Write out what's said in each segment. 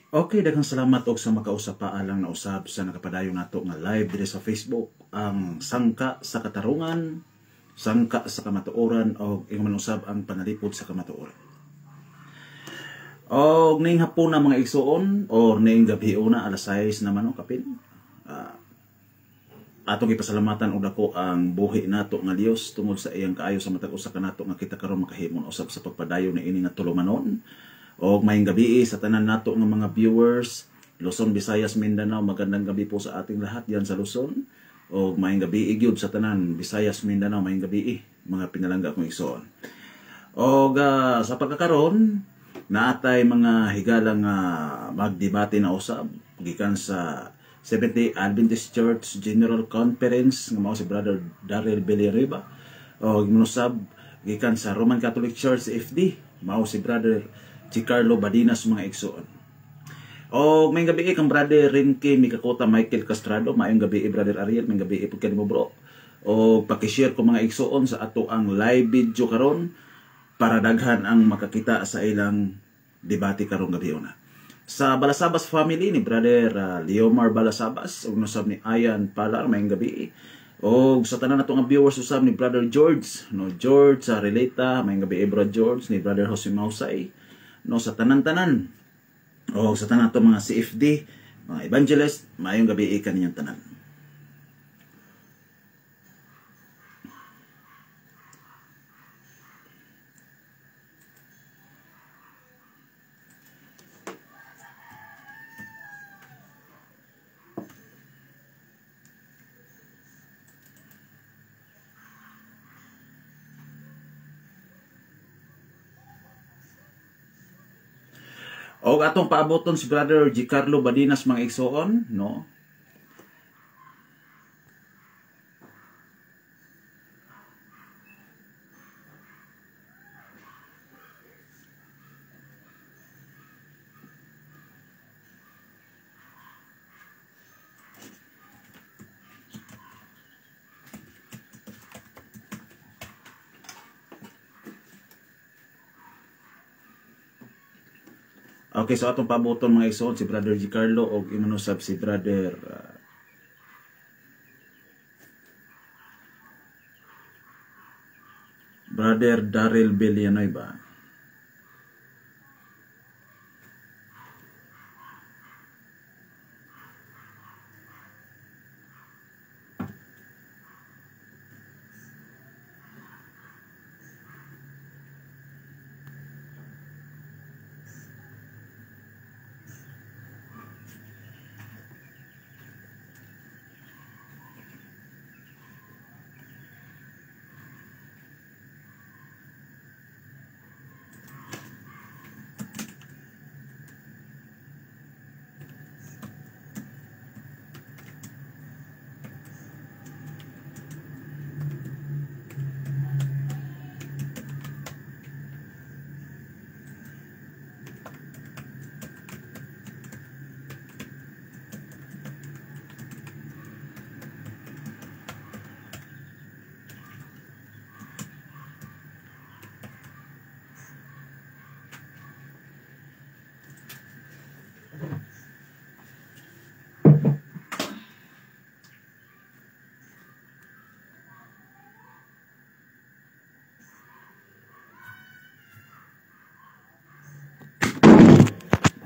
Okay, daghang salamat og sa makausap paalang na usab sa nakapadayon nato nga live diri sa Facebook, ang sangka sa katarungan, sangka sa kamatuoran, og ingon man usab ang panalipod sa kamatuoran. Og ning hapon na, mga igsuon, or ning gabi una, alas 6 naman, o kapin. Atong ipasalamatan og dako ang buhi nato nga Dios tungod sa iyang kaayo sa matag usa kanato nga kita karon makahimo na usab sa pagpadayon ni ini nga tulumanon. Og maayong gabi sa tanan nato nga mga viewers, Luzon, Visayas, Mindanao, magandang gabi po sa ating lahat diyan sa Luzon. Og maayong gabi gyud sa tanan Visayas, Mindanao, maayong gabi, mga pinalangga kong igsoon. Og sa pagkakaron, naatay mga higala nga magdebate na usab gikan sa Seventh-day Adventist Church General Conference nga mao si Brother Daryl Villanueva, o gimunusab gikan sa Roman Catholic Church FD, mao si Brother Giancarlo Badinas, mga igsoon. O maayong gabi kang Brother Rinky Mikakota Michael Castrado, maayong gabi, Brother Ariel, maayong gabi pud kanimo, bro. O paki-share ko, mga igsoon, sa ato ang live video karon para daghan ang makakita sa ilang debate karong gabi una. Sa Balasabas family ni Brother Leomar Balasabas ug nusab ni Ayan Palar, maayong gabi. Og sa tanan nato nga viewers usab ni Brother George, no, George sa Relata, maayong gabi, Bro George, ni Brother Jose Mausay, no, sa tanan-tanan. O sa tanan nato mga CFD, mga evangelist, maayong gabi kaninyong tanan. Og atong paaboton si Brother Giancarlo Badinas, mga igsoon, no? Okay, so atong paaboton, mga igsoon, si Brother Giancarlo og imanusab si Brother Daryl Villanueva.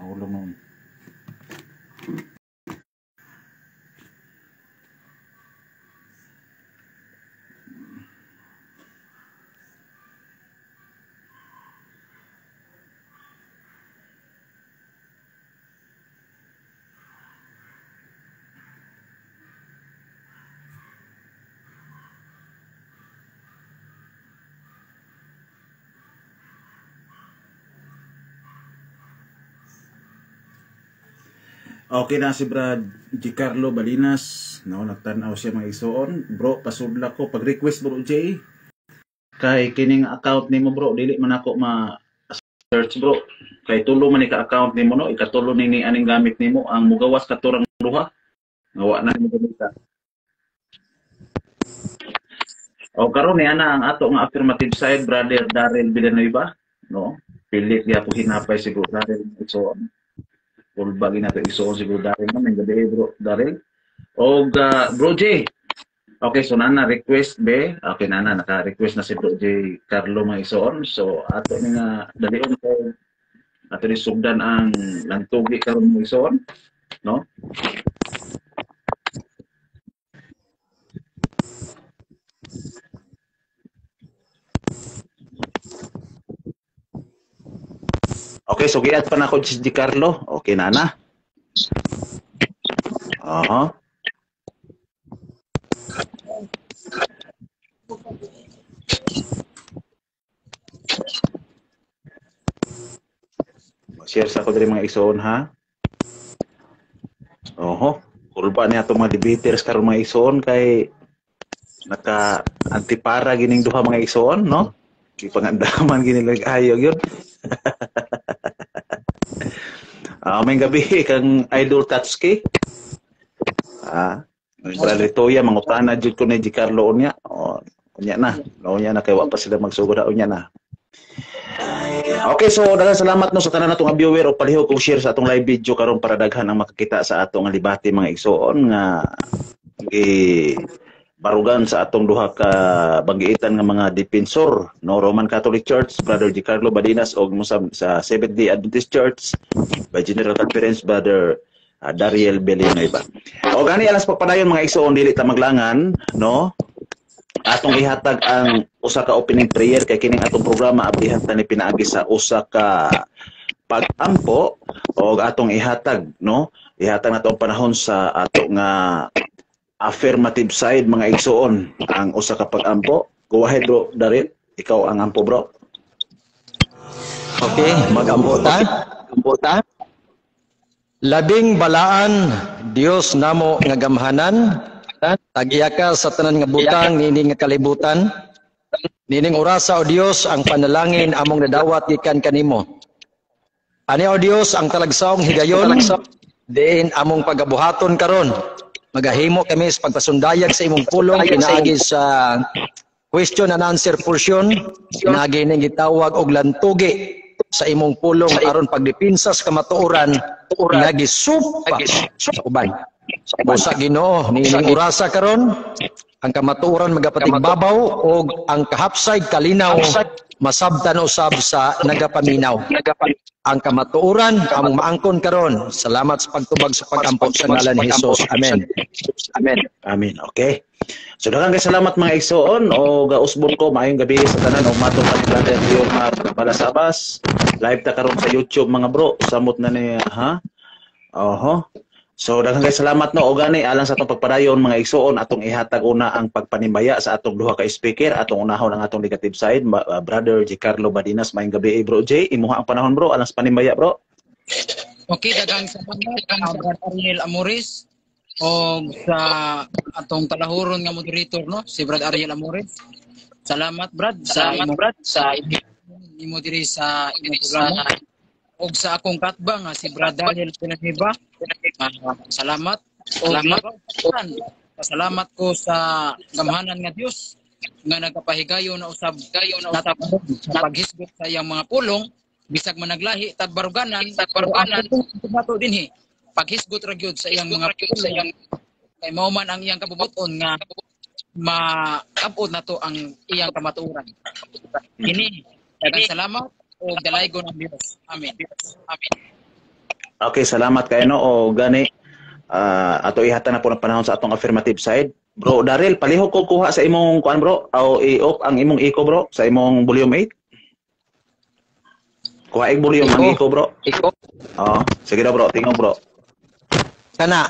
Nahulog noon. Okay na si Brad Giancarlo Balinas, no, nagtan-aw siya, mga igsoon. Bro, pasudla ko pag-request, Bro J. Kay kining account nimo, bro, dili man ako ma search, bro. Kay tulo man ni ka account nimo, no, ikatulo ni aning gamit nimo ang mugawas katurang duha. Nga wa na nimo gamita. O karon ni ana ang ato nga affirmative side, Brother Daryl Villanueva, no? Pilit gyapon hinapay siguro Daryl, igsoon. Kulba gina to igsuon si Bro Daryl, no? May gabi, Bro Daryl. Og Bro J. Okay, so nana request be. Okay, nana naka-request na si Bro J Carlo, mga igsoon. So ato ni nga dalion ko, ato ni sugdan ang lantugi karon, mga igsoon, no? Okay, so giat pa na ko si G. Carlo. Okay na na. Aha. Share sa ko diri, mga igsoon, ha. Oho, kulba niya atong mga debaters karon, mga igsoon, kay naka antipara gining duha, mga igsoon, no? Gipangandaman gini ayo gyud. Ah, may gabi kang Idol Tatsuki. Ah, Brother Toya, mangutana jud ko ni G. Carlo unya. Oh, unya na. No, unya na kay wa pa sila magsugod, unya na. Okay, so daghang salamat, no, sa tanan natong viewer o palihog og share sa atong live video karon para daghan ang makakita sa atong libate, mga igsoon, nga gi barugan sa atong duha ka banggiitan nga mga defensor, no, Roman Catholic Church, Brother G. Carlo Badinas, og mo sa Seventh Day Adventist Church by General Conference, Brother Dariel Villanueva. O gani alas pagpadayon, mga igsoon, dili ta maglangan, no, atong ihatag ang usa ka opening prayer kay kining atong programa ablihan ta ni pinaagi sa usa ka pag-ampo og atong ihatag, no, ihatag nato ang panahon sa ato nga affirmative side, mga igsoon, ang usa ka pag-ampo. Go ahead, Bro Daryl, ikaw ang ampo, bro. Okay, mag-ampo ta. Ampo ta. Labing balaan, Dios namo nga gamhanan, tag-iya ka sa tanan nga butang niini nga kalibutan. Niining orasa, o Dios, ang panalangin among nadawat gikan kanimo. Ani, o Dios, ang talagsaong higayon diin among pagabuhaton karon. Magahimo kami sa pagpasundayag sa imong pulong pinaagi sa question and answer portion, pinaagi ning gitawag og lantugi sa imong pulong aron pagdepensa sa kamatuoran nga gisupa sa uban. Busa, Ginoo, niining orasa karon ang kamatuoran magapatigbabaw og ang kahapsay kalinaw masabtan usab sa nagapaminaw. Ang kamatuoran among maangkon karon. Salamat sa pagtubag sa pagampo sa ngalan ni Jesus. Amen. Amen. Amen. Okay. So daghang kay salamat, mga igsoon, o gausbon ko maayong gabi sa tanan og matong pa ni Brother Leomar Balasabas. Live ta karon sa YouTube, mga bro. Samot na ni ha. Oho. So daghang kay salamat, no, o gani alang sa atong pagpadayon, mga igsoon, atong ihatag una ang pagpanimbaya sa atong duha ka speaker. Atong unahon ang atong negative side, Brother G. Carlo Badinas. Maayong gabi, Bro J. Imuha ang panahon, bro, alang sa panimbaya, bro. Okay, daghang salamat, Brad Ariel Amores, og sa atong talahuron nga moderator, no, si Brad Ariel Amores. Salamat, Brad, sa Salamat imo Brad sa imo diri sa imong programa. Og sa akong katbang nga si Brad Daniel Villanueva. Salamat. Og Salamat. Pasalamat ko sa gamhanan nga Dios nga nagkapahigayon na usab gayon na usab sa paghisgot sa iyang mga pulong bisag managlahi tag baruganan, Tag baruganan. Pero ang dinhi paghisgot ra gyud sa iyang mga ra gyud sa pulong iyang kay mao man ang iyang kabubuton nga maabot nato ang iyang kamatuoran. Kini, daghang salamat ug dalaygon ang Dios. Amen. Amen. Okay, salamat kayo, no, o gani ato ihatag na po ng panahon sa atong affirmative side. Bro Daryl, palihog ko kuha sa imong kuan, bro, o i-off ang imong echo, bro, sa imong volume 8. Kuha ig volume ang echo, bro. Iko. Oo, sige daw, bro, tingog, bro. Kana.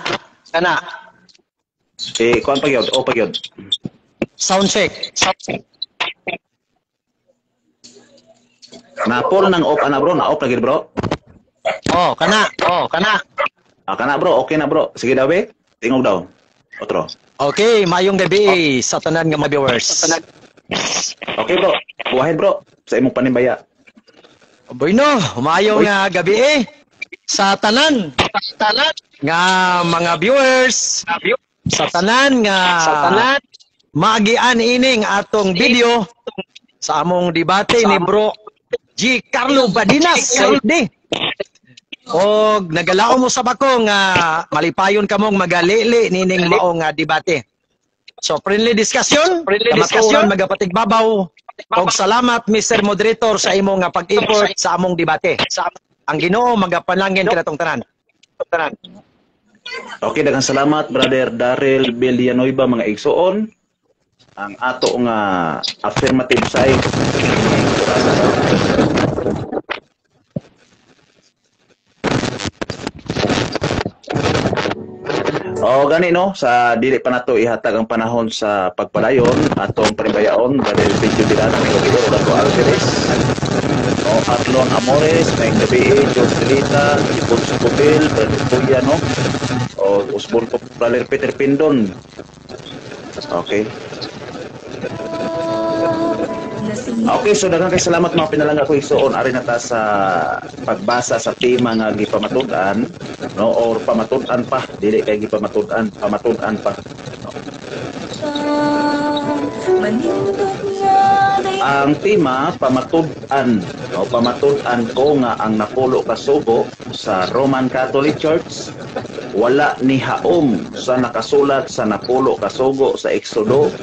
Kana. Eh, kuan pa gyud, o pa gyud. Sound check. Sound check. Na full nang off ana, bro, na off na gyud, bro. Oh, kana. Oh, kana. Ah, kana, bro, okay na, bro. Sige daw be. Tingog daw. Otro. Okay, maayong gabi sa tanan nga mga viewers. Okay, bro. Go ahead, bro, sa imong panimbaya. Bueno, maayong gabi sa tanan nga mga viewers, sa tanan nga maagian ining atong video sa among debate ni Bro G. Carlo Badinas sa FD. Og nagalaom mo sa bako nga malipayon kamong magalili nining mao nga debate. So friendly discussion, Friendly kamatuoran discussion. magapatigbabaw. Og salamat, Mr. Moderator, sa imo nga pag-effort sa among debate. Ang Ginoo magapanalangin kanatong tanan. Tanan. Okay, daghang salamat, Brother Daryl Villanueva, mga igsoon. Ang ato nga affirmative side. O gani, no, sa dili pa nato ihatag ang panahon sa pagpadayon, atong parimbayaon Brother Video Bilano, Orlando Alvarez, no, Arlon Amores, maayong gabi, George Delita, Ipon Cubel, Brother Kuya, no, o usbon ko Brother Peter Pindon. Okay. Okay, so daghang kay salamat, mga pinalangga ko igsoon. Ari na ta sa pagbasa sa tema nga gipamatud-an, no, or pamatud-an pa, dili kay gipamatud-an, pamatud-an pa. No. Ang tema, pamatud-an, no, pamatud-an ko nga ang napulo ka sugo sa Roman Catholic Church wala ni haom sa nakasulat sa napulo ka sugo sa Exodo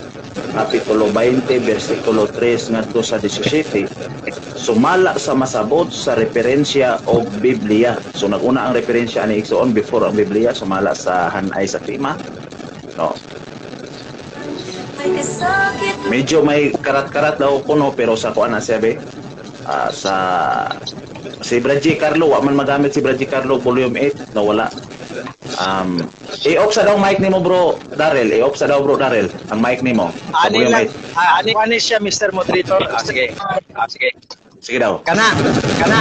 Kapitulo 20 versikulo 3 ngadto sa 17, sumala sa masabot sa referensya og Biblia. So naguna ang referensya ani, igsoon, before ang Biblia, sumala sa hanay sa tema. No. Medyo may karat-karat daw kuno, pero sa kuan na siya be. Sa si Brad G. Carlo, wa man magamit si Brad G. Carlo volume 8, no, wala. I-off sa daw mic nimo, Bro Darrell, i-off sa daw, Bro Darrell, ang mic nimo sa Ani volume lang, 8. ani ani siya, Mr. Moderator. Ah, sige. Ah, sige. Sige daw. Kana, kana.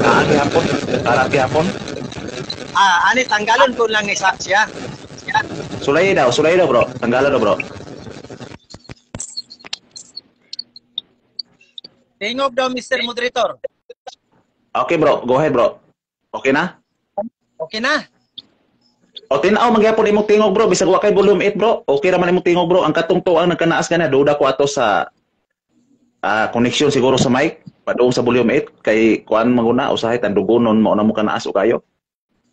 Ah, gihapon, para gihapon. Ah, ani tanggalon ko lang isa siya. Siya. Sulay daw, bro. Tanggalan daw, bro. Tingog daw, Mr. Moderator. Okay, bro, go ahead, bro. Okay na? Okay na. O tin-aw magyapon imong tingog, bro, bisag wa kay volume 8, bro. Okay ra man imong tingog, bro. Ang katong tuang nagkanaas ka na, duda ko ato sa connection siguro sa mic padung sa volume 8 kay kuan maguna usahay tandugonon mao na mo kanaas o kayo.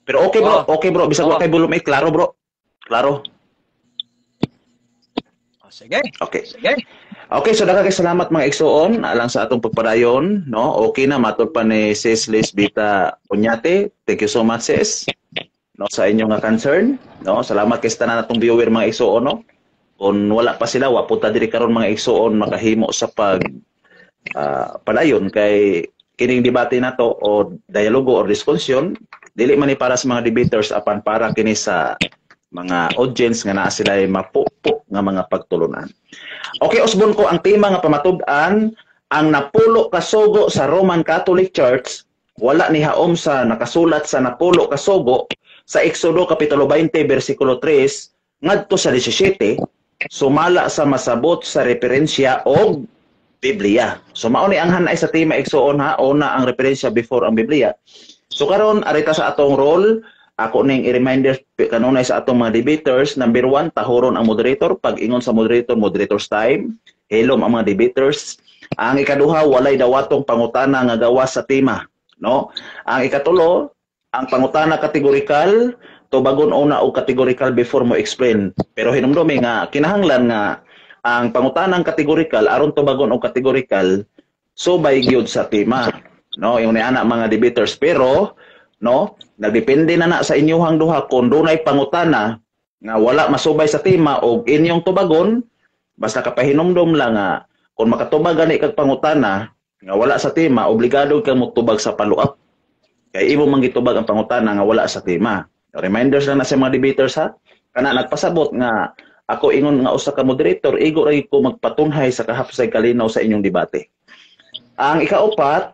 Pero okay, bro, okay, bro, bisag wa kay volume 8, klaro, bro. Klaro. Oh, sige. Okay. Sige. Okay, so daghang kay salamat, mga igsoon, alang sa atong pagpadayon, no? Okay na matod pa ni Sis Liz Vita Unyate. Thank you so much, sis. No, sa inyong nga concern, no? Salamat kay sa tanan natong viewer, mga igsoon, no? Kung wala pa sila, wa punta diri karon, mga igsoon, makahimo sa pag padayon kay kining debate nato o dialogo or diskusyon dili man ni para sa mga debaters apan para kini sa mga audience nga naa sila mapupo nga mga pagtulunan. Okay, usbon ko ang tema nga pamatud-an, ang napulo kasugo sa Roman Catholic Church wala ni haom sa nakasulat sa napulo kasugo sa Exodo Kapitulo 20 versikulo 3 ngadto sa 17, sumala sa masabot sa referensya og Biblia. So mao ni ang hanay sa tema, igsoon, ha, una ang referensya before ang Biblia. So karon arita sa atong role, ako ning i-reminder kanunay sa atong mga debaters. Number 1, tahuron ang moderator. Pag ingon sa moderator, "Moderator's time," hilom ang mga debaters. Ang ikaduha, walay dawatong pangutana nga gawas sa tema, no? Ang ikatulo, ang pangutana kategorikal, tubagon una og categorical before mo explain. Pero hinumdumi nga kinahanglan nga ang pangutanang kategorikal, aron tubagon og categorical, subay gyud sa tema, no? Yung ni ana, mga debaters, pero no, nagdepende na na sa inyuhang duha kung dunay pangutana nga wala masubay sa tema og inyong tubagon. Basta kapahinumdom lang nga kung makatubag gani kag pangutana nga wala sa tema, obligado kang motubag sa follow-up kay imo man gitubag ang pangutana nga wala sa tema. Reminders lang na sa mga debaters, ha. Kana nagpasabot nga ako ingon nga usa ka moderator, igo ra ko magpatunhay sa kahapsay kalinaw sa inyong debate. Ang ikaupat,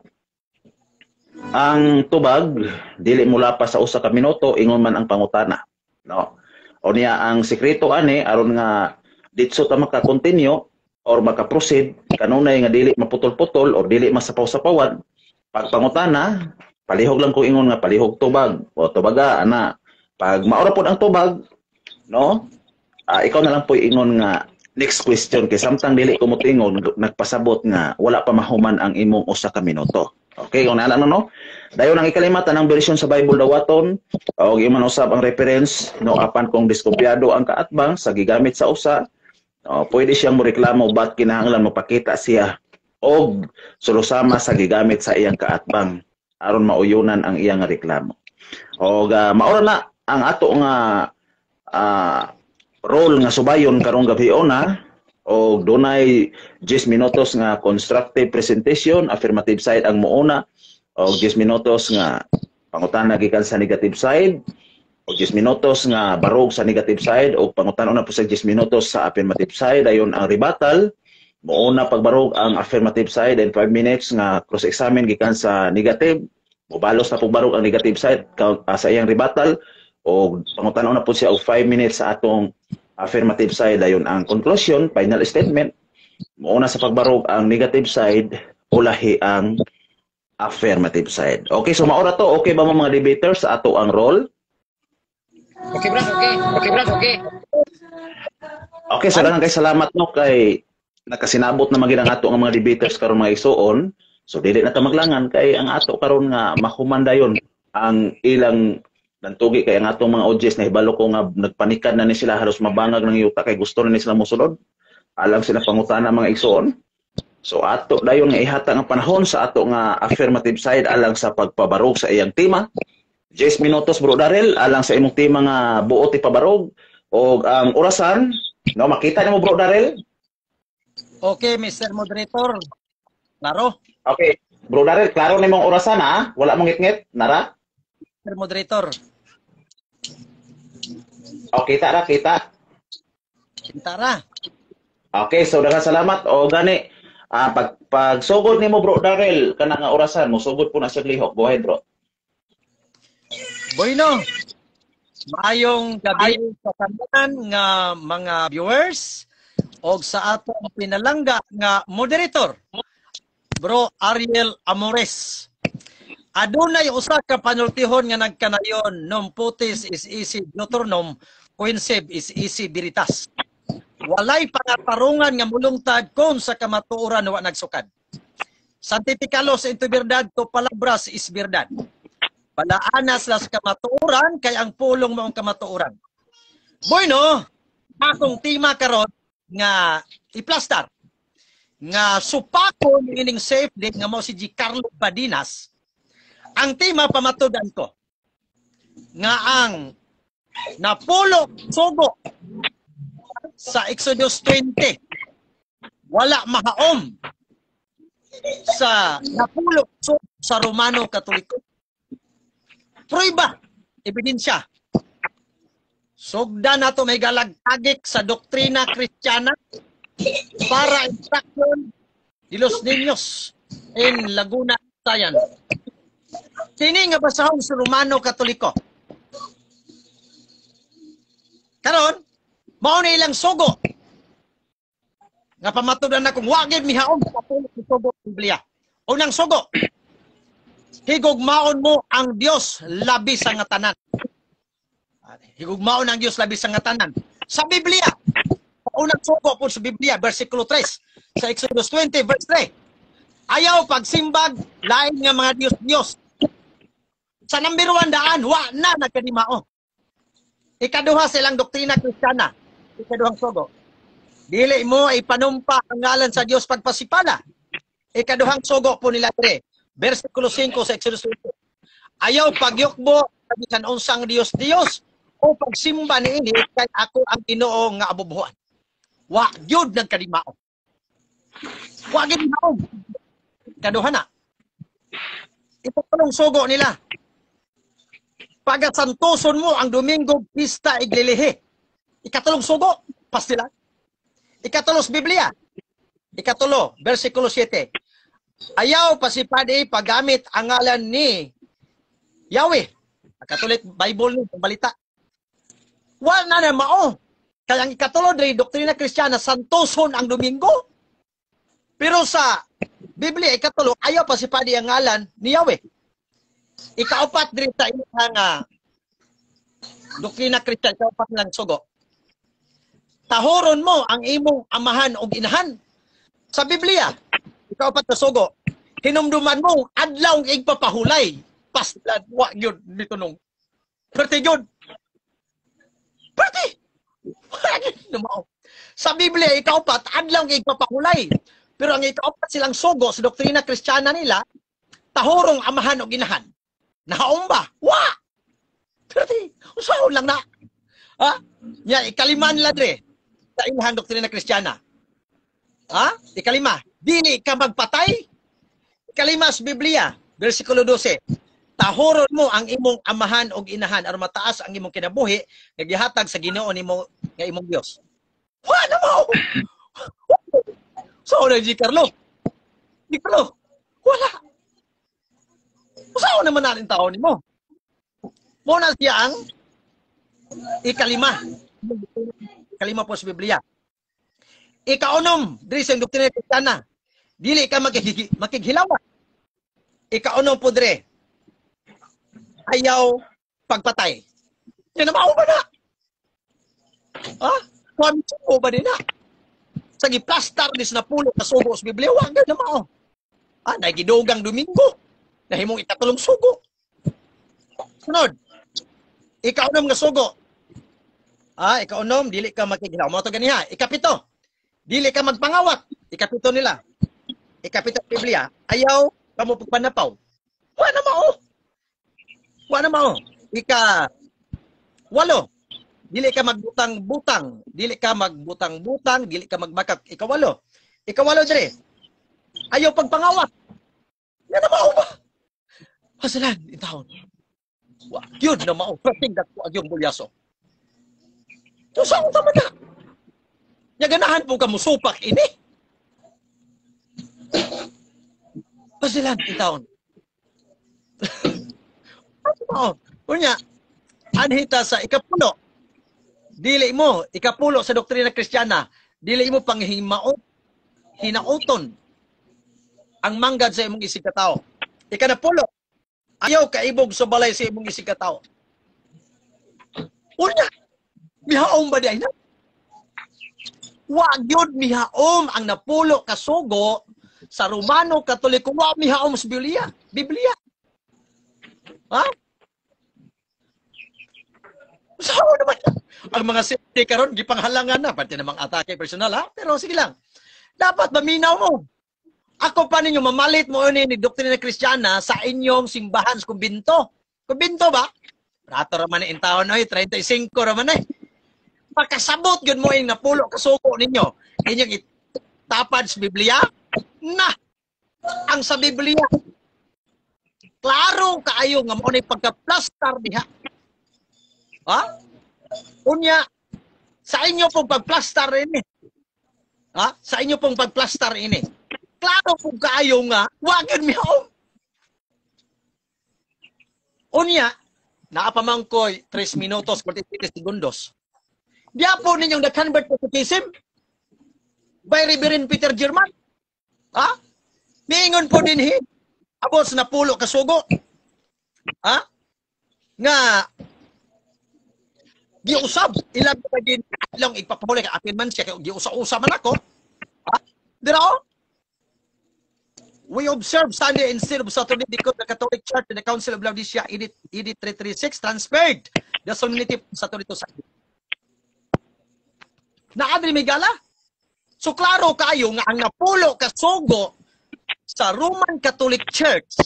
ang tubag dili mula pa sa 1 ka minuto ingon man ang pangutana, no? O niya ang sekreto ani aron nga ditso ta maka-continue or maka-proceed kanunay nga dili maputol-putol or dili masapaw-sapawan. Pag pangutana, palihog lang ko ingon nga "Palihog tubag" o "Tubaga," ana. Pag maura pod ang tubag, no, ikaw na lang po ingon nga "Next question," kay samtang dili ko motingon, nagpasabot nga wala pa mahuman ang imong 1 ka minuto. Okay, kung naalala no? Dayon ang ikalima, tanang bersyon sa Bible dawaton og iman usab ang reference, no, apan kung diskumpiyado ang kaatbang sa gigamit sa usa, no, pwede siyang moreklamo bat kinahanglan mopakita siya og sulusama sa gigamit sa iyang kaatbang aron mauyunan ang iyang reklamo. Og maura na ang ato nga role nga subayon karong gabi ona, og dunay 10 minutos nga constructive presentation, affirmative side ang muuna, og 10 minutos nga pangutana gikan sa negative side, og 10 minutos nga barog sa negative side, og pangutana na po sa 10 minutos sa affirmative side, ayon ang rebuttal. Muuna pagbarog ang affirmative side and 5 minutes nga cross-examine gikan sa negative. Mobalos na pagbarog ang negative side sa iyang rebuttal, og pangutana na po siya og 5 minutes sa atong affirmative side, ayon ang conclusion, final statement. Muuna sa pagbarog ang negative side, ulahi ang affirmative side. Okay, so maura to. Okay ba mga debaters sa ato ang role? Okay, brad, okay. Okay, brad, okay. Okay, so daghang kay salamat, no, kay nakasinabot na magid ang ato ang mga debaters karon, mga igsuon. So dili na ta maglangan kay ang ato karon nga mahuman dayon ang ilang nantugi, kay ang atong mga audience na hibalo ko nga nagpanikan na ni sila, halos mabangag ng yuta kay gusto na ni sila mosulod. Alang sila pangutana, mga igsuon. So ato dayon nga ihatag ang panahon sa ato nga affirmative side alang sa pagpabarog sa iyang tema. 10 minutos, Bro Darrell, alang sa imong tema nga buot ipabarog, og ang orasan, no, makita nimo, Bro Darrell? Okay, Mr. Moderator. Klaro? Okay. Bro Darrell, klaro nimong orasan ha? Wala mong ngit-ngit, nara? Mr. Moderator. Okay, kita ra, kita. Kita ra. Okay, so daghang salamat. O gani, pag pagsugod nimo, Bro Darrell, kana nga orasan, mo sugod po na sa lihok. Go ahead, bro. Bueno. Maayong gabi sa tanan nga mga viewers og sa atong pinalangga nga moderator, Bro Ariel Amores. Adunay usa ka panultihon nga nagkanayon: "Non potes esse Deuteronomium quinquiseb esse veritas." Walay pangatarungan nga mulungtad kon sa kamatuoran wa nagsukad. Santifícalos en tu verdad, tu palabra es verdad. Balaana sila sa kamatuoran kay ang pulong mo ang kamatuoran. Bueno, akong tema karon nga iplastar nga supako ining safe day nga mao si G. Carlo Badinas. Ang tema, pamatudan ko nga ang napulo sugo sa Exodus 20 wala mahaom sa napulo sugo sa Romano Katoliko. Pruiba, ebidensya. Sugda nato may galagtagik sa doktrina Kristiyana para instruction de los niños in Laguna Sayan. Kini nga basahon sa Romano Katoliko. Karon, mao na ilang sugo nga pamatudan na kung wa gyud mihaom sa napulo sugo sa Biblia. Unang sugo, higugmaon mo ang Dios labi sa nga tanan. Higugmaon ang Dios labi sa nga tanan. Sa Biblia, unang sugo po sa Biblia, versikulo 3, sa Exodus 20, verse 3. Ayaw pagsimbag lain nga mga Dios-Dios. Sa number 1 daan, wa na nagkanimao. Ikaduha, silang doktrina Kristiyana. Ikaduhang sugo, dili mo ipanumpa ang ngalan sa Dios pagpasipala. Ikaduhang sugo po nila dire. Versikulo 5 sa Exodus 20. Ayaw pagyukbo sa bisan unsang Dios-Dios o pagsimba niini kay ako ang Ginoo nga abubuhan. Wa gyud nagkanimao. Wa gyud mao. Ikaduha na. Ikatulong sugo nila. Pagasantoson mo ang Domingo Pista Iglilihi. Ikatulong sugo, pastila. Ikatulo sa Biblia. Ikatulo, versikulo 7. Ayaw pasipadi paggamit ang ngalan ni Yahweh. Catholic Bible ni balita. Wala na na mao. Kaya ang ikatulo diri, doktrina Kristiyana, santoson ang Domingo. Pero sa Biblia, ikatulo, ayaw pasipadi ang ngalan ni Yahweh. Ikaupat diri sa ilang doktrina Kristiyana, ikaupat lang sugo. Tahoron mo ang imong amahan o inahan. Sa Biblia, ikaupat na sugo. Hinumduman mo, adlaw ang igpapahulay. Paslan, wa gyud mitunong. Perte gyud. Perte. Wa gyud na mao. Sa Biblia, ikaupat, adlaw ang igpapahulay. Pero ang ikaupat silang sugo sa doktrina Kristiyana nila, tahurong amahan o ginahan. Nahaom ba? Wa! Perte, usaon lang na. Ha? Nya, ikalima nila dre sa ilahang doktrina Kristiyana. Ha? Ikalima, dili ka magpatay. Ikalima sa Biblia, versikulo 12. Tahuron mo ang imong amahan og inahan aron mataas ang imong kinabuhi nga gihatag sa Ginoo nimo nga imong Dios. Wa na mo. So na G Carlo. G Carlo. Wala. Usaon naman natin taon nimo. Mo na siya ang ikalima. Ikalima po sa Biblia. Ikaunom, diri sa doktrina Kristiyana. Dili ka makighilawan. Ikaunom po dire. Ayaw pagpatay. Yan na mao ba na? Ha? Kwami sugo ba din na? Sa giplastar ni sa napulo ka sugo sa Biblia, wa gyud na mao. Ah, nagidugang Domingo. Nahimong ikatulong sugo. Sunod. Ikaunom nga sugo. Ah, ikaunom, dili ka makighilaw. Mo to ganiha. Ikapito. Dili ka magpangawat. Ikapito nila. Ikapito sa Biblia, ayaw kamo pagpanapaw. Wa na mao. Wa na mao. Ika walo. Dili ka magbutang-butang, dili ka magbutang-butang, dili ka magbakak. Ikawalo. Ikawalo dire. Ayaw pagpangawat. Yan na mao ba? Hasalan, intawon. Wa gyud na mao. Perting dako agyong bulyaso. So saan tama na? Nya ganahan po ka musupak ini. Pasilan, intawon. Ano? Unya, anhita sa ikapulo. Dili mo, ikapulo sa doktrina Kristiyana, dili mo panghimaot, hinauton ang manggad sa imong isig katao. Ikanapulo, ayaw kaibog sa balay sa imong isig katao. Unya, mihaom ba di ay na? Wa gyud mihaom ang napulo kasugo sa Romano Katoliko, wa mihaom sa Biblia. Biblia. Ha? Sao naman ang mga safety karon gipanghalangan na pati namang atake personal ha, pero sige lang. Dapat maminaw mo. Ako pa ninyo mamalit mo ni doktrina Kristiyana sa inyong simbahan sa kumbinto. Kumbinto ba? Rato ra man in taon oy, 35 ra man ay. Makasabot gyud mo ing napulo kasugo ninyo. Inyong itapad sa Biblia na ang sa Biblia. Klaro kaayo nga mao nay pagka-plastar diha. Ha? Unya, sa inyo pong pagplastar ini. Ha? Sa inyo pong pagplastar ini. Klaro pong kaayo nga wa gyud mihaom. Unya, naa pa man koy 3 minutos 47 segundos. Diya po ninyong na-convert catechism by Reverend Peter German. Ha? Niingon po dinhi abot sa napulo kasugo. Ha? Nga giusab ilang pa din lang ipapahuli kay apin man siya kay giusa-usa man ako. Ha? Dira oh. We observe Sunday instead of Saturday because the Catholic Church and the Council of Laodicea Edit 336 transferred the solemnity from Saturday to Sunday. Naadri may gala? So klaro kayo nga ang napulo kasugo sa Roman Catholic Church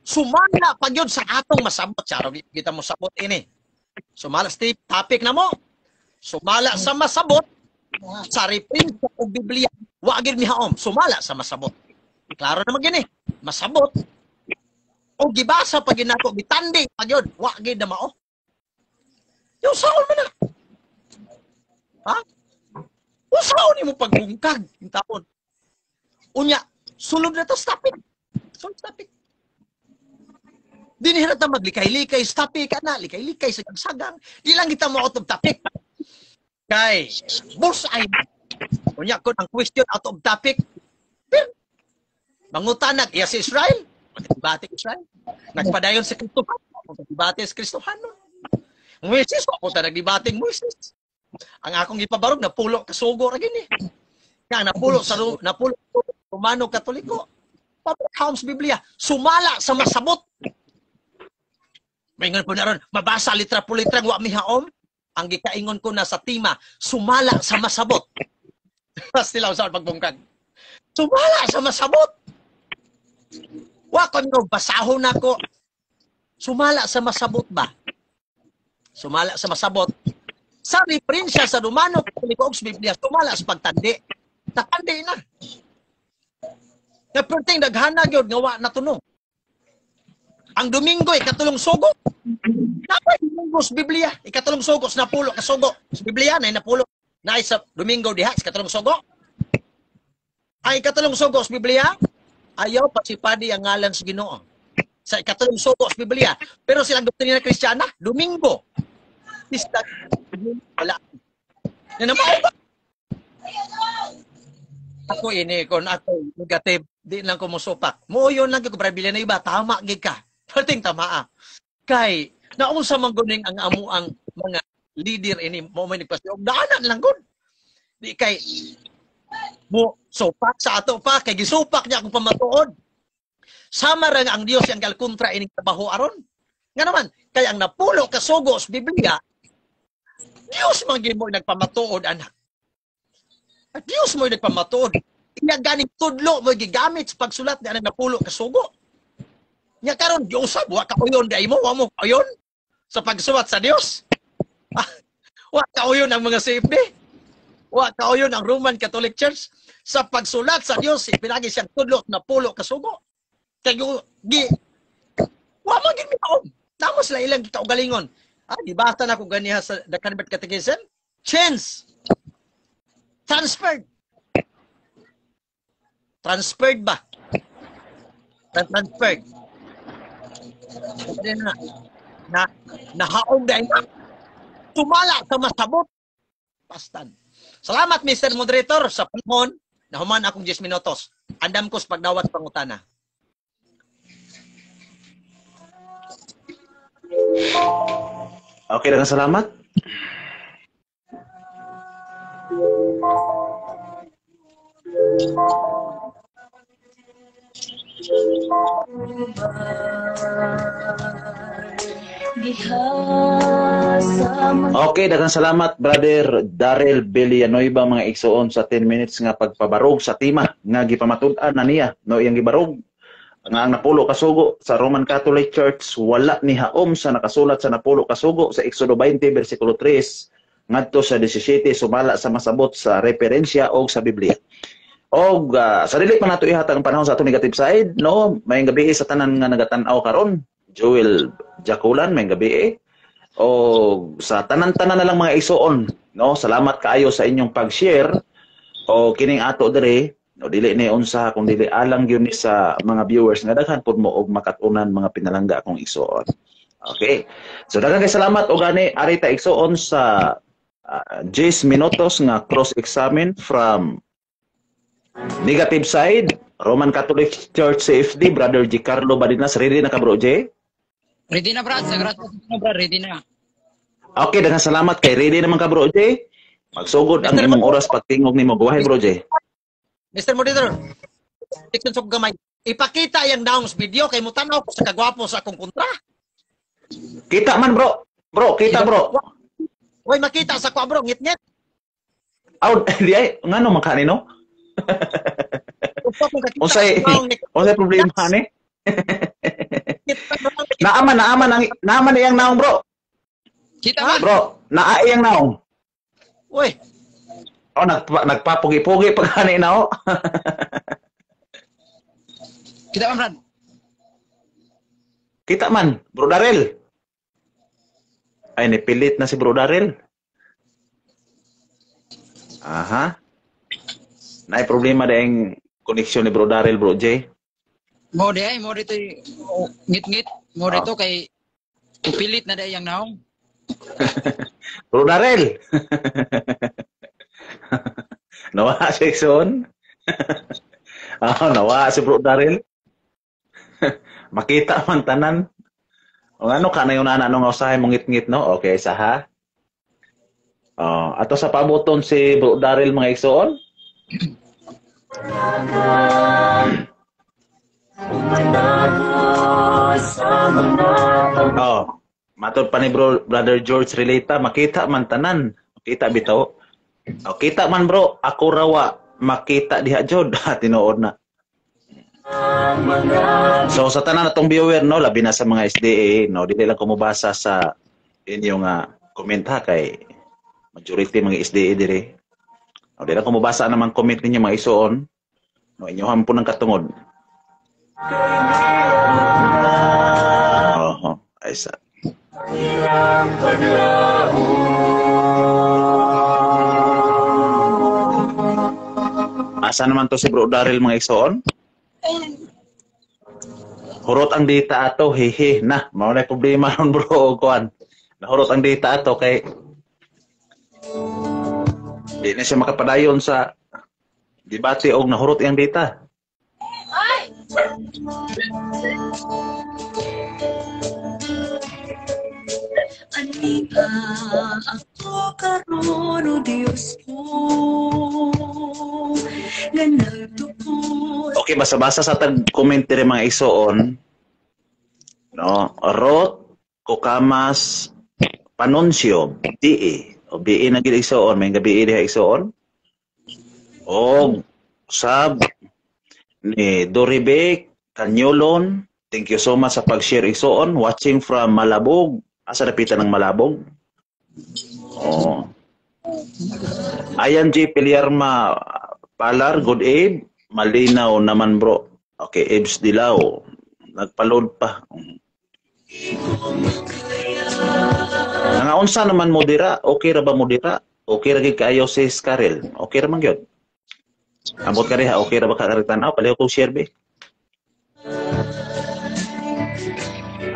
sumala pa gyud sa atong masabot. Charo kita mo sabot ini. Sumala sa topic na mo. Sumala sa masabot sa referensya og Biblia. Wa gyud mihaom, sumala sa masabot. Klaro naman gini, masabot. O gibasa pa gyud nako, gitandi pa gyud, wa gyud na mao. Yung saon man na. Ha? Usaon nimo pagbungkag yung taon. Unya, sulod na to sa topic. Sulod sa topic. Di ni ta maglikay-likay sa topic ana, likay-likay sa sagang. Di lang kita mo out of topic. Kay bullseye. Unya kun ang question out of topic, pero mangutanag iya si Israel, debate Israel. Nagpadayon si Kristohan, debate si Kristohan. Moises, ako ta nagdebate Moises. Ang akong ipabarog napulo kasugo ra gini. Nga napulo sa napulo Romano Katoliko. Pa sa Biblia, sumala sa masabot. Maingon po na ron, mabasa litra po litra, wa mihaom. Ang gikaingon ko na sa tima, sumala sa masabot. Sila sa pagbungkag. Sumala sa masabot. Wa ko no, basahon nako. Sumala sa masabot ba? Sumala sa masabot. Sa referensya sa Romano Katoliko sa Biblia, sumala sa pagtandi. Natandi na. Nga perting daghana gyud nga wa natuno. Ang Domingo ikatulong sugo. Napay Domingo sa Biblia, ikatulong sugo sa napulo ka sugo. Sa Biblia nay napulo. Naay sa Domingo diha sa ikatulong sugo. Ang ikatulong sugo sa Biblia, ayaw pasipadi ang ngalan sa Ginoo. Sa ikatulong sugo sa Biblia. Pero silang doktrina Kristiyana, Domingo. Pista, wala. Yan naman ba? Ako ini, kung ako negative, di lang ko musupak. Muuyon lang ko, Biblia na iba, tama gid ka. Perting tama ah. Kay, naunsa man guning ang amo ang mga leader ini, mo may nagpasiyog, daanan lang gud. Di kay, mo supak sa ato pa, kay gisupak niya akong pamatuod. Sama ra ang Dios ang galkontra ining trabaho aron. Nga naman, kay ang napulo ka sugo sa Biblia, Dios man gyud mo nagpamatuod anak. At Dios mo nagpamatuod. Iya ganing tudlo mo gigamit sa pagsulat ni anang napulo ka sugo. Nya karon Dios wa ka uyon dai mo, wa mo uyon sa pagsuwat sa Dios. Wa ka uyon ang mga CFD. Wa ka uyon ang Roman Catholic Church sa pagsulat sa Dios, pinagi siyang tudlo napulo ka sugo. Kay gi wa man gid mihaom. Namo sila ilang kaugalingon. Ah, di basta na ko ganiha sa The Convert Catechism. Chance. Transferred. Transferred ba? Transferred. Na, na, nahaom dahil na. Tumala sa masabot. Pastan. Salamat, Mr. Moderator, sa panahon. Nahuman akong 10 minutos. Andam ko sa pagdawat pangutana. Okay, daghang salamat. Okay, daghang salamat Brother Daryl Villanueva mga igsoon sa 10 minutes nga pagpabarog sa tema nga gipamatud-an na niya no iyang gibarog nga ang napulo kasugo sa Roman Catholic Church wala ni haom sa nakasulat sa napulo kasugo sa Exodo 20 versikulo 3 ngadto sa 17 sumala sa masabot sa referensya og sa Biblia. Og sa dili pa nato ihatag ang panahon sa ato negative side no, maayong gabi sa tanan nga nagatan-aw karon. Joel Jaculan, maayong gabi. O sa tanan-tanan na lang mga igsoon no, salamat kaayo sa inyong pag-share o kining ato dere no, dili ni unsa kung dili alang gyud ni sa mga viewers nga daghan pud mo og makat-unan mga pinalangga akong igsoon. Okay. So daghan kay salamat og gani ari ta igsoon sa 10 minutos nga cross-examine from negative side, Roman Catholic Church CFD, Brother G. Carlo Badinas. Ready na ka, Bro J? Ready na, Brad. Sa grasya sa Brad, ready na. Okay, daghang salamat kay ready naman ka, Bro J. Magsugod ang imong oras pagtingog nimo. Go ahead, Bro J. Mr. Moderator, section sa gamay. Ipakita yang naong video kay mo tan-aw ko sa kagwapo sa akong kontra. Kita man, bro. Bro, kita, bro. Uy, makita sa ko, bro, ngit-ngit. Aw, di ay ngano man kani no? Unsay problema ni? Naaman iyang naong, bro. Kita man. Bro, naa iyang naong. Uy. Oh, nagpapugi-pugi pa gani na oh. Kita man, Brad. Kita man, Bro Daryl. Ay, nipilit na si Bro Daryl. Aha. Naay problema daing koneksyon ni Bro Daryl, Bro J. Mo di ay, mo dito ngit-ngit, mo dito kay upilit na dayang naong. Bro Daryl. Nawa si Exxon. Oh, nawa si Bro Daryl. Makita man tanan. O ano ka na yung nana nung usahay mong ngit-ngit no? Okay, sa ha. Oh, ato sa pabuton si Bro Daryl mga igsoon. Oh, matod pa ni bro, Brother George Relata, makita man tanan. Makita bitaw. Oh, kita man, bro, ako rawa makita diha jud, tinuod na. So sa tanan natong viewer, no, labi na sa mga SDA, no, dili lang ko mobasa sa inyong comment ha, kay majority mga SDA dire. No, dili lang ko mobasa naman comment ninyo, mga isuon. No, inyohan po ng katungod. Oho, ay sa. Asa naman to si Bro Daryl, mga igsoon? Hurot ang data ato, hehe na. Mao na problema ron, bro, kuan. Nahurot ang data ato kay di na siya makapadayon sa debate og nahurot iyang data. Anika ako karon, o Dios ko, nga nagtukod. Okay, basa-basa sa tag-comment diri, mga igsoon. No, Rot Kokamas Panuncio DE o BE na gid, igsoon, may gabi diha, igsoon. Og sab ni Doribe Kanyolon, thank you so much sa pag-share, igsoon, watching from Malabog. Asa dapitan ng Malabog? Oh. Ayan J. Piliarma Palar, good eve. Malinaw naman, bro. Okay, Ebs Dilaw. Nagpa-load pa. Nangaunsa naman mo dira? Okay ra ba mo dira? Okay ra gid kaayo si Karel. Okay ra man gyud. Ambot ka diha, okay ra ba ka karitan? Ah, paliw kong share be.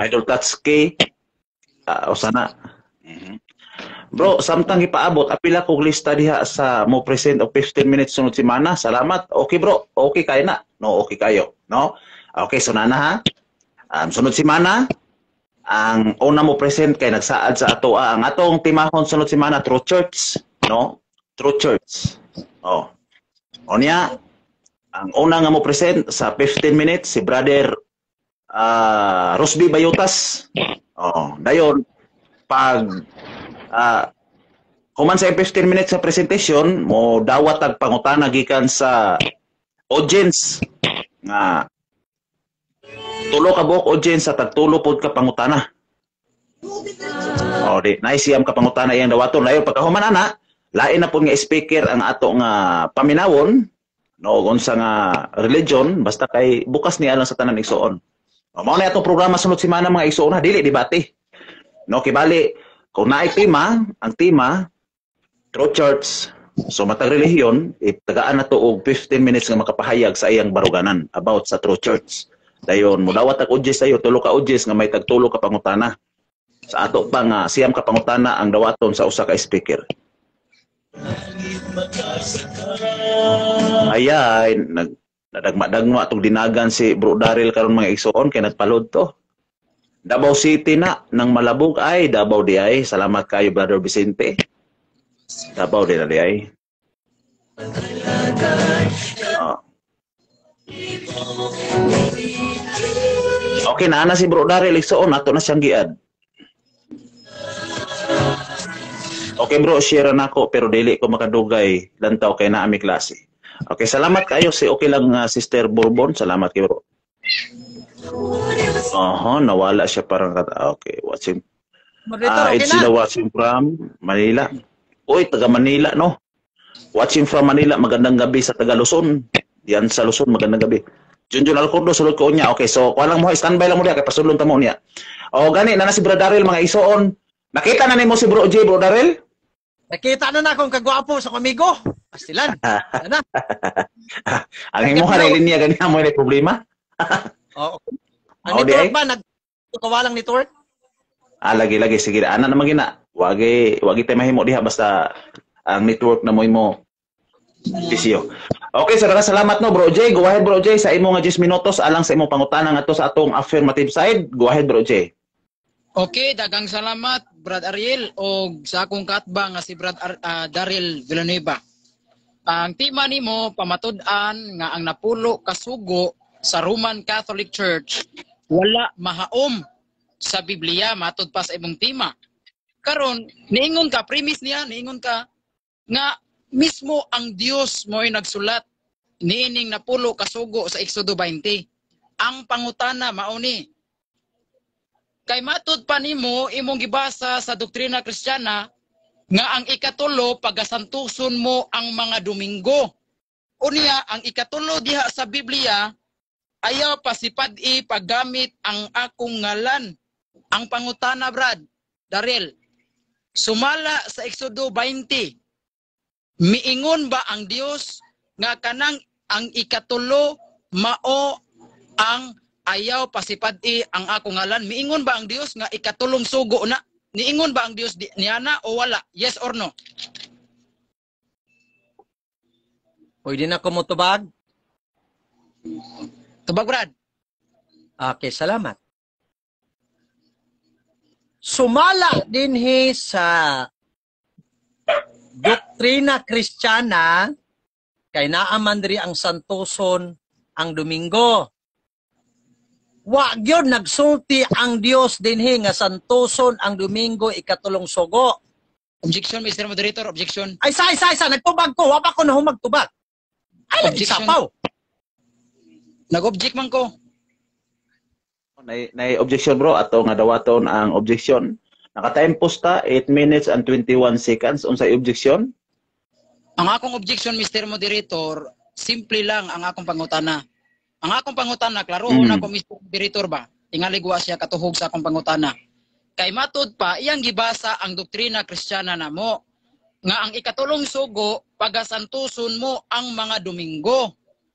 Idol Touch K. Usana. Bro, samtang ipaabot, apila kog lista diha sa mo present og 15 minutes sunod semana. Salamat. Okay, bro. Okay kayo na. No, okay kayo. No? Okay, so na ha. Sunod semana, ang una mo present kay nagsaad sa ato ang atong timahon sunod semana, True Church, no? True Church. Oh. Onya, ang una nga mo present sa 15 minutes si Brother Rosby Bayutas. Oh, dayon pag human sa 15 minutes sa presentation, mo dawat ag pangutana gikan sa audience nga tulo ka buok audience sa tagtulo pod ka pangutana. Oh, di nice siyam ka pangutana iyang dawaton. Dayon pagkahuman ana, lain na pod nga speaker ang ato nga paminawon, no, unsa nga religion, basta kay bukas niya lang sa tanan, igsoon. O, mao na atong programa sunod semana, mga igsoon ha, dili debate. No, kibali kung naay tema, ang tema True Church. So matag relihiyon, itagaan na to og 15 minutes nga makapahayag sa iyang baruganan about sa True Church. Dayon mudawat ag audience tayo, tulo ka audience nga may tagtulo ka pangutana. Sa ato pa nga siyam ka pangutana ang dawaton sa usa ka speaker. Ayay, nadagma-dagma atong dinagan si Bro Daryl karon, mga igsoon, kay nagpalod to. Davao City na nang Malabog ay Davao di ay. Salamat kayo, Brother Vicente. Davao di na di ay. Oh. Okay na ana si Bro Daryl, igsoon, ato na siyang giad. Okay bro, share na ako pero dili ko makadugay lantaw kay naa mi klase. Okay, salamat kayo si okay lang Sister Bourbon, salamat kay bro. Oho, nawala siya parang okay, watching. Moderator, okay it's na. Sila watching from Manila. Uy, taga Manila, no? Watching from Manila, magandang gabi sa taga Luzon. Diyan sa Luzon, magandang gabi. Junjun Alcordo, sulod ko niya. Okay, so kuha lang mo, standby lang mo diya kay pasulon ta mo niya. O gani na na si Bro Daryl, mga isoon. Nakita na nimo si Bro J, Bro Daryl? Nakita na na akong kagwapo sa amigo. Pastilan. Ana. Ang imo ka linya ganiya mo ni problema. Oo. Ang Oh, di network ay? ba nagkawalang network? Ah, lagi lagi sige ana naman gina. Wagi wagi tay mahimo diha basta ang network na mo imo PCO. Okay, so salamat no, Bro J. Go ahead, Bro J, sa imo nga 10 minutos alang sa imong pangutana ngadto sa atong affirmative side. Go ahead, Bro J. Okay, daghang salamat Brad Ariel og sa akong katbang nga si Brad Daryl Villanueva. Ang tema nimo pamatud-an nga ang napulo kasugo sa Roman Catholic Church wala mahaom sa Biblia matud pa sa imong tema. Karon, niingon ka, premise niya, niingon ka nga mismo ang Dios mo'y nagsulat niining napulo kasugo sa Exodo 20. Ang pangutana mao ni, kay matud pa nimo imong gibasa sa doktrina Kristiyana nga ang ikatulo pagasantuson mo ang mga Domingo. Unya ang ikatulo diha sa Biblia, ayaw pasipad-i paggamit ang akong ngalan. Ang pangutana, Brad Darel, sumala sa Exodo 20, miingon ba ang Dios nga kanang ang ikatulo mao ang ayaw pasipad-i ang akong ngalan? Miingon ba ang Dios nga ikatulong sugo na? Niingon ba ang Dios niana o wala? Yes or no? Pwede na ko motubag? Tubag, Brad. Okay, salamat. Sumala dinhi sa doktrina Kristiyana kay naaman diri ang santoson ang Domingo. Wa gyud nagsulti ang Dios dinhi nga santoson ang Domingo ikatulong sugo. Objection, Mr. Moderator, objection. Ay sa isa isa nagtubag ko, wa pa ko nahumag tubag. Ay lagi sapaw. Nag-object man ko. Nay objection, bro, ato nga dawaton ang objection. Naka-time post ta 8 minutes and 21 seconds. Unsay objection? Ang akong objection, Mr. Moderator, simple lang ang akong pangutana. Ang akong pangutana, klarohon ako, Mr. Moderator ba? Tingali wa siya katuhog sa akong pangutana. Kay matud pa, iyang gibasa ang doktrina Kristiyana namo nga ang ikatulong sugo pagasantuson mo ang mga Domingo.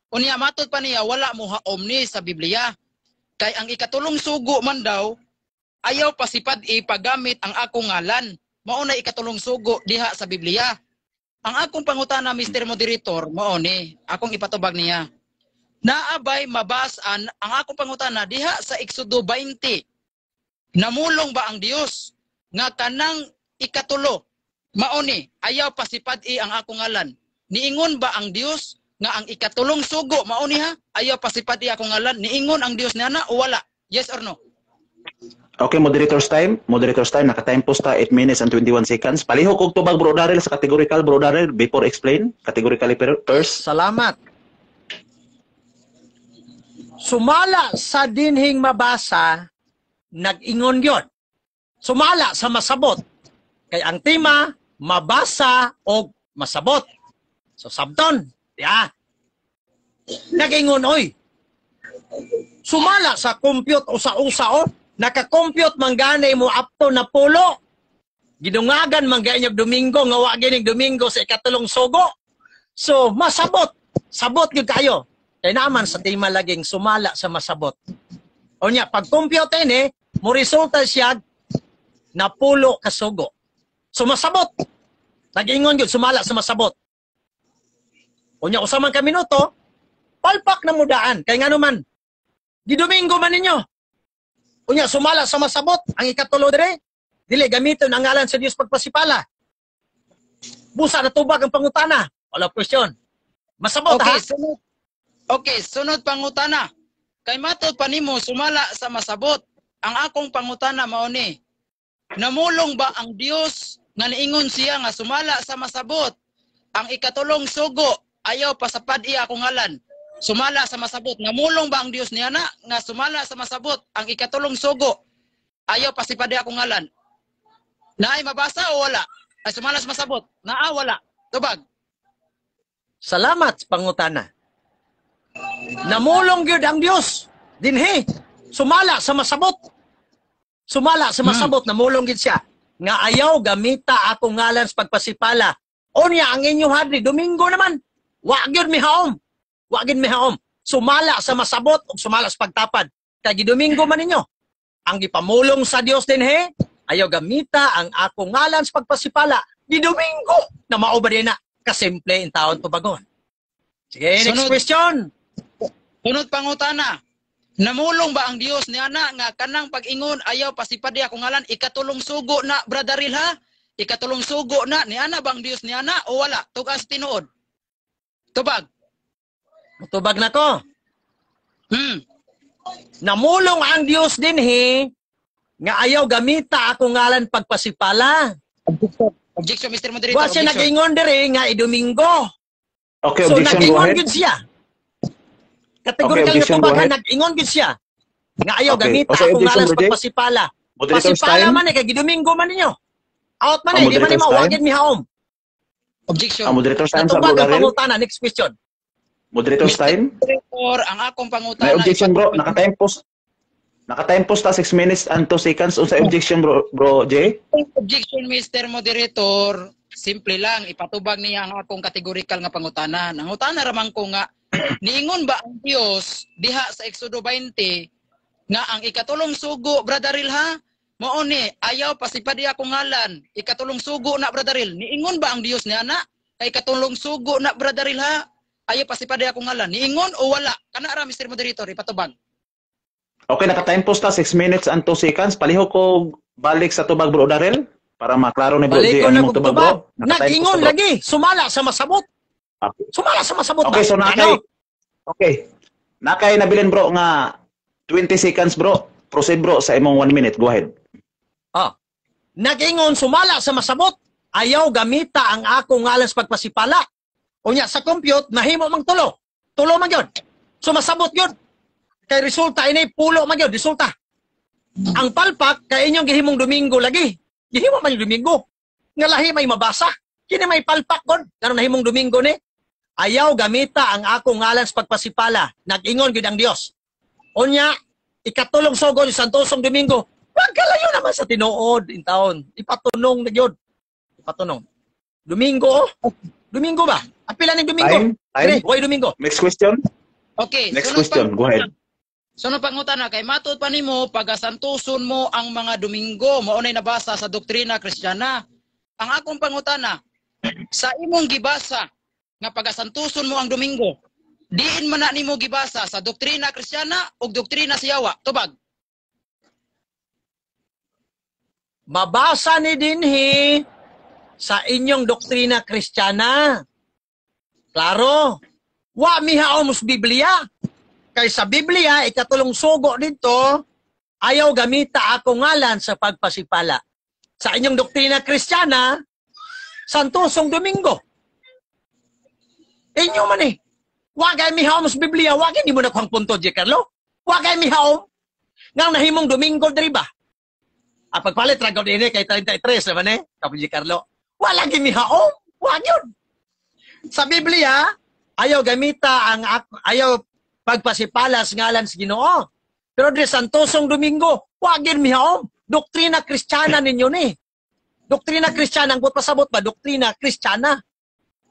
Unya matud pa niya wala mo haom ni sa Biblia. Kay ang ikatulong sugo man daw ayaw pasipad-i paggamit ang akong ngalan. Mao na ikatulong sugo diha sa Biblia. Ang akong pangutana, Mr. Moderator, mao ni akong ipatubag niya. Naabay mabasan ang akong pangutana diha sa Exodo 20. Namulong ba ang Dios nga kanang ikatulo mao ni ayaw pasipad-i ang akong ngalan? Niingon ba ang Dios nga ang ikatulong sugo mao ni ha ayaw pasipad-i akong ngalan? Niingon ang Dios niana o wala? Yes or no? Okay, moderator's time. Moderator's time, naka-time post ta 8 minutes and 21 seconds. Palihog og tubag, Bro Darrell, sa categorical, Bro Darrell, before explain. Categorically first. Salamat. Sumala sa dinhing mabasa, nag-ingon yun. Sumala sa masabot. Kay ang tema, mabasa o masabot. So, sabton. Ya. Nag-ingon, oy. Sumala sa compute usa-usa, o. Naka-compute manggani mo up to na pulo. Gidungagan manggani yung Domingo, nga wa gining Domingo sa ikatulong sugo. So, masabot. Sabot yun kayo. Kaya naman sa tema laging sumala sa masabot. O niya, pag compute ini, mo resulta siya na pulo kasugo. So masabot. Nag-ingon yun, sumala sa masabot. O niya, usaman ka minuto, palpak na mudaan. Kaya nga naman, gidomingo man ninyo. O niya, sumala sa masabot, ang ikatulo dire, dili, gamiton ang ngalan sa Diyos pagpasipala. Busa na tubag ang pangutana. Wala question. Masabot, okay, ha? Sunod. Okay, sunod pangutana. Kay matod pa nimo sumala sa masabot. Ang akong pangutana mao ni, namulong ba ang Dios nga niingon siya nga sumala sa masabot? Ang ikatulong sugo ayaw pasapad-i akong ngalan. Sumala sa masabot. Namulong ba ang Dios niya na nga sumala sa masabot? Ang ikatulong sugo ayaw pasipad-i akong ngalan. Naay mabasa o wala? Ay sumala sa masabot. Naa wala. Tubag. Salamat pangutana. Namulong gyud ang Dios dinhi. Sumala sa masabot. Sumala sa masabot, namulong gyud siya nga ayaw gamita akong ngalan sa pagpasipala. Unya ang inyo hadri Domingo naman. Wa gyud mihaom. Wa gyud mihaom. Sumala sa masabot ug sumala sa pagtapad. Kay gidomingo man ninyo. Ang gipamulong sa Dios dinhi, ayaw gamita ang akong ngalan sa pagpasipala. Gidomingo na mao ba din na kasimple in taon tubagon. Sige, next Sunod. Question. Sunod pangutana. Namulong ba ang Dios niya na nga kanang pag-ingon ayaw pasipadi akong ngalan ikatulong sugo na, Brother Ril, ha? Ikatulong sugo na niana ba ang Dios niya na o wala? Tugas tinuod. Tubag. Tubag na ko. Hmm. Namulong ang Dios dinhi Nga ayaw gamita ako ngalan pagpasipala. Objection. Objection, Mr. Moderator. Wa siya Objection. nag-ingon diri nga idomingo. Okay, So objection, go nag-ingon ahead. gyud siya. Categorical Okay, nga objection, go tubag ha, ahead. nag-ingon gyud siya. Nga ayaw gamita O, sa ako objection, ngalan sa Bro Jay? pagpasipala. Moderator's Pasipala time. man eh, kay gidomingo man ninyo. Out man Ah, eh, di man ni moderator's mawagin time. mihaom. Objection. Ah, moderator's time sa Natubag Bro ang Darrell. pangutana. Next question. Moderator's Mr. time. Moderator, ang akong pangutana. May objection, bro. Naka-time post. Naka-time post ta 6 minutes and 2 seconds. Unsa objection, bro, Bro Jay? Objection, Mr. Moderator. Simple lang, ipatubag niya ang akong categorical nga pangutana. Nangutana ramang ko nga, niingon ba ang Dios diha sa Exodo 20 nga ang ikatulong sugo, Brother Ril, ha? Mao ni, ayaw pasipadi akong ngalan. Ikatulong sugo na, Brother Ril. Niingon ba ang Dios niya na? Kay ikatulong sugo na, Brother Ril, ha? Ayaw pasipadi akong ngalan. Niingon o wala? Kana ra, Mr. Moderator, ipatubag. Okay, naka-time post ta 6 minutes and 2 seconds. Palihog ko balik sa tubag, Bro Darrell, para maklaro ni Bro Balik Jay ko ang na imong kog tubag, tubag. bro. Naka-time post Nag-ingon ta, bro. lagi. Sumala sa masabot. Okay. Sumala sa masabot Okay, ba? so nakay Ano? Okay. Nakay nabilin, bro, nga 20 seconds, bro. Proceed, bro, sa imong 1 minute. Go ahead. Ah. Nag-ingon sumala sa masabot. Ayaw gamita ang akong ngalan sa pagpasipala. Unya sa compute nahimo mang tulo. Tulo man gyud. So masabot gyud. Kay resulta ini pulo man gyud resulta. Ang palpak kay inyong gihimong Domingo lagi. Gihimo man yung Domingo. Nga lahi may mabasa. Kini may palpak kon. Ngano nahimong Domingo ni? Ayaw gamita ang akong ngalan sa pagpasipala. Nag-ingon gyud ang Dios. Unya, ikatulong sugod sa Santosong Domingo. Wag kalayo naman sa tinuod in taon. Ipatunong na gyud. Ipatunong. Domingo, oh. Domingo ba? Apila ning Domingo? Time? Time? Dire, why Domingo? Next question. Okay. Next Sunod question. Go ahead. Sunod pangutana kay matud pa nimo pagasantuson mo ang mga Domingo, mao nay nabasa sa doktrina Kristiyana. Ang akong pangutana, sa imong gibasa nga pagasantuson mo ang Domingo, diin man na nimo gibasa, sa doktrina Kristiyana o doktrina sa yawa? Tubag. Mabasa ni dinhi sa inyong doktrina Kristiyana. Klaro. Wa mihaom sa Biblia. Kay sa Biblia, ikatulong sugo dito, ayaw gamita ako ngalan sa pagpasipala. Sa inyong doktrina Kristiyana, Santosong Domingo. Inyo man eh. Wa kay mihaom sa Biblia, wa kay nimo nakuhang punto, J. Carlo. Wa kay mihaom. Nga nahimong Domingo diri ba? Ah, pagpalit ra gud ini kay 33 naman eh, Kapo J. Carlo. Wala gyud mihaom. Wa gyud. Sa Biblia, ayaw gamita ang ayaw pagpasipalas ngalan sa Ginoo. Pero diri Santosong Domingo, wa gyud mihaom. Doktrina Kristiyana ninyo ni. Doktrina Kristiyana ang buot pasabot ba? Doktrina Kristiyana.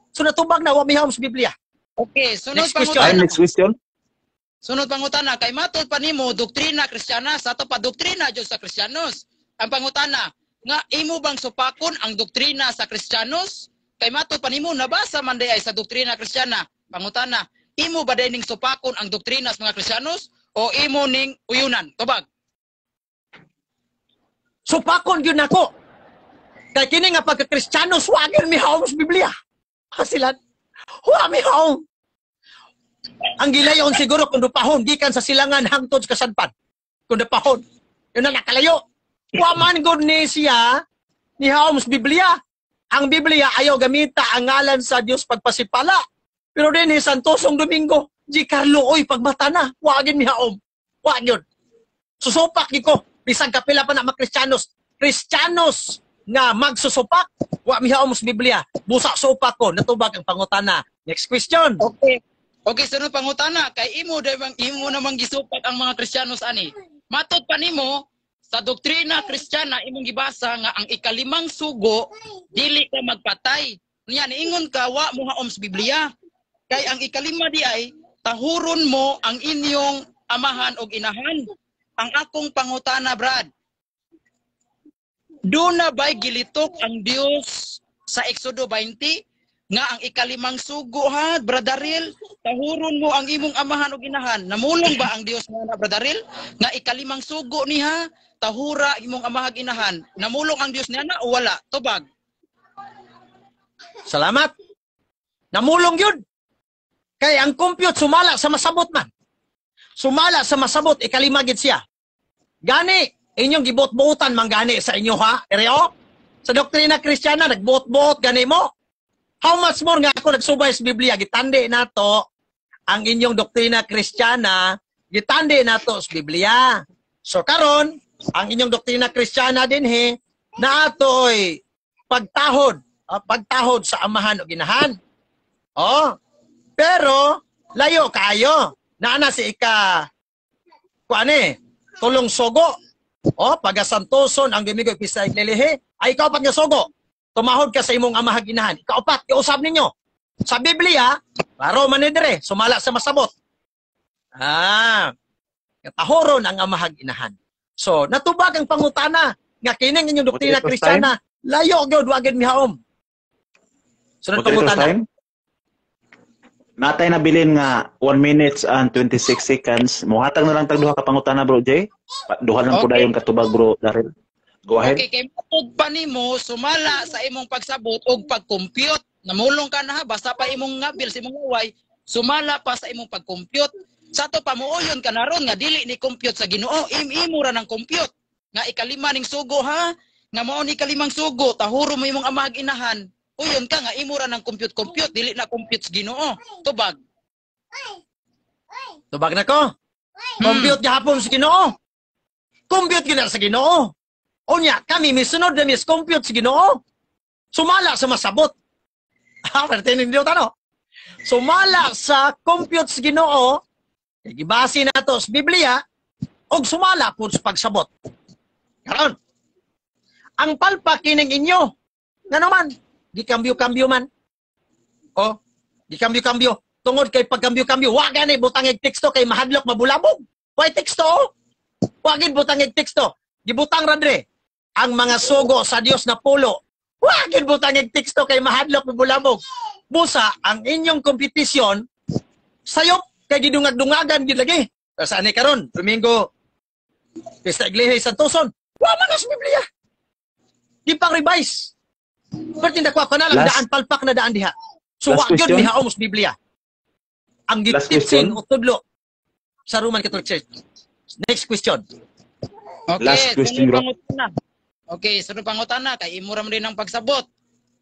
So natubag na wa mihaom sa Biblia. Okay, sunod Next question. Time, pangutana. next question. Sunod pangutana kay matud pa nimo doktrina Kristiyana sa ato pa doktrina jud sa Kristiyanos. Ang pangutana nga imo bang supakon ang doktrina sa Kristiyanos? Kay matud pa nimo nabasa man day ay sa doktrina Kristiyana. Pangutana, imo ba day ning supakon ang doktrina sa mga Kristiyanos o imo ning uyunan? Tubag. Supakon gyud nako. Kay kini nga pagka-Kristiyano, wa gyud mihaom sa Biblia. Hasilan. Wa mihaom. Ang gilayon siguro kung dupahon gikan sa silangan hangtod sa kasadpan. Kung dupahon. Yun na nakalayo. Wa man gud ni siya nihaom sa Biblia. Ang Biblia ayaw gamita ang ngalan sa Dios pagpasipala. Pero din Santosong Domingo, G. Carlo, oy, pagmata na, wa gyud mihaom. Wa gyud. Susupak gyud ko bisag kapila pa na mga Kristiyanos. Kristiyanos nga magsusupak, wa mihaom sa Biblia. Busa supak ko, natubag ang pangutana. Next question. Okay. Okay, sunod pangutana kay imo day bang imo namang gisupak ang mga Kristiyanos ani. Matod pa nimo sa doktrina Kristiyana imong gibasa nga ang ikalimang sugo dili ka magpatay. Niya niingon ka wa mo haom sa Biblia. Kay ang ikalima di ay tahuron mo ang inyong amahan og inahan. Ang akong pangutana, Brad. Duna ba'y gilitok ang Dios sa Exodo 20 nga ang ikalimang sugo ha, Brother Ril, tahuron mo ang imong amahan ug inahan? Namulong ba ang Dios nga na, Brother Ril, nga ikalimang sugo niha, tahura imong amahan inahan? Namulong ang Dios niya na o wala? Tubag. Salamat. Namulong yun. Kay ang compute sumala sa masabot man. Sumala sa masabot, ikalima gid siya. Gani, Inyong gibot-botan man gani sa inyo ha. Ereo? Sa doktrina Kristiyana nagbuot-buot gani mo. How much more nga ako nagsubay sa Biblia, gitandi nato ang inyong doktrina Kristiyana, gitandi nato sa Biblia. So karon, ang inyong doktrina Kristiyana dinhi naatoy pagtahod, pagtahod sa amahan o ginahan. Oh. Pero layo kaayo. Naa na si ika kuan tulong sugo. Oh, pagasantoson ang Domingo Pista Iglelehe. Ay ikaapat nga sugo. Tumahod ka sa imong amahag inahan. Ikaapat, iusab ninyo. Sa Biblia, klaro man ni dire, sumala sa masabot. Ah, katahoron ang amahag inahan. So, natubag ang pangutana nga kining inyong doktrina Moderator's Kristiyana, layo gyud, wa gyud mihaom. Sunod Moderator's pangutana. time. Natay nabilin nga 1 minutes and 26 seconds. Muhatag na lang tag duha ka pangutana, Bro Jay. Duha lang po dayon katubag, Bro Daryl. Go ahead. Okay, kay matod pa nimo sumala sa imong pagsabot og pag-compute. Namulong ka na ha, basta pa imong ngabil sa imong laway, sumala pa sa imong pag-compute. Sa to pamuoyon ka na ron nga dili ni compute sa Ginoo, im-imo ra ng compute. Nga ikalima ning sugo ha, nga mao ni kalimang sugo, tahuro mo imong amag inahan. Uyon ka nga imo ra ng compute compute, dili na compute sa Ginoo. Tubag. Tubag na ko. Compute gihapon sa Ginoo. Compute gina sa Ginoo. Unya, kami misunod na mis compute sa Ginoo. Sumala sa masabot. Ha, pertaining niyo tano. Sumala sa compute sa Ginoo, kay gibase nato sa Biblia, og sumala pud sa pagsabot. Karon, ang palpak kining inyo, ngano man, gikambyo-kambyo man. O, gikambyo-kambyo. Tungod kay pagkambyo-kambyo, wa gani butang teksto kay mahadlok mabulabog. Way teksto. Oh. Wa gid butang teksto. Gibutang ra dre ang mga sugo sa Dios na pulo. Wa gid butang teksto kay mahadlok mabulabog. Busa ang inyong kompetisyon sayop kay gidungag-dungagan gid lagi. Sa ani karon, Domingo Pista Iglesia Santoson. Wa man sa Biblia. Di pang revise. Pero ko na lang daan palpak na daan diha. So wa gyud mihaom sa Biblia. Ang gitipsin o tudlo sa Roman Catholic Church. Next question. Okay, last question, bro. Okay, sunod pangutana kay imo ra man din ang pagsabot.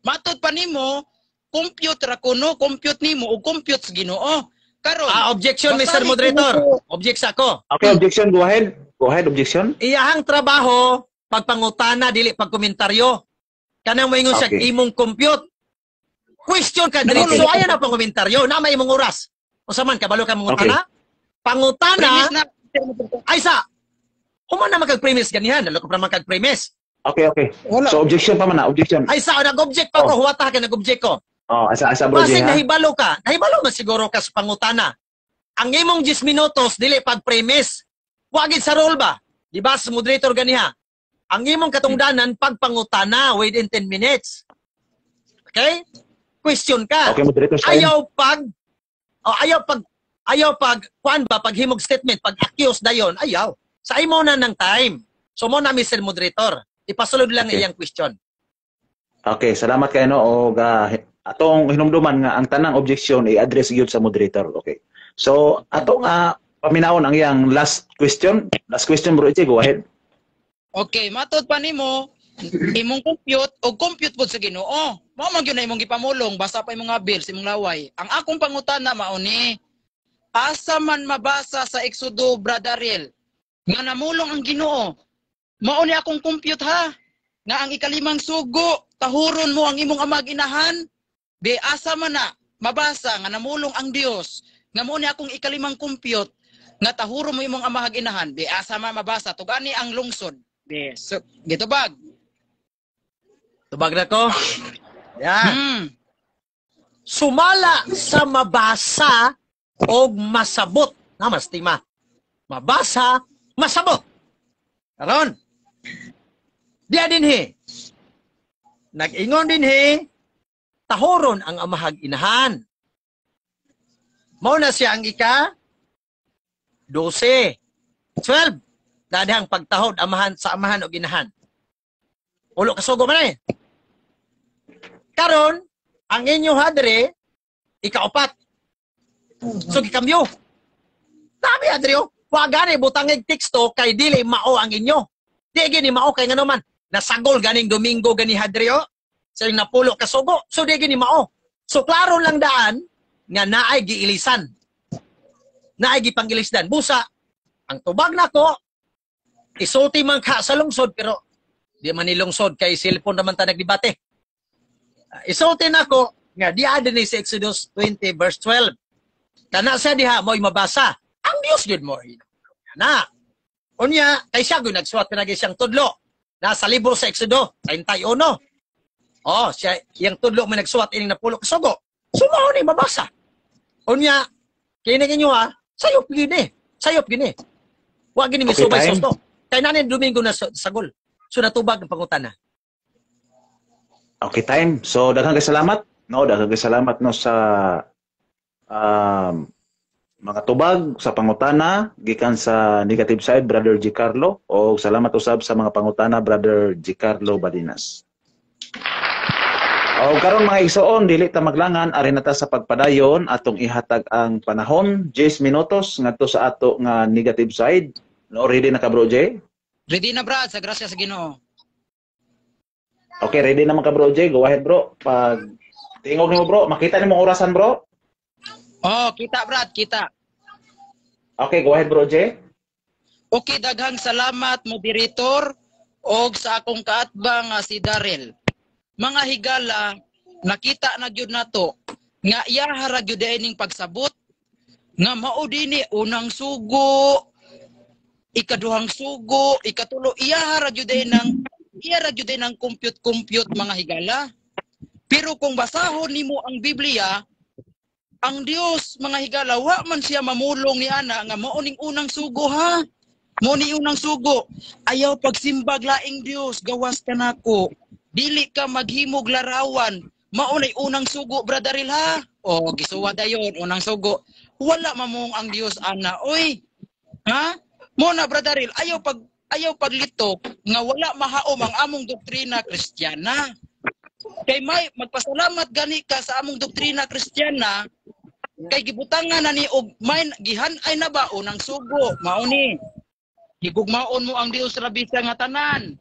Matod pa nimo, compute ra kuno, compute nimo ug compute sa Ginoo. Karon, objection, Mr. Moderator. Object sa ako. Okay, objection, go ahead. Go ahead, objection. Iyahang trabaho pagpangutana dili pagkomentaryo. Kanang moingon siya imong compute. Question ka diri. So ayan na pang komentaryo. Na may imong oras. Unsa man kabalo ka mangutana? Premise Pangutana na. ay sa human na magkag-premise ganihan, lalo ko pa magkag-premise. Okay. Wala. So objection pa man na, objection. Ay sa nag-object pa ko, huwata ka nag-object ko. Oh, asa bro Jay, Basig ha? nahibalo ka, nahibalo man siguro ka sa pangutana. Ang imong 10 minutos dili pag-premise. Wagid sa role ba? Di ba sa moderator ganiha? Ang imong katungdanan pagpangutana within 10 minutes. Okay? Question ka. Okay, moderator time. Ayaw pag kuan ba paghimog statement, pag accuse dayon, ayaw. Sa imo na ng time. So mo na Mr. Moderator, ipasulod lang iyang question. Okay, salamat kay no og atong hinumduman nga ang tanang objection i-address gyud sa moderator. Okay. So ato nga paminawon ang iyang last question. Last question, Bro Jay, go ahead. Okay, matod pa nimo imong compute o compute pud sa Ginoo. Mao man gyud na imong gipamulong basta pa imong abil sa imong laway. Ang akong pangutana mao ni, asa man mabasa sa Exodo, Brother Ariel, nga namulong ang Ginoo? Mao ni akong compute ha, nga ang ikalimang sugo, tahuron mo ang imong amag inahan. Be asa man na mabasa nga namulong ang Dios nga mao ni akong ikalimang compute nga tahuro mo imong amahag inahan? Be asa man mabasa? Tugani ang lungsod. Be so, gitubag. Tubag na ko. Yan. Sumala sa mabasa og masabot. Na mas tima. Mabasa, masabot. Karon. Diya dinhi. Nag-ingon dinhi, tahoron ang amahag inahan. Mao na siya ang ika 12. 12. Dadihang pagtahod amahan sa amahan og inahan. Ulo kasugo man eh. Karon, ang inyo hadre, ikaupat. So gikambyo. Dami hadre oh. Wa gani butangig teksto kay dili mao ang inyo. Di gini mao kay ngano man nasagol ganing Domingo gani Hadrio sa iyang napulo ka sugo. So di gini mao. So klaro lang daan nga naay giilisan. Naay gipangilisdan. Busa ang tubag nako isulti man ka sa lungsod, pero di man ni lungsod kay cellphone naman ta nagdebate. Isulti nako nga diha dinhi sa Exodus 20 verse 12. Kana sa diha mo'y mabasa. Ang Dios gyud mo. Na. Unya kay siya gyud nagsuwat pinagi siyang tudlo. Nasa libro sa Exodo 31. Oh, siya iyang tudlo may nagsuwat ining napulo ka sugo. So mao ni mabasa. Unya kini ninyo ha, sayop gini. Sayop gini. Wa gini Okay, misubay time. sa susto. Kay nanin Domingo na sagol. So natubag ang pangutana. Okay, time. So daghang kay salamat, no, daghang kay salamat no sa mga tubag sa pangutana gikan sa negative side, Brother G. Carlo, o salamat usab sa mga pangutana, Brother G. Carlo Badinas. O karon mga igsoon, dili ta maglangan, ari na ta sa pagpadayon. Atong ihatag ang panahon 10 minutos ngadto sa ato nga negative side. No, ready na ka, Bro J? Ready na, Brad, sa grasya sa Ginoo. Okay, ready naman ka, Bro J. Go ahead, bro. Pag tingog nimo, bro, makita nimo orasan, bro. Oh, kita, Brad, kita. Okay, go ahead, Bro J. Okay, daghang salamat, moderator, og sa akong kaatbang nga si Daryl. Mga higala, nakita na gyud nato nga iyaha ra gyud ning pagsabot nga mao dinhi unang sugo, ikaduhang sugo, ikatulo, iyaha ra gyud ng compute compute, mga higala. Pero kung basahon nimo ang Biblia, ang Dios, mga higala, wa man siya mamulong ni ana nga mao ning unang sugo ha. Mao ni unang sugo. Ayaw pagsimbag laing Dios, gawas kanako. Dili ka maghimog larawan. Mao nay unang sugo, Brother Ril, ha. O gisuwa dayon unang sugo. Wala mamong ang Dios ana. Oy. Ha? Mo na, Brother Ril, ayaw paglitok nga wala mahaom ang among doktrina Kristiyana. Kay may magpasalamat gani ka sa among doktrina Kristiyana kay gibutangan na ni og may gihan-ay na ba unang sugo mao ni higugmaon mo ang Dios labi sa nga tanan.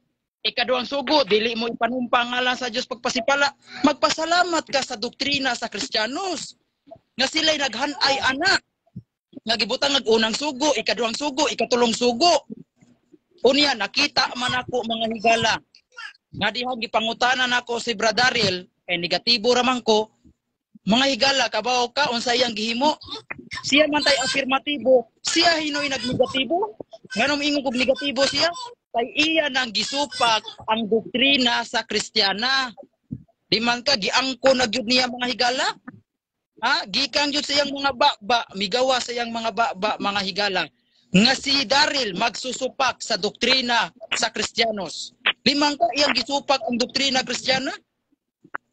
Ikaduhang sugo, dili mo ipanumpa ang ngalan sa Dios pagpasipala. Magpasalamat ka sa doktrina sa Kristiyanos nga sila'y naghan-ay ana nga gibutang og unang sugo, ikaduhang sugo, ikatulong sugo. Unya nakita man ako, mga higala, nga dihang gipangutana nako si Brother kay negatibo ra man ko. Mga higala, kabaw ka unsa iyang gihimo? Siya man tay afirmatibo, siya hinoy nagnegatibo. Nganong ingon kog negatibo siya? Kay iya nang gisupak ang doktrina sa Kristiyana. Di man ka giangko na gyud niya, mga higala? Ha, gikan gyud sa iyang mga baba, migawa sa iyang mga baba, mga higala, nga si Daryl magsusupak sa doktrina sa Kristiyanos. Limang ka iyang gisupak ang doktrina Kristiyana.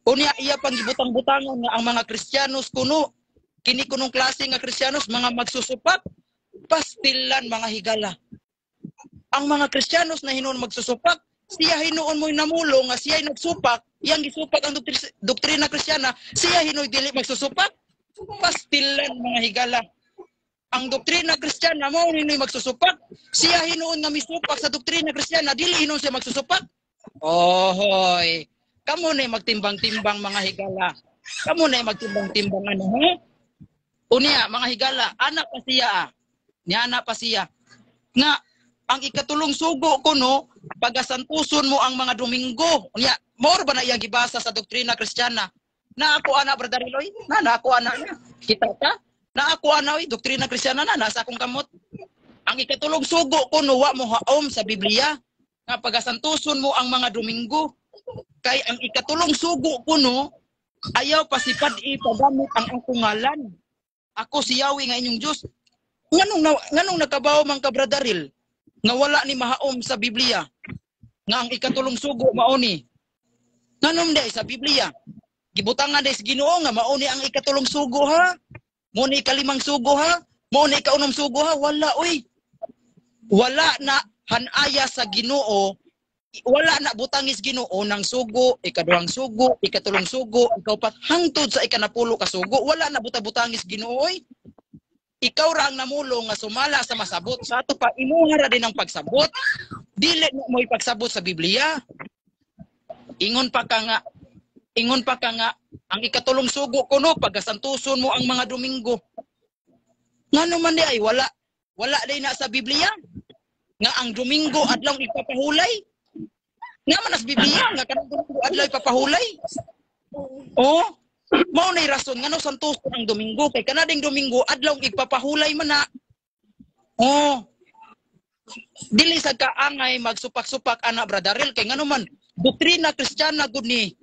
Unya iya pang gibutang-butangan nga ang mga Kristiyanos kuno, kini kunong klase nga Kristiyanos mga magsusupak. Pastilan, mga higala. Ang mga Kristiyanos na hinuon magsusupak, siya hinuon mo'y namulo nga siya nagsupak, iyang gisupak ang doktrina Kristiyana, siya hinuoy dili magsusupak. Pastilan, mga higala. Ang doktrina Kristiyana mao hinoy magsusupak, siya hinuon nga misupak sa doktrina Kristiyana, dili hinuon siya magsusupak. Ohoy. Kamo na magtimbang-timbang, mga higala. Kamo na magtimbang-timbang ano ha? Unya, mga higala, anak pa siya ah. Niana pa siya. Nga ang ikatulong sugo ko no, pagasantuson mo ang mga Domingo. Unya, mao ba na iyang gibasa sa doktrina Kristiyana? Na ako ana, Brother Eloy? Na ako ana na. Kita ka? Na ako ana oy, doktrina Kristiyana na nasa akong kamot. Ang ikatulong sugo ko no, wa mo haom sa Biblia nga pagasantuson mo ang mga Domingo. Kay ang ikatulong sugo ko no, ayaw pasipad ipagamit ang akong ngalan. Ako si Yahweh nga inyong Diyos. Nganong nakabaw man ka, Brother Ril, nga wala ni mahaom sa Biblia nga ang ikatulong sugo mao ni? Nganong day sa Biblia gibutangan day sa Ginoo nga mao ni ang ikatulong sugo ha, mao ni ikalimang sugo ha, mao ni ikaunom sugo ha? Wala oy. Wala na hanaya sa Ginoo, wala na butangis Ginoo ng sugo, ikaduhang sugo, ikatulong sugo, ikaupat hangtod sa ikanapulo ka sugo, wala na buta-butangis Ginoo oy. Ikaw ra ang namulo nga sumala sa masabot. Sa ato pa, imuha ra din ang pagsabot. Dili na mo ipagsabot sa Biblia. Ingon pa ka nga ang ikatulong sugo kuno pagasantuson mo ang mga Domingo. Ngano man di ay wala wala day na sa Biblia nga ang Domingo adlaw ipapahulay. Nga man as Biblia nga kanang Domingo adlaw ipapahulay. Oh, mao nay rason ngano santuson ang Domingo kay kanading Domingo adlaw ipapahulay man na. Oh. Dili sa kaangay magsupak-supak ana, Brother Ril, kay ngano man doktrina Kristiyana gud ni.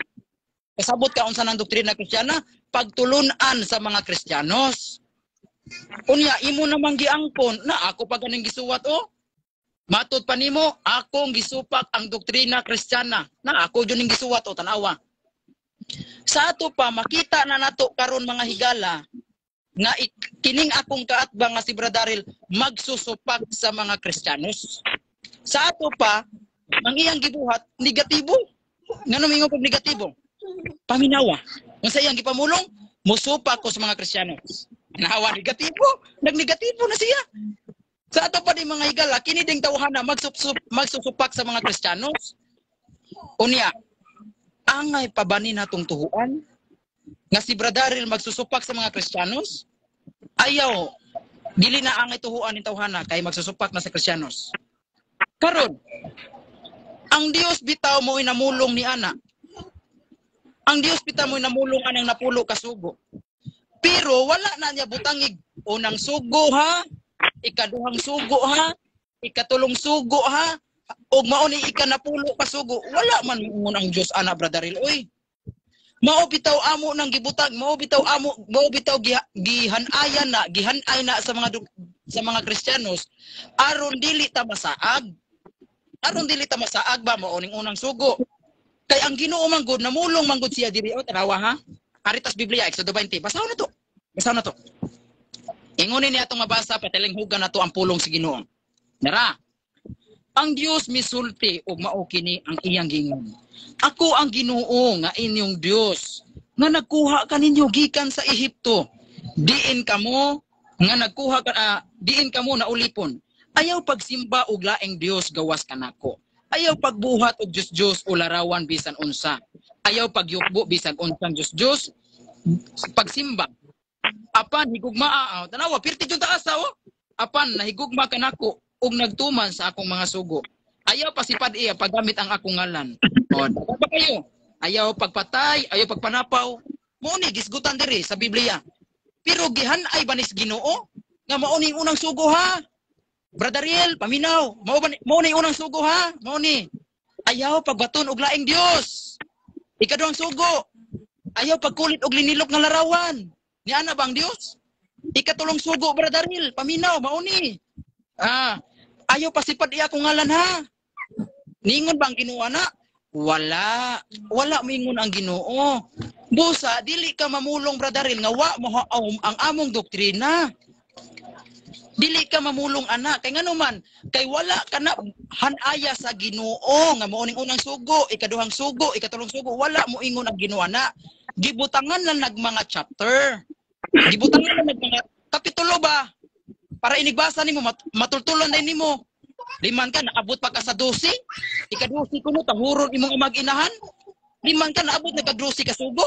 Kasabot ka unsa nang doktrina Kristiyana? Pagtulunan sa mga Kristiyanos. Unya imo namang giangkon na ako pa ganing gisuwat oh. Matod pa nimo akong gisupak ang doktrina Kristiyana. Na ako jud ning gisuwat oh, tanawa. Sa ato pa makita na nato karon, mga higala, nga kining akong kaatbang nga si Brother Daryl magsusupak sa mga Kristiyanos. Sa ato pa ang iyang gibuhat negatibo. Ngano mingon kog negatibo? Paminawa. Unsa iyang gipamulong? Musupak ko sa mga Kristiyanos. Nawa negatibo, nagnegatibo na siya. Sa ato pa di, mga higala, kini ding tawhana magsusupak sa mga Kristiyanos. Unya, angay pa ba ni natong tuhuan nga si Brother Daryl magsusupak sa mga Kristiyanos? Ayaw, dili na angay tuhuan ni tawhana kay magsusupak na sa Kristiyanos. Karon, ang Dios bitaw mo inamulong ni ana. Ang Dios bitaw mo inamulong anang napulo ka sugo. Pero wala na niya butangig unang sugo ha, ikaduhang sugo ha, ikatulong sugo ha, ug mao ni ikanapulo ka sugo. Wala man moingon ang Dios ana, Brother Ril. Oy. Mao bitaw amo nang gibutang, mao bitaw amo, mao bitaw gihanayan na, gihanay na sa mga Kristiyanos aron dili ta masaag. Aron dili ta masaag ba mao ning unang sugo. Kay ang Ginoo man gud namulong man gud siya diri oh, tanawa ha. Aritas Biblia Exodo 20. Basahon na to. Basahon na to. Ingonin niya atong mabasa, patilinghugan na to ang pulong sa Ginoo. Nara. Ang Dios misulti ug mao kini ang iyang giingon. Ako ang Ginoo nga inyong Dios nga nagkuha kaninyo gikan sa Ehipto. Diin kamo nga nagkuha ka diin kamo na ulipon. Ayaw pagsimba og laing dios gawas kanako. Ayaw pagbuhat og dios-dios o larawan bisan unsa. Ayaw pagyukbo bisan unsang dios-dios pagsimba. Apan higugmaa, tanawa pirti jud taas oh. Apan nahigugma kanako ug nagtuman sa akong mga sugo. Ayaw pasipad iya paggamit ang akong ngalan. O, ba kayo? Ayaw pagpatay, ayaw pagpanapaw. Mao ni gisgutan diri sa Biblia. Pero gihan-ay ba nis Ginoo nga mao ni unang sugo ha? Brother Riel, paminaw. Mao ba mao ni unang sugo ha? Mao ni. Ayaw pagbaton og laing Dios. Ikaduhang sugo. Ayaw pagkulit og linilok nga larawan. Ni ana ba ang Dios? Ikatulong sugo, Brother Riel, paminaw, mao ni. Ayaw pasipad iya akong ngalan ha. Ningon ba ang Ginoo na? Wala. Wala mingon ang Ginoo. Busa, dili ka mamulong, Brother Riel, nga wa mo ang among doktrina. Dili ka mamulong ana kay ngano man kay wala ka na hanaya sa Ginoo nga mao ning unang sugo, ikaduhang sugo, ikatulong sugo, wala mo ingon ang Ginoo ana. Gibutangan lang nag mga chapter. Gibutangan lang nag mga kapitulo ba? Para inigbasa nimo matultulan din nimo. Di man ka naabot pa ka sa 12, ika-12 kuno tahuron imong amag-inahan. Di man ka naabot na kag 12 ka sugo.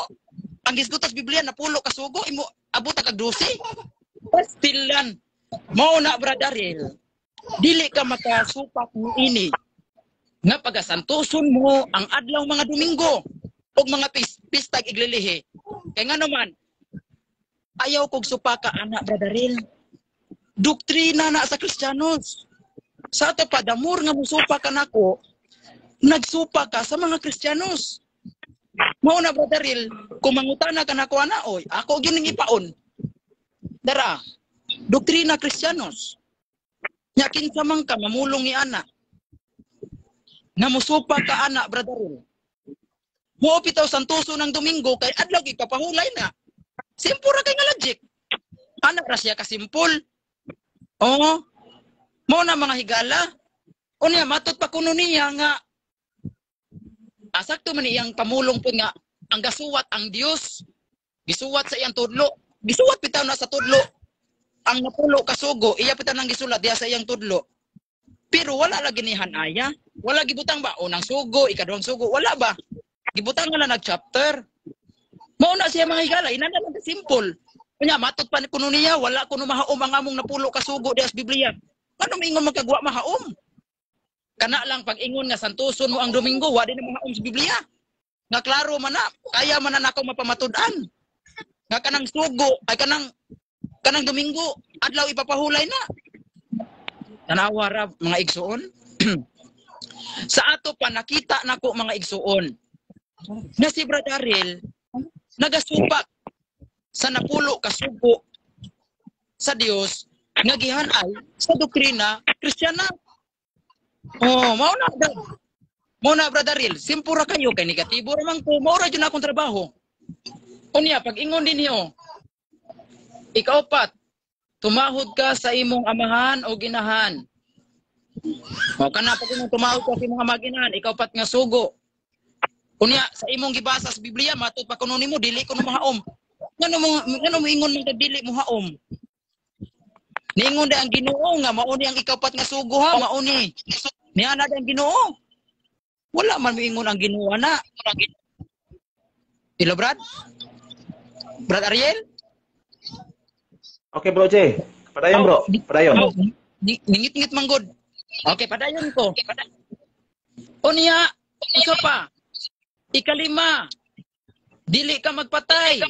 Ang gisgutan sa Biblia napulo ka sugo, imo abot na kag 12. Pastilan. Mao na, Brother Riel, dili ka makasupak ni ini nga pagasantoson mo ang adlaw mga Domingo ug mga pistag iglilihi. Kay ngano man ayaw kog supaka ana, Brother Riel. Doktrina na sa Kristiyanos. Sa ato pa damur nga musupa ka nako, nagsupa ka sa mga Kristiyanos. Mao na, Brother Riel, kung mangutana ka nako ana oy, ako gyud ning ipaon. Dara, doktrina Kristiyanos. Nya kinsa man ka mamulong ni ana. Nga musupa ka ana, Brother Riel. Muo bitaw santuso ng Domingo kay adlaw ipapahulay na. Simple ra kay nga logic. Ana ra siya kasimpol. Oo. Mao na, mga higala. Unya matot pa kuno niya nga asakto man iyang pamulong po nga ang gasuwat ang Dios. Gisuwat sa iyang tudlo. Gisuwat bitaw na sa tudlo. Ang napulo kasugo, iya bitaw nang gisulat diha sa iyang tudlo. Pero wala lagi ni hanaya. Wala gibutang ba unang sugo, ikaduhang sugo, wala ba? Gibutang nga lang nag-chapter. Mao na siya mga higala, inana lang simple. Kunya matud pa ni kuno niya, wala kuno mahaom ang among napulo ka sugo diha sa Biblia. Ngano moingon magkagwa mahaom? Kana lang pag ingon nga santuson mo ang Domingo, wa din mahaom sa Biblia. Nga klaro man na, kaya man na nako mapamatud-an. Nga kanang sugo ay kanang kanang Domingo, adlaw ipapahulay na. Tanawa ra mga igsuon. Sa ato pa nakita nako mga igsuon na si Brother Ariel nagasupak sa napulo ka sugo sa Dios nga gihanay sa doktrina Kristiyana. Oh, mao na bro. Mao na Brother Ariel, simple ra kayo kay negatibo ra man ko, mao ra jud akong trabaho. Unya pag ingon din niyo, ikaupat, tumahod ka sa imong amahan o ginahan. O kana pag imong tumahod ka sa imong amahan ginahan, ikaupat nga sugo. Unya sa imong gibasa sa Biblia matud pa kuno nimo dili kuno mahaom. Ngano mo ingon man dili mo haom? Niingon di ang Ginoo nga mao ni ang ikaupat nga sugo ha, mao ni. Niana di ang Ginoo. Wala man moingon ang Ginoo ana. Ilo Brad? Brad Ariel? Okay bro Jay. Padayon bro. Padayon. Oh, ningit-ngit man gud. Okay, padayon ko. Unya, usa pa. Ikalima. Dili ka magpatay.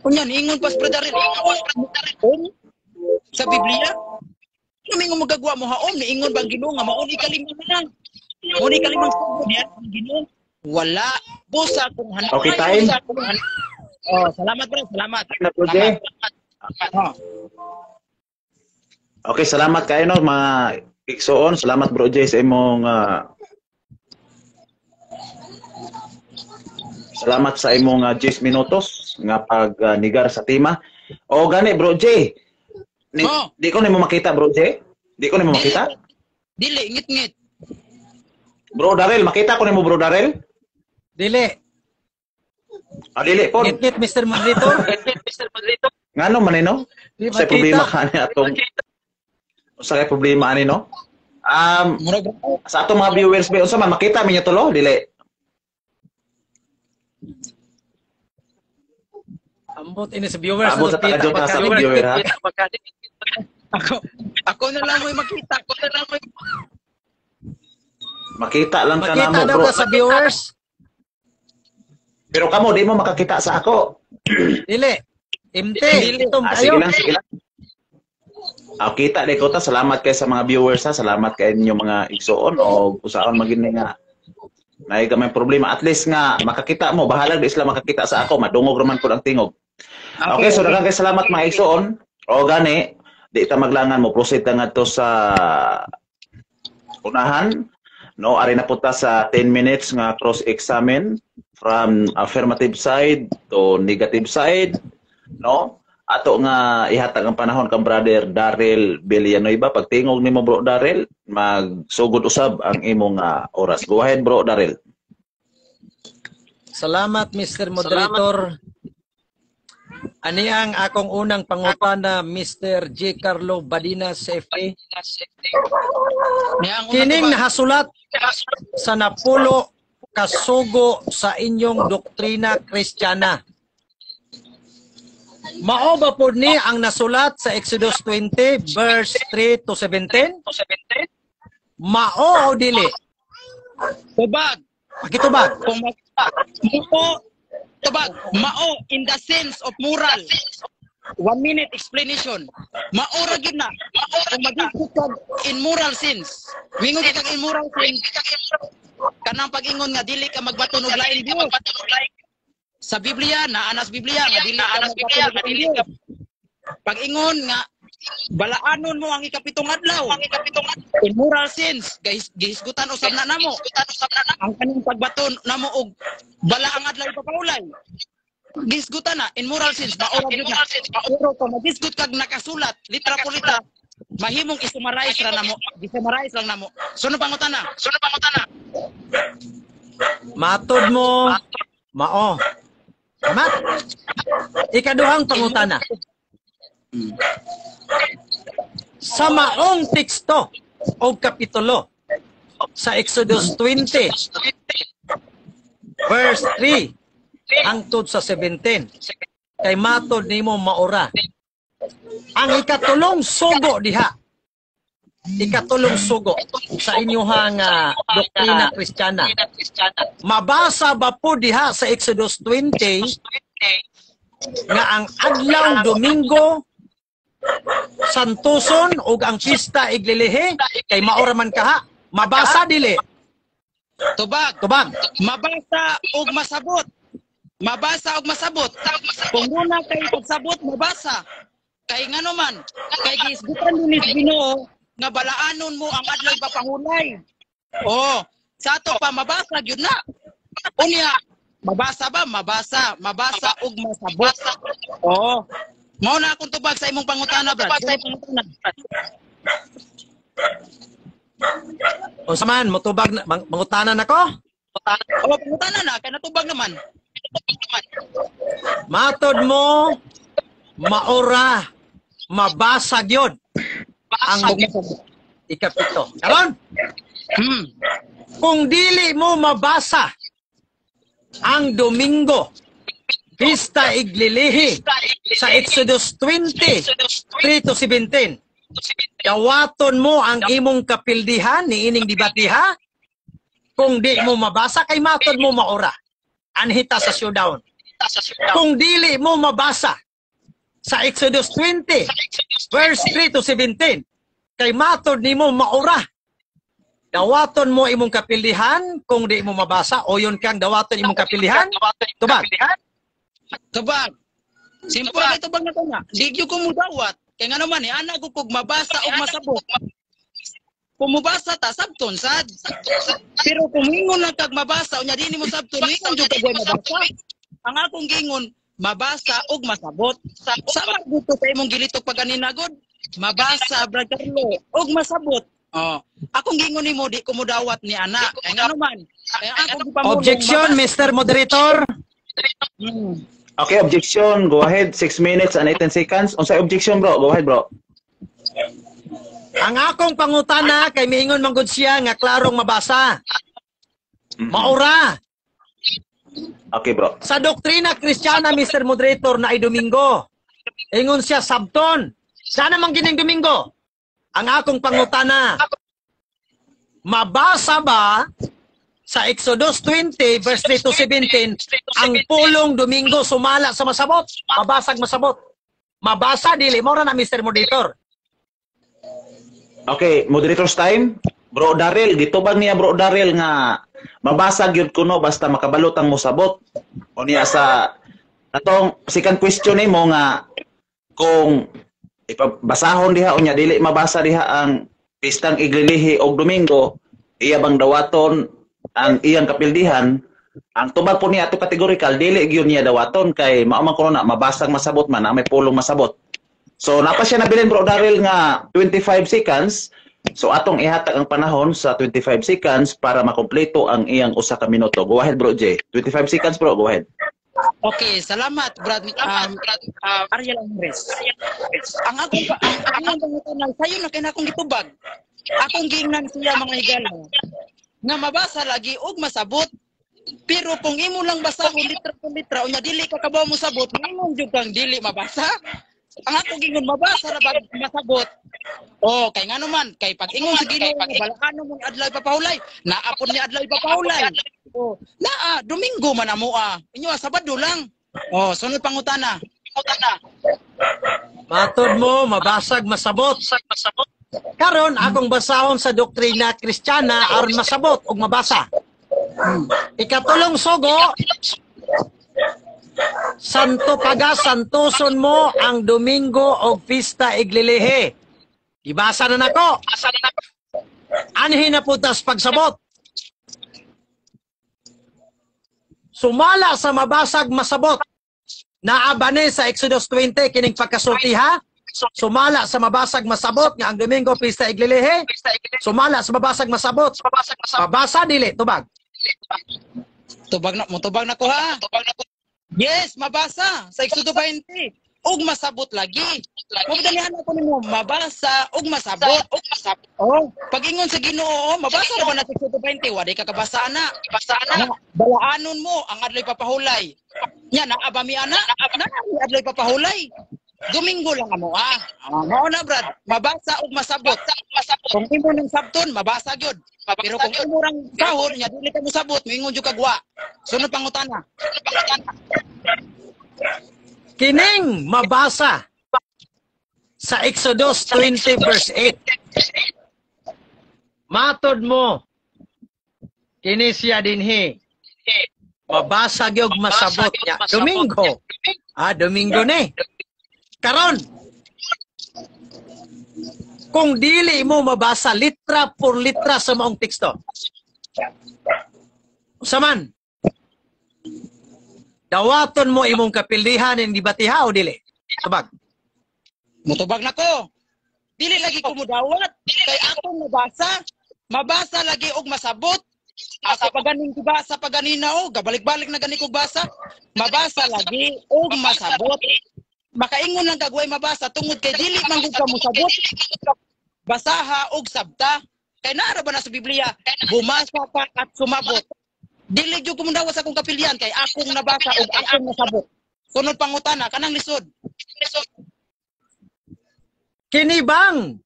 Unya, niingon pas Brother Ariel. Sa Biblia? Ano mingon magagawa mo haom? Niingon bang Ginoo nga mao ni ikalima na lang. Mao ni ikalimang sugo niya ang Ginoo. Wala. Busa kung hanay. Okay, time. Busa kung hanay. Oh, salamat bro, salamat. Na, bro Jay. Salamat. Oh. Okay, salamat kayo no mga igsoon. Salamat bro Jay sa imong salamat sa imong 10 minutos nga pag nigar sa tema. O gani bro Jay. Ni, Oh. Di ko nimo makita bro Jay? Di ko nimo makita? Dili, ngit-ngit. Bro Darrell, makita ko nimo bro Darrell? Dili. Ah, dili po. Ngit-ngit, Mr. Moderator. Ngano man ni, no? Di Sa makita. problema ka ni atong Usa kay problema ani no? Murag Sa atong mga viewers ba unsa man makita minyo tulo dili? Ambot ini sa viewers. Ambot sa Kita taga-jota sa baka- viewer ha. Ako na lang mo'y makita. Ako na lang mo'y Makita lang ka Makita namo daw bro. ka sa viewers. Pero kamo di mo makakita sa ako. Dili. Imte. Dili. Itom Ah, sige kayo. lang, sige lang. Ah, kita di ko ta. Salamat kay sa mga viewers ha. Salamat kay inyo mga igsoon o usaon magini nga. Naay ka may problema. At least nga makakita mo. Bahalag di sila makakita sa ako. Madungog raman pud ang tingog. Okay, so daghang kay salamat mga igsoon. O gani, di ta maglangan mo proceed ta ngadto sa unahan. No, ari na po ta sa 10 minutes nga cross-examine from affirmative side to negative side, no? Ato nga ihatag ang panahon kang Brother Darrell Villanueva. Pagtingog nimo bro Darrell, magsugod usab ang imong oras. Go ahead bro Darrell. Salamat Mr. Moderator. Ani ang akong unang pangutana Mr. J. Carlo Badina CFA. Niya ang unang Kining tubag. nahasulat sa napulo kasugo sa inyong doktrina Kristiyana. Mao ba pod ni ang nasulat sa Exodus 20 verse 3 to 17? Mao o dili? Tubag. Pakitubag. Kung mao, tubag, mao in the sense of moral. 1 minute explanation. Mao ra gyud na. Kung mag-isip ka in moral sense. Mingon ka in moral sense. Kanang pag-ingon nga dili ka magbaton og lain Dios. Sa Biblia, naa sa Biblia nga dili ka magbaton og lain Dios. Pag-ingon nga balaanon mo ang ikapitong adlaw. In moral sense, gihisgutan usab na namo. Ang kanang pagbaton namo og bala ang adlaw ipapahulay. Gihisgutan na in moral sense, mao ra gyud na. Pero kung magisgut kag nakasulat, litra po litra, mahimong isummarize ra namo, gisummarize lang namo. Sunod pangutana. Sunod pangutana. Matod mo, mao. Mat. Ikaduhang pangutana. Sa maong teksto, og kapitulo sa Exodus 20 verse 3 hangtod sa 17 kay matod nimo maura ang ikatulong sugo diha, ikatulong sugo sa inyuhang doktrina Kristiyana? Mabasa ba po diha sa Exodus 20 nga ang adlaw Domingo santuson ug ang pista iglilihi kay maura man kaha? Mabasa dili? Tubag. Tubag. Mabasa og masabot. Mabasa og masabot. Kung muna kay pagsabot, mabasa. Kay ngano man, kay giisgutan din ni Ginoo nga balaanon mo ang adlaw papahulay. Oh, sa ato pa mabasa gyud na. Unya, mabasa ba? Mabasa, mabasa og masabot. Oh. Mao na akong tubag sa imong pangutana, Brad. Sa imong pangutana. Unsa man motubag na mangutana nako? Oh, pangutana na kay natubag naman. Matod mo maura mabasa gyud ang ikapito. Karon, kung dili mo mabasa ang Domingo pista iglilihi sa Exodus 20 3 to 17, dawaton mo ang imong kapildihan ni ining debatiha kung di mo mabasa kay matod mo maura. Anhita sa showdown. Kung dili mo mabasa sa Exodus 20 verse 3 to 17 kay matod nimo maura, dawaton mo imong kapildihan kung di mo mabasa o yun kang dawaton imong kapildihan. Tubag. Tubag. Simple kay tubag na to nga. Di gyud ko mudawat. Kay ngano man eh, ana ko kog mabasa og masabot. Kung mubasa ta sabton sad. Pero kung ingon lang kag mabasa unya di nimo sabton, ingon jud kag mabasa. Ang akong giingon mabasa og masabot. Sama gusto sa imong gilitok pag ganina gud. Mabasa Brad Carlo og masabot. Oh, akong giingon nimo di ko mudawat ni ana. Kay ngano man? Kay akong gipamulong Objection, mabasa. Mr. Moderator. Okay, objection. Go ahead. 6 minutes and 18 seconds. Unsay objection, bro? Go ahead, bro. Ang akong pangutana kay miingon man gud siya nga klarong mabasa. Maura. Okay, bro. Sa doktrina Kristiyana, Mr. Moderator, na ay Domingo. Ingon siya sabton. Sana man gining Domingo. Ang akong pangutana, mabasa ba sa Exodus 20 verse 3 to 17 ang pulong Domingo sumala sa masabot? Mabasag masabot. Mabasa dili mo ra na, Mr. Moderator. Okay, moderator's time. Bro Daryl, gitubag niya Bro Daryl nga mabasa gyud kuno basta makabalot ang mosabot. O niya sa atong second question nimo nga kung ipabasahon diha unya dili mabasa diha ang pistang iglilihi og Domingo, iya bang dawaton ang iyang kapildihan? Ang tubag po niya ato categorical, dili gyud niya dawaton kay mao man kuno na mabasang masabot man na may pulong masabot. So napa siya nabilin Bro Daryl nga 25 seconds. So atong ihatag ang panahon sa 25 seconds para makompleto ang iyang usa ka minuto. Go ahead, Bro J. 25 seconds, bro, go ahead. Okay, salamat Brad Ariel Andres. Ang akong ang pangutana sayo na kay na akong gitubag. Akong giingnan siya mga higala nga mabasa lagi og masabot. Pero kung imo lang basahon litra po litra unya dili ka kabaw mo sabot, ingon jud kang dili mabasa. Ang ako gingon mabasa ra bag masabot. Oh, kay ngano man, kay pag ingon sa Ginoo balakano mo adlaw ipapahulay, naa pud ni adlaw ipapahulay. Oh, naa Domingo man amoa. Inyo Sabado lang. Oh, sunod pangutana. Matod mo mabasag masabot. Karon akong basahon sa doktrina Kristiyana aron masabot ug mabasa. Ikatulong sugo, Santo Paga, santuson mo ang Domingo og pista iglilihi. Ibasa na nako. Anhin na putas pagsabot. Sumala sa mabasag masabot. Naabane sa Exodus 20 kining pagkasulti ha. Sumala sa mabasag masabot nga ang Domingo pista iglilihi. Sumala sa mabasag masabot. Mabasa dili tubag. Tubag na mo, tubag na ko ha. Yes, mabasa sa Exodo 20. Ug masabot lagi. Mabdalihan ako nimo mabasa ug masabot. Oh, pag-ingon sa Ginoo, oh, mabasa ra ba na sa Exodo 20? Wa di ka kabasa ana. Basa ana. Balaanon mo ang adlay papahulay. Nya naa ba mi ana? Naa mi adlay papahulay. Domingo lang amo ah. Ah, mao na, Brad. Mabasa ug masabot. Kung imo nang sabton, mabasa gyud. Pero kung imo rang sahod nya dili ka mosabot, moingon jud kag wa. Sunod pangutana. Kining mabasa sa Exodus 20 verse 8. Matod mo, kini siya dinhi. Mabasa gyud, masabot niya. Domingo. Ah, Domingo ni. Karon, kung dili mo mabasa litra por litra sa maong teksto, usaman, dawaton mo imong kapildihan hindi batiha o dili? Tubag. Mutubag na ko. Dili lagi ko mudawat kay akong nabasa. Mabasa lagi og masabot. Ako pa ganing basa pa ganina o gabalik-balik na gani kog basa. Mabasa lagi og masabot. Makaingon lang kag way mabasa tungod kay dili man gud ka mosabot. Basaha og sabta. Kay naa ba na sa Biblia, bumasa ka at sumabot. Dili jud ko mudawat sa akong kapildihan kay akong nabasa og akong nasabot. Sunod pangutana kanang lisod. Kini bang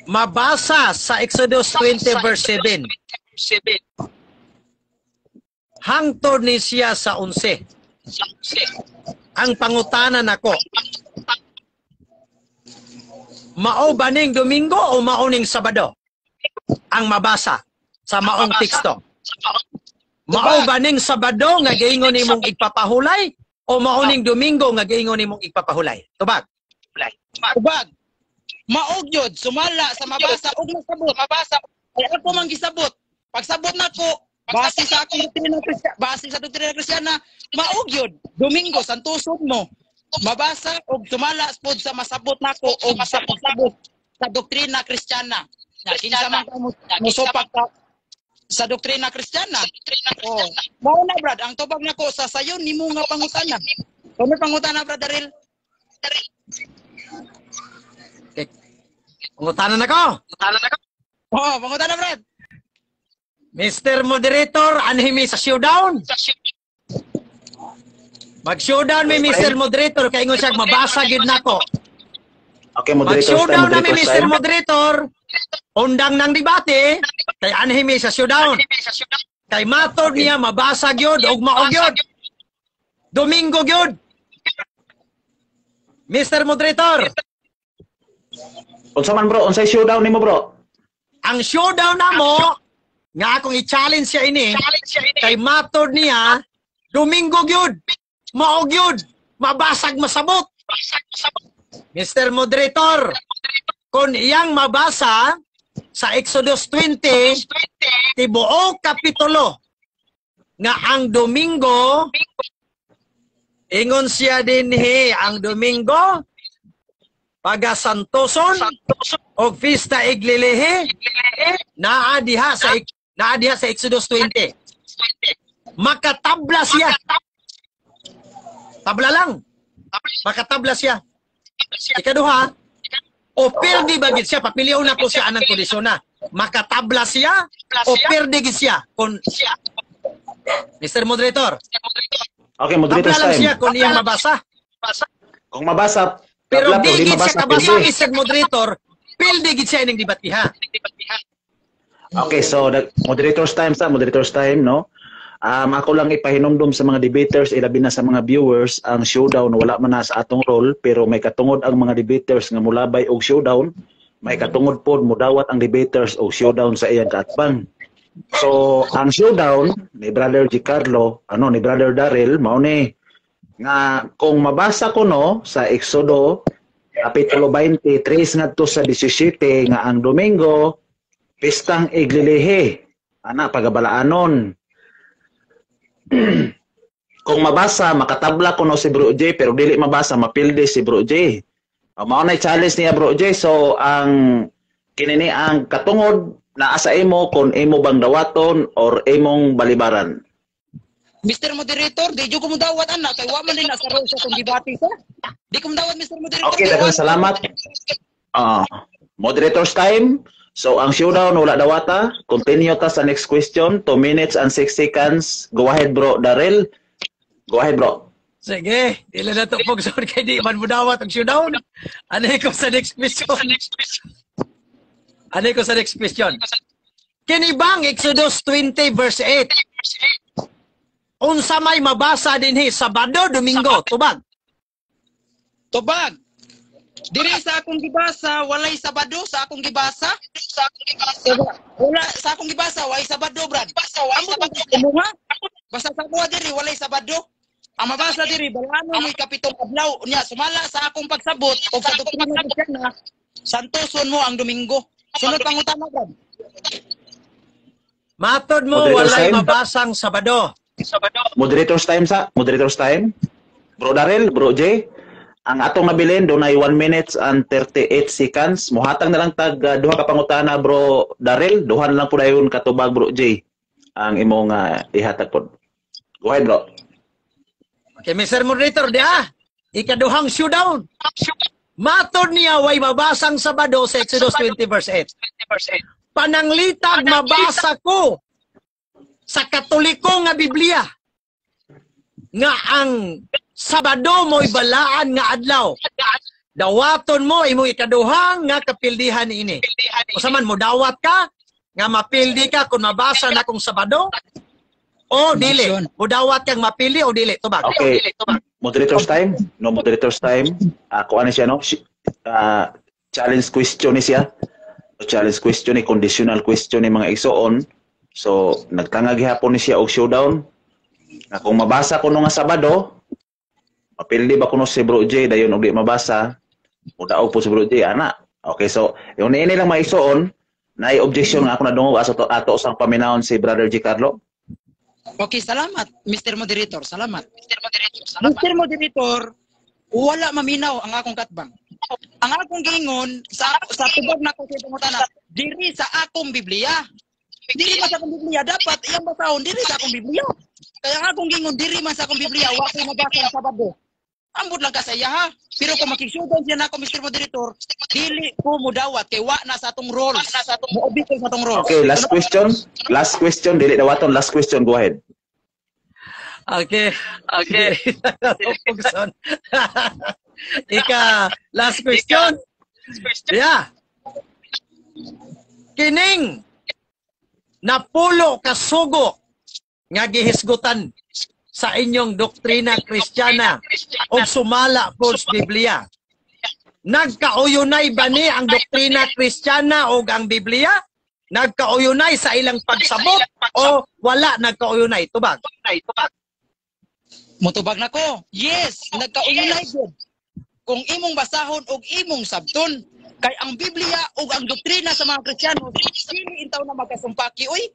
mabasa sa Exodus 20 verse 7? Hangtod ni siya sa 11. Ang pangutana nako, mao ba ning Domingo o mao ning Sabado ang mabasa sa maong teksto? Mao ba ning Sabado nga giingon nimong igpapahulay o mao ning Domingo nga giingon nimong igpapahulay? Tubag. Tubag. Maog yun, sumala sa mabasa og masabot. Mabasa. Ay ako man gisabot. Pagsabot nako, base sa akong doktrina Kristiyana, base sa doktrina Kristiyana, maog yun. Domingo, santuson mo. Mabasa og sumala pod sa masabot nako og sa pagsabot sa doktrina Kristiyana. Na kinsa man ka mosupak ka sa doktrina Kristiyana. Oh. Mao na, Brad, ang tubag nako sa sayon nimo nga pangutana. Kung pangutana, Brad Daryl. Okay. Pangutana nako. Oh, pangutana, Brad. Mr. Moderator, anhimi sa showdown. Mag-showdown mi, Mr. Moderator, kay ingon siya mabasa gid nako. Okay, moderator's time, Mag-showdown na mi, moderator's Mr. time. Moderator. Undang ng debate kay anhimi sa showdown. Kay matod niya mabasa gyud og mao gyud. Domingo gyud. Mr. Moderator, Unsa man, bro? Unsay showdown nimo, bro? Ang showdown namo nga akong i-challenge siya ini kay matod niya Domingo gyud. Mao gyud. Mabasag masabot. Mr. Moderator, kung iyang mabasa sa Exodus 20, tibuok kapitulo nga ang Domingo, ingon siya dinhi ang Domingo pagasantoson og pista iglilihi, naa diha sa Exodus 20. Makatabla siya. Tabla lang. Makatabla siya. Ikaduha, o pirdi ba gid siya, papiliw na ko siya anang kondisyon na. Makatabla siya o pirdi gid siya kung Mr. Moderator, Okay, tabla moderator's lang time. Siya kung iyang mabasa. Kung mabasa, Pero tabla, di kung di gid siya mabasa, kabasa, pildi. Mr. Moderator, pildi gid siya ining debatiha. Okay, so the moderator's time sa moderator's time, no? Ako lang ipahinumdum sa mga debaters, ilabi na sa mga viewers, ang showdown wala man na sa atong role, pero may katungod ang mga debaters nga mulabay og showdown, may katungod pod mudawat ang debaters og showdown sa iyang kaatbang. So, ang showdown ni Brother Gicarlo, ano ni Brother Daryl, mao ni nga kung mabasa ko no sa Exodo kapitulo 23 ngadto sa 17 nga ang Domingo pistang iglilihi ana pagabalaanon. Kung mabasa, makatabla kuno si Bro J, pero dili mabasa, mapildi si Bro J. O, mao na challenge niya, Bro J. So ang kinini ang katungod naa sa imo kung imo bang dawaton or imong balibaran. Mr. Moderator, di jud ko mudawat ana kay wa man din na sa role sa atong debate sa. Di ko mudawat, Mr. Moderator. Okay, daghang salamat. Moderator's time. So, ang showdown wala dawata. Continue ta sa next question. 2 minutes and 6 seconds. Go ahead, bro. Darrell. Go ahead, bro. Sige, dili na to pugson kay di man mudawat ang showdown. Ano ko sa next question? Ano ko sa next question? Kini bang Exodus 20 verse 8? Unsa may mabasa dinhi, Sabado, Domingo? Tubag. Tubag. Diri sa akong gibasa, walay Sabado sa akong gibasa. Sa akong gibasa. Wala sa akong gibasa, walay Sabado, Brad. Ambot ang ha? Basta sa kuha diri walay Sabado. Ang mabasa diri balano mo ikapitong adlaw niya sumala sa akong pagsabot og sa doktrina Kristiyana, santoson mo ang Domingo. Sunod pangutana, Brad. Matod mo Moderator's walay time. mabasang Sabado. Moderator's time sa. Moderator's time. Bro Darrell, Bro J. Ang atong nabilin dunay 1 minutes and 38 seconds. Muhatag na lang tag duha ka pangutana, Bro Darrell, duha na lang pud dayon katubag, Bro J. Ang imong ihatag pod. Go ahead, bro. Okay, Mr. Moderator, di ah. Ikaduhang showdown. Matod niya way mabasang Sabado sa Exodus 20 verse 8. Pananglitag mabasa ko sa Katoliko nga Biblia nga ang Sabado mo'y balaan nga adlaw. Dawaton mo imong ikaduhang nga kapildihan niini. Usa man mo dawat ka nga mapildi ka kung mabasa na kung Sabado o dili. Mudawat kang mapili o dili. Tubag. Okay. Moderator's time? No, moderator's time. Ako ano siya, no? Challenge question ni siya. Challenge question ni, conditional question ni mga igsoon. So, nagtanga gihapon ni siya og showdown. Na kung mabasa ko nga Sabado, mapildi ba kuno si Bro J dayon og di mabasa, mudaog po si Bro J ana. Okay, so yung niini lang mga igsoon, naay objection nga ako nadungog aso to, ato sang paminawon si Brother G. Carlo. Okay, salamat, Mr. Moderator. Salamat. Mr. Moderator, salamat. Mr. Moderator, wala maminaw ang akong katbang. Ang akong giingon sa tubag nako sa pangutana, diri sa akong Biblia. Diri man sa akong Biblia, dapat iyang basahon diri sa akong Biblia. Kaya ang akong giingon diri man sa akong Biblia, wa ko mabasa ang Sabado. Ambot lang ka sa iya ha. Pero kung makiksudan siya nako, Mr. Moderator, dili ko mudawat kay wa na sa atong roles. Moobit ko sa atong roles. Okay, last question. Last question, dili dawaton last question, go ahead. Okay. Okay. Pugson. Ika, last question. Yeah. Kining napulo ka sugo nga gihisgutan sa inyong doktrina Kristiyana o sumala po sa Biblia. Nagkauyunay ba ni ang doktrina Kristiyana o ang Biblia? Nagkauyunay sa ilang pagsabot o wala nagkauyunay? Tubag. Mutubag na ko. Yes, nagkauyunay gud. Kung imong basahon og imong sabton, kay ang Biblia ug ang doktrina sa mga Kristiyano dili intaw na magkasumpaki oy.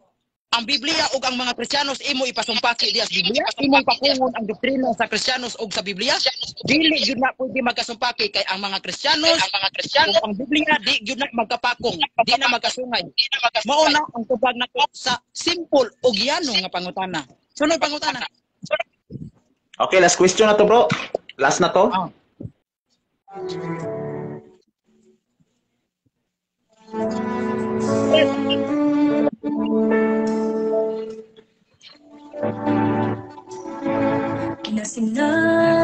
Ang Biblia ug ang mga Kristiyanos imo ipasumpaki diya sa Biblia, imong pakungon ang doktrina sa Kristiyanos ug sa Biblia, dili gyud na pwede magkasumpaki kay ang mga Kristiyanos, ug ang Biblia di gyud na magkapakong, di na magkasungay. Mao na ang tubag nako sa simple ug yano nga pangutana. Sunod pangutana. Okay, last question na to, bro. Last na to. Ah.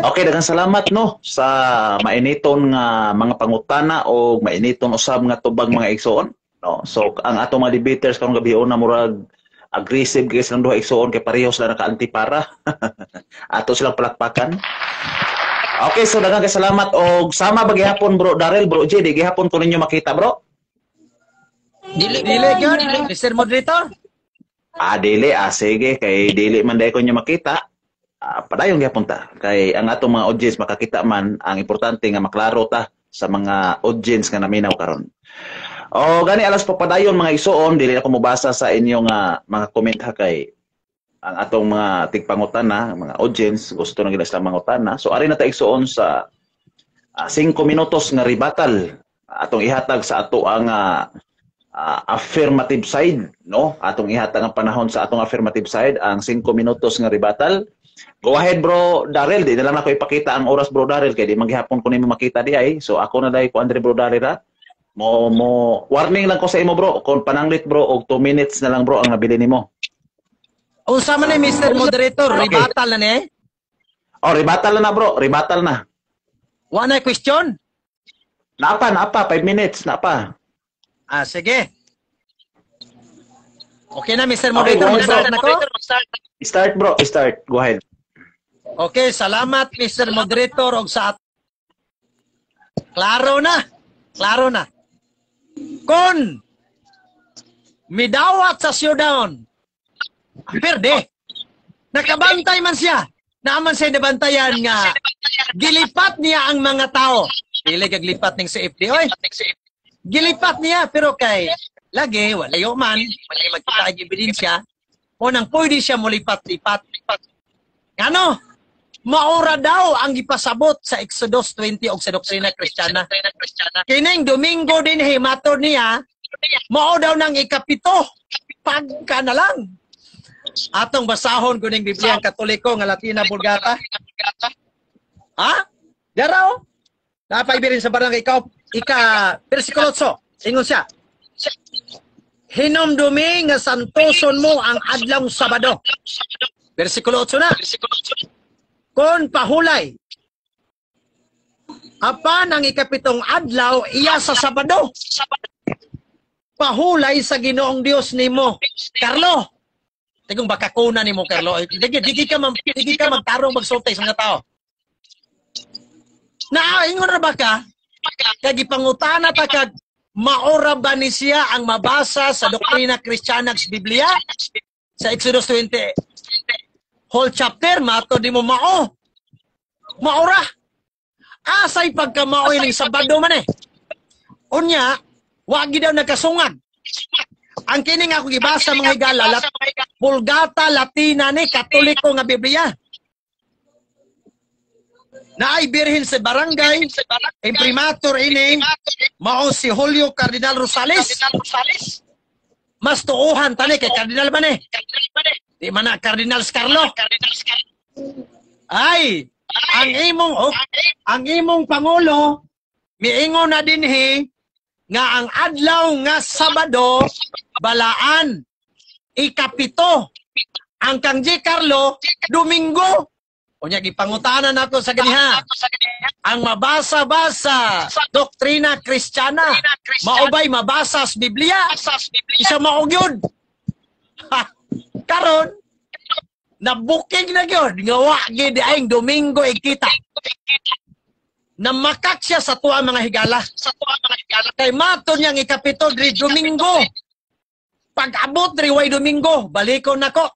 Okay, daghang salamat no sa mainiton nga mga pangutana o mainiton usab nga tubag mga igsoon, no. So ang atong mga debaters karong gabi una murag aggressive kay silang duha igsoon kay pareho sila naka-antipara. Ato silang palakpakan. Okay, so daghang kay salamat og sama ba gihapon, Bro Darrell, Bro J, di gihapon ko ninyo makita, bro? Dili Dili gyud, Mr. Moderator. Ah, dili. Ah, sige. Kay dili man dahil ko nyo makita. Padayon gihapon ta. Kay ang atong mga audience makakita man, ang importante nga maklaro ta sa mga audience nga naminaw karon. O gani alas pagpadayon mga igsoon, dili ako mobasa sa inyong mga comment ha kay ang atong mga tigpangutana, mga audience gusto na gila sila mangutana. So ari na ta igsoon sa 5 minutos nga rebuttal atong ihatag sa ato ang Affirmative side, no? Atong ihatag ang panahon sa atong affirmative side, ang 5 minutos nga rebuttal. Go ahead, Bro Daryl. Di na lang ako ipakita ang oras, Bro Daryl, kay di maghihapon ko nimo makita di ay. So ako na dai ko Andre, Bro Daryl, ha. Mo warning lang ko sa imo, bro, kung pananglit, bro, og 2 minutes na lang, bro, ang nabili nimo. Unsa man ni, Mr. Moderator, Okay. rebuttal na ni? Oh, rebuttal na, bro, rebuttal na. Wa na question? Naapa, 5 minutes, naapa. Ah, sige. Okay na, Mr. Okay, Moderator, go ahead, mag-start bro. na ko. Start, bro, start. Go ahead. Okay, salamat, Mr. Moderator, og sa. Klaro na. Klaro na. Kung midawat sa showdown, perde. Nakabantay man siya. Naaman siya nabantayan nga gilipat niya ang mga tao. Dili gaglipat ning sa FD. Oy, gilipat niya pero kay lagi wala man, wala magkita ang ebidensya. O nang pwede siya mulipat-lipat. Ngano? Maura daw ang gipasabot sa Exodus 20 og sa doktrina Kristiyana. Kining Domingo din matod niya, mao daw nang ikapito. Pagka na lang. Atong basahon kuning Biblia ang Katoliko nga Latina Vulgata. Ha? Dara oh. Napaibirin sa barangay ikaw ika versikulo 8. Ingon siya. Hinumdumi nga santoson mo ang adlawng Sabado. Versikulo 8 na. Kon pahulay. Apan ang ikapitong adlaw iya sa Sabado. Pahulay sa Ginoong Dios nimo. Carlo. Tigong baka kuna nimo, Carlo. Digi ka magtarong magsulti sa mga tao. Na ingon ra ba ka? Kag gipangutana ta kag maora ba ni siya ang mabasa sa doktrina Kristiyana sa Biblia? Sa Exodus 20 whole chapter, mato di mo mao. Maora. Asay pagkamao ining Sabado man eh. Unya, wagi daw nagkasungag. Ang kini nga ako gibasa, mga higala, Vulgata Latina ni Katoliko nga Biblia. Naay birhen sa barangay, imprimatur ini, mao si Julio Cardinal Rosales. Mas tuuhan tani kay Cardinal man eh. Di man na Cardinal Scarlo. Ay, ang imong pangulo miingon na dinhi nga ang adlaw nga Sabado balaan ikapito. Ang kang G. Carlo, Domingo. Unya gipangutana nato sa ganiha. Ang mabasa-basa doktrina Kristiyana, maubay mabasa sa Biblia? Isa mao gyud. Ha, karon nabuking na gyud nga wa gid ay Domingo ikita. Namakak siya sa tuwa, mga higala. Kay mato niyang ikapito diri Domingo. Pag-abot diri way Domingo, balikon nako.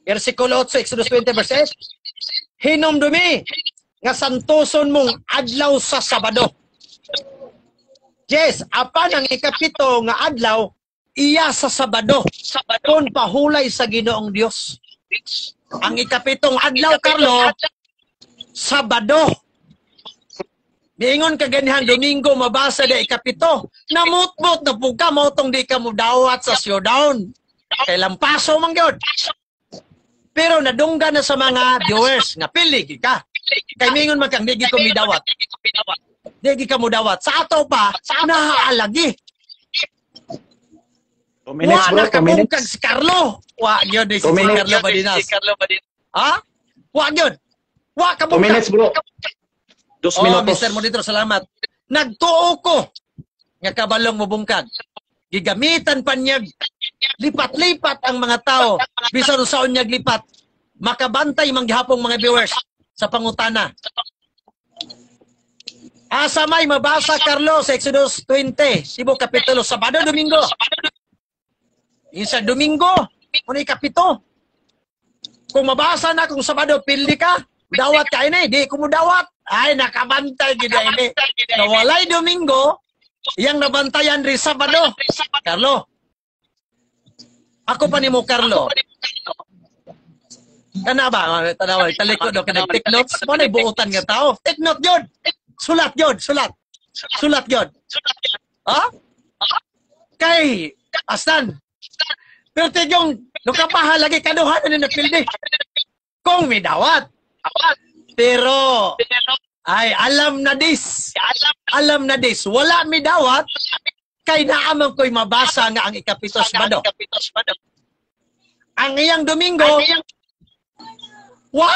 Versikulo 8, Exodus 20 verse 8. Hinumdumi nga santoson mong adlaw sa Sabado. Yes, apan ang ikapito nga adlaw iya sa Sabado. Kung pahulay sa Ginoong Dios. Ang ikapitong adlaw, Carlo, Sabado. Niingon ka ganihan Domingo mabasa di ikapito. Namutmot na pug ka mao tong di ka mudawat sa showdown. Kay lampaso man gyud. Pero nadungga na sa mga viewers nga pili ka. Kay mingon man kang di ko midawat. Di ka mudawat. Sa ato pa naaalagi. 2 minutes, Wa bro, na 2 minutes. kabungkag si Carlo. Wa gyud ni si 2 minutes. Carlo Badinas. Ha? Wa gyud. Wa 2 kabungkag. minutes, bro. 2 Oh, minutos. Mr. Monitor, salamat. Nagtuo ko nga kabalong mubungkag. Gigamitan pa niya lipat-lipat ang mga tao. Bisan unsaon niya lipat, makabantay manggihapong mga viewers sa pangutana. Asa may mabasa, Carlos, sa Exodus 20, Sibo Kapitulo, Sabado, Domingo. Isa Domingo, muna ikapito. Kung mabasa na kung Sabado, pildi ka. Dawat ka ini, di ko mo dawat. Ay, nakabantay gid ini. Nawalay Domingo, iyang nabantayan rin Sabado. Carlo. Ako pa nimo, Carlo. Kana ba? Tanawa, talikod o kanag take notes. Mo na buutan nga tao. Take note yun. Sulat yun, sulat. Sulat yun. Ha? Kay Kay, asan? Pero tigyong, nukapaha lagi, kaduha na ni napildi. Kung may dawat. Pero, ay, alam na dis. Alam na dis. Wala mi dawat, kay naaman ko'y mabasa nga ang 7 Sabado. Ang iyang Domingo, wa!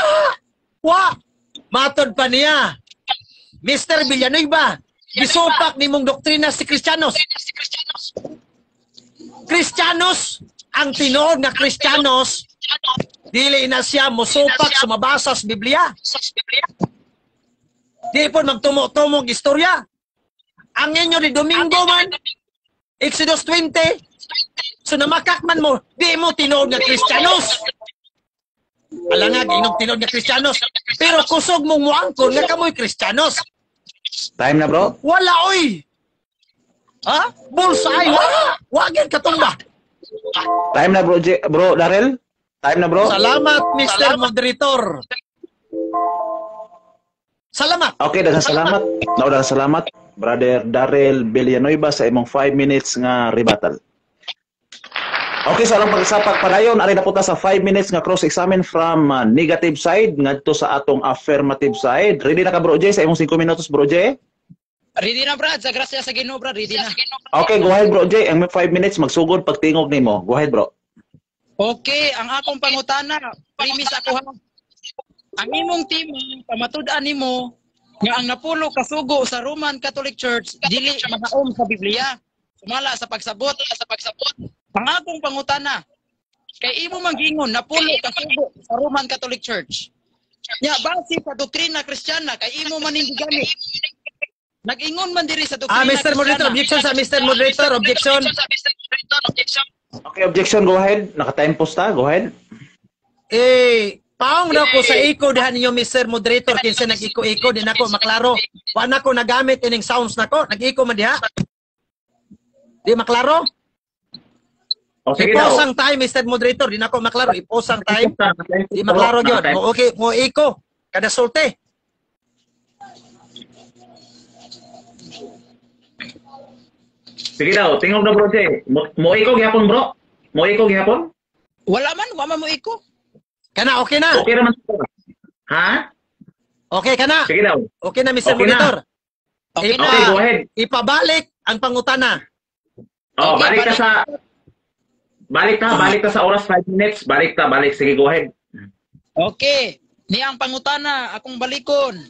Wa! Matod pa niya. Mr. Villanueva, gisupak ni mong doktrina si Kristiyanos. Kristiyanos, ang tinuod nga Kristiyanos, dili na siya musupak sumabasa sa Biblia. Di po magtumo-tumong istorya. Ang inyo ni Domingo man, Exodus 20, so namakak man mo, di mo tinuod nga Kristiyanos. Alangag, inog tinuod nga Kristiyanos. Pero kusog mong muangkon nga kamoy Kristiyanos. Time na, bro. Wala, oy! Ha? Bullseye, wala! Wagin katumba. Time na, bro, bro Darrell. Time na, bro. Salamat, Mr. Moderator. Salamat. Okay, daghang salamat. Daghang salamat, Brother Darrell Villanueva, sa imong 5 minutes nga rebuttal. Okay, sa so alang pagsapak padayon, ari na punta sa 5 minutes nga cross-examine from negative side ngadto sa atong affirmative side. Ready na ka, Bro Jay, sa imong 5 minutos, Bro Jay? Ready na, Brad. Sa grasya sa Ginoo, Brad. Ready na. Okay, go ahead, Bro Jay. Ang 5 minutes, magsugod pagtingog nimo. Go ahead, bro. Okay, ang akong pangutana, premise ako ha. Ang imong team, pamatud-an nimo nga ang napulo kasugo sa Roman Catholic Church dili mahaom sa Biblia. Sumala sa pagsabot, Ang akong pangutana, kay imo man giingon napulo kasugo sa Roman Catholic Church. Nya base sa doktrina Kristiyana kay imo man ning gigamit. Nag-ingon man diri sa doktrina. Mr. Moderator, objection sa Mr. Moderator, objection. Okay, objection, go ahead. Naka-time post ta, go ahead. Eh, paong na ko sa iko diha ninyo, Mr. Moderator, kinsa nag-iko-iko, di nako maklaro. Wa na ko nagamit ining sounds nako, nag-iko man diha. Di maklaro? O, sige. Iposang time, Mr. Moderator, di nako maklaro. Iposang time. Di maklaro gyud. Mo okay, mo iko kada sulti. Sige daw, tingog na, bro Jay. Mo iko gihapon, bro? Mo iko gihapon? Wala man, wa man mo iko. Kana, okay na. Okay naman. Ha? Okay ka na. Sige daw. Okay na, Mr. Okay Monitor. na. Okay, okay, go ahead. Ipabalik ang pangutana. Oh, okay, balik ka sa balik ka sa oras 5 minutes. Balik ta, balik. Sige, go ahead. Okay. Ni ang pangutana, akong balikon.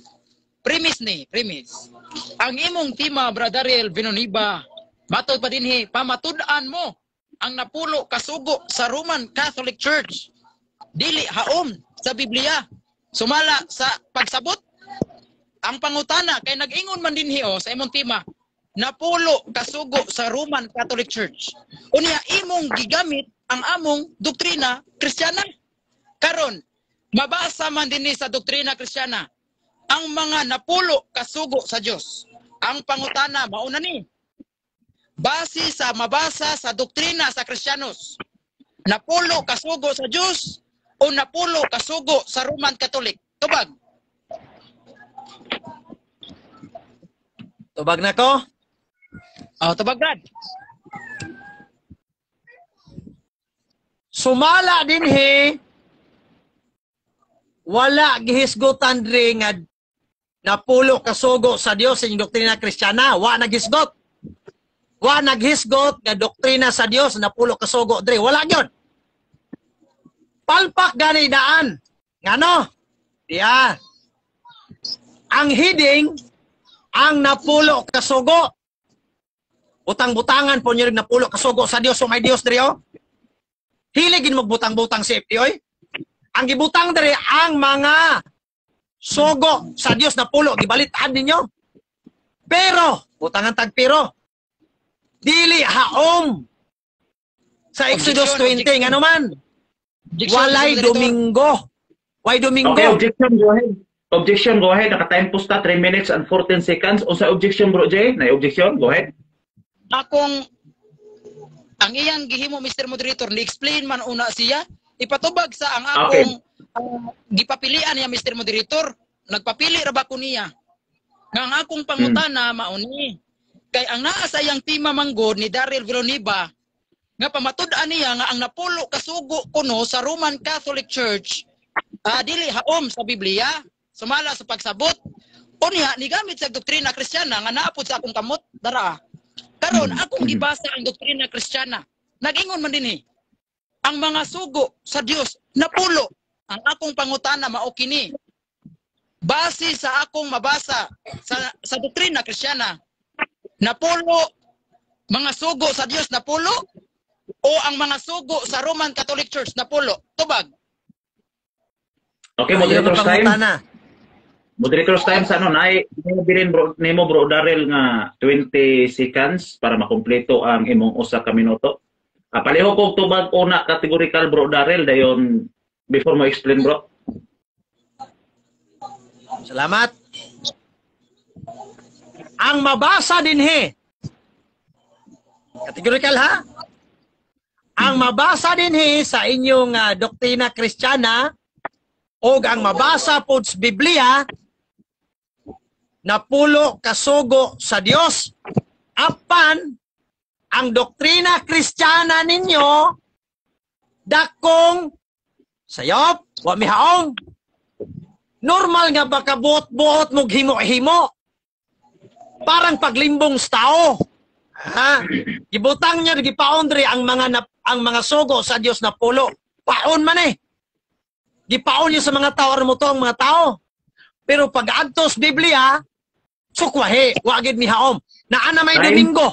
Premise ni, premise. Ang imong tema, Brother Darrell Villanueva, matod pa dinhi, pamatud-an mo ang napulo kasugo sa Roman Catholic Church. Dili haom sa Biblia. Sumala sa pagsabot. Ang pangutana kay nag-ingon man dinhi o sa imong tema, napulo kasugo sa Roman Catholic Church. Unya imong gigamit ang among doktrina Kristiyana. Karon, mabasa man dinhi sa doktrina Kristiyana ang mga napulo kasugo sa Dios. Ang pangutana mauna ni. Base sa mabasa sa doktrina sa Kristiyanos, napulo kasugo sa Dios o napulo kasugo sa Roman Catholic? Tubag. Tubag na ko? Oh, tubag, Brad. Sumala dinhi, wala gihisgotan diri nga napulo kasugo sa Dios sa inyong doktrina Kristiyana. Wa naghisgot. Wa naghisgot nga doktrina sa Dios napulo kasugo diri. Wala gyud. Palpak gani daan. Ngano? Diya. Ang heading, ang napulo kasugo. Butang-butangan po niyo rin napulo kasugo sa Dios. So may Dios diri oh. Hiligin magbutang-butang si FT oy. Ang gibutang diri ang mga sugo sa Dios napulo gibalitaan ninyo. Pero butangan tag pero dili haom sa Exodus 20 ngano man. Walay Domingo. Way Domingo. Okay, objection, go ahead. Objection, go ahead. Naka-time post ta 3 minutes and 14 seconds. Unsa objection, bro Jay? Na objection, go ahead. Akong ang iyang gihimo, Mr. Moderator, ni-explain man una siya. Ipatubag sa ang akong gipapilian niya, Mr. Moderator. Nagpapili ra ba ko niya? Nga ang akong pangutana mauni. Kay ang naa sa iyang tema manggod ni Daryl Villanueva nga pamatud-an niya nga ang napulo kasugo kuno sa Roman Catholic Church dili haom sa Biblia, sumala sa pagsabot. Unya nigamit sa doktrina Kristiyana nga naa pod sa akong kamot dara. Karon akong gibasa ang doktrina Kristiyana. Nag-ingon man dinhi ang mga sugo sa Dios napulo. Ang akong pangutana mao kini. Base sa akong mabasa sa doktrina Kristiyana, napulo mga sugo sa Dios napulo o ang mga sugo sa Roman Catholic Church napulo? Tubag. Okay, Ayaw moderator's time. pangutana. Moderator's time sa ano, nay bilin bro nimo, bro Daryl, nga 20 seconds para makumpleto ang imong usa ka minuto. Palihog kog tubag una categorical, bro Daryl, dayon before mo explain, bro. Salamat. Ang mabasa dinhi. Categorical ha? Ang mabasa dinhi sa inyong doktrina Kristiyana o ang mabasa pod sa Biblia, napulo kasugo sa Dios, apan ang doktrina Kristiyana ninyo dakong sayop, wa mihaong. Normal nga ba kabuot-buot mo himo-himo? Parang paglimbong sa tao. Ha? Gibutang niya, gipaon diri ang mga sugo sa Dios napulo. Paon man eh. Gipaon niya sa mga tao aron mo to ang mga tao. Pero pag adto sa Biblia, sukwahi, wa gid mihaom. Naa na may Time. Domingo.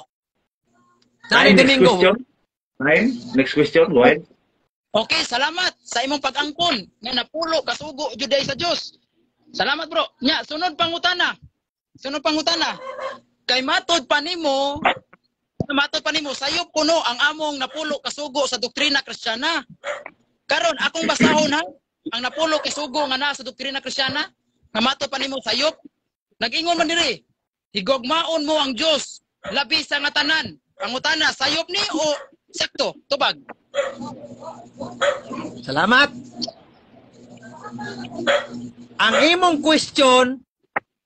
Naa Time, next Domingo. question. Time, next question, go ahead. Okay, salamat sa imong pag-angkon nga napulo kasugo jud sa Dios. Salamat, bro. Nya, sunod pangutana. Sunod pangutana. Kay matod pa nimo sayop kuno ang among napulo kasugo sa doktrina Kristiyana. Karon akong basahon ha, ang napulo kasugo nga naa sa doktrina Kristiyana nga matod pa nimo sayop. Nag-ingon man diri, higugmaon mo ang Dios labi sa nga tanan. Pangutana, sayop ni o sakto? Tubag. Salamat. Ang imong question,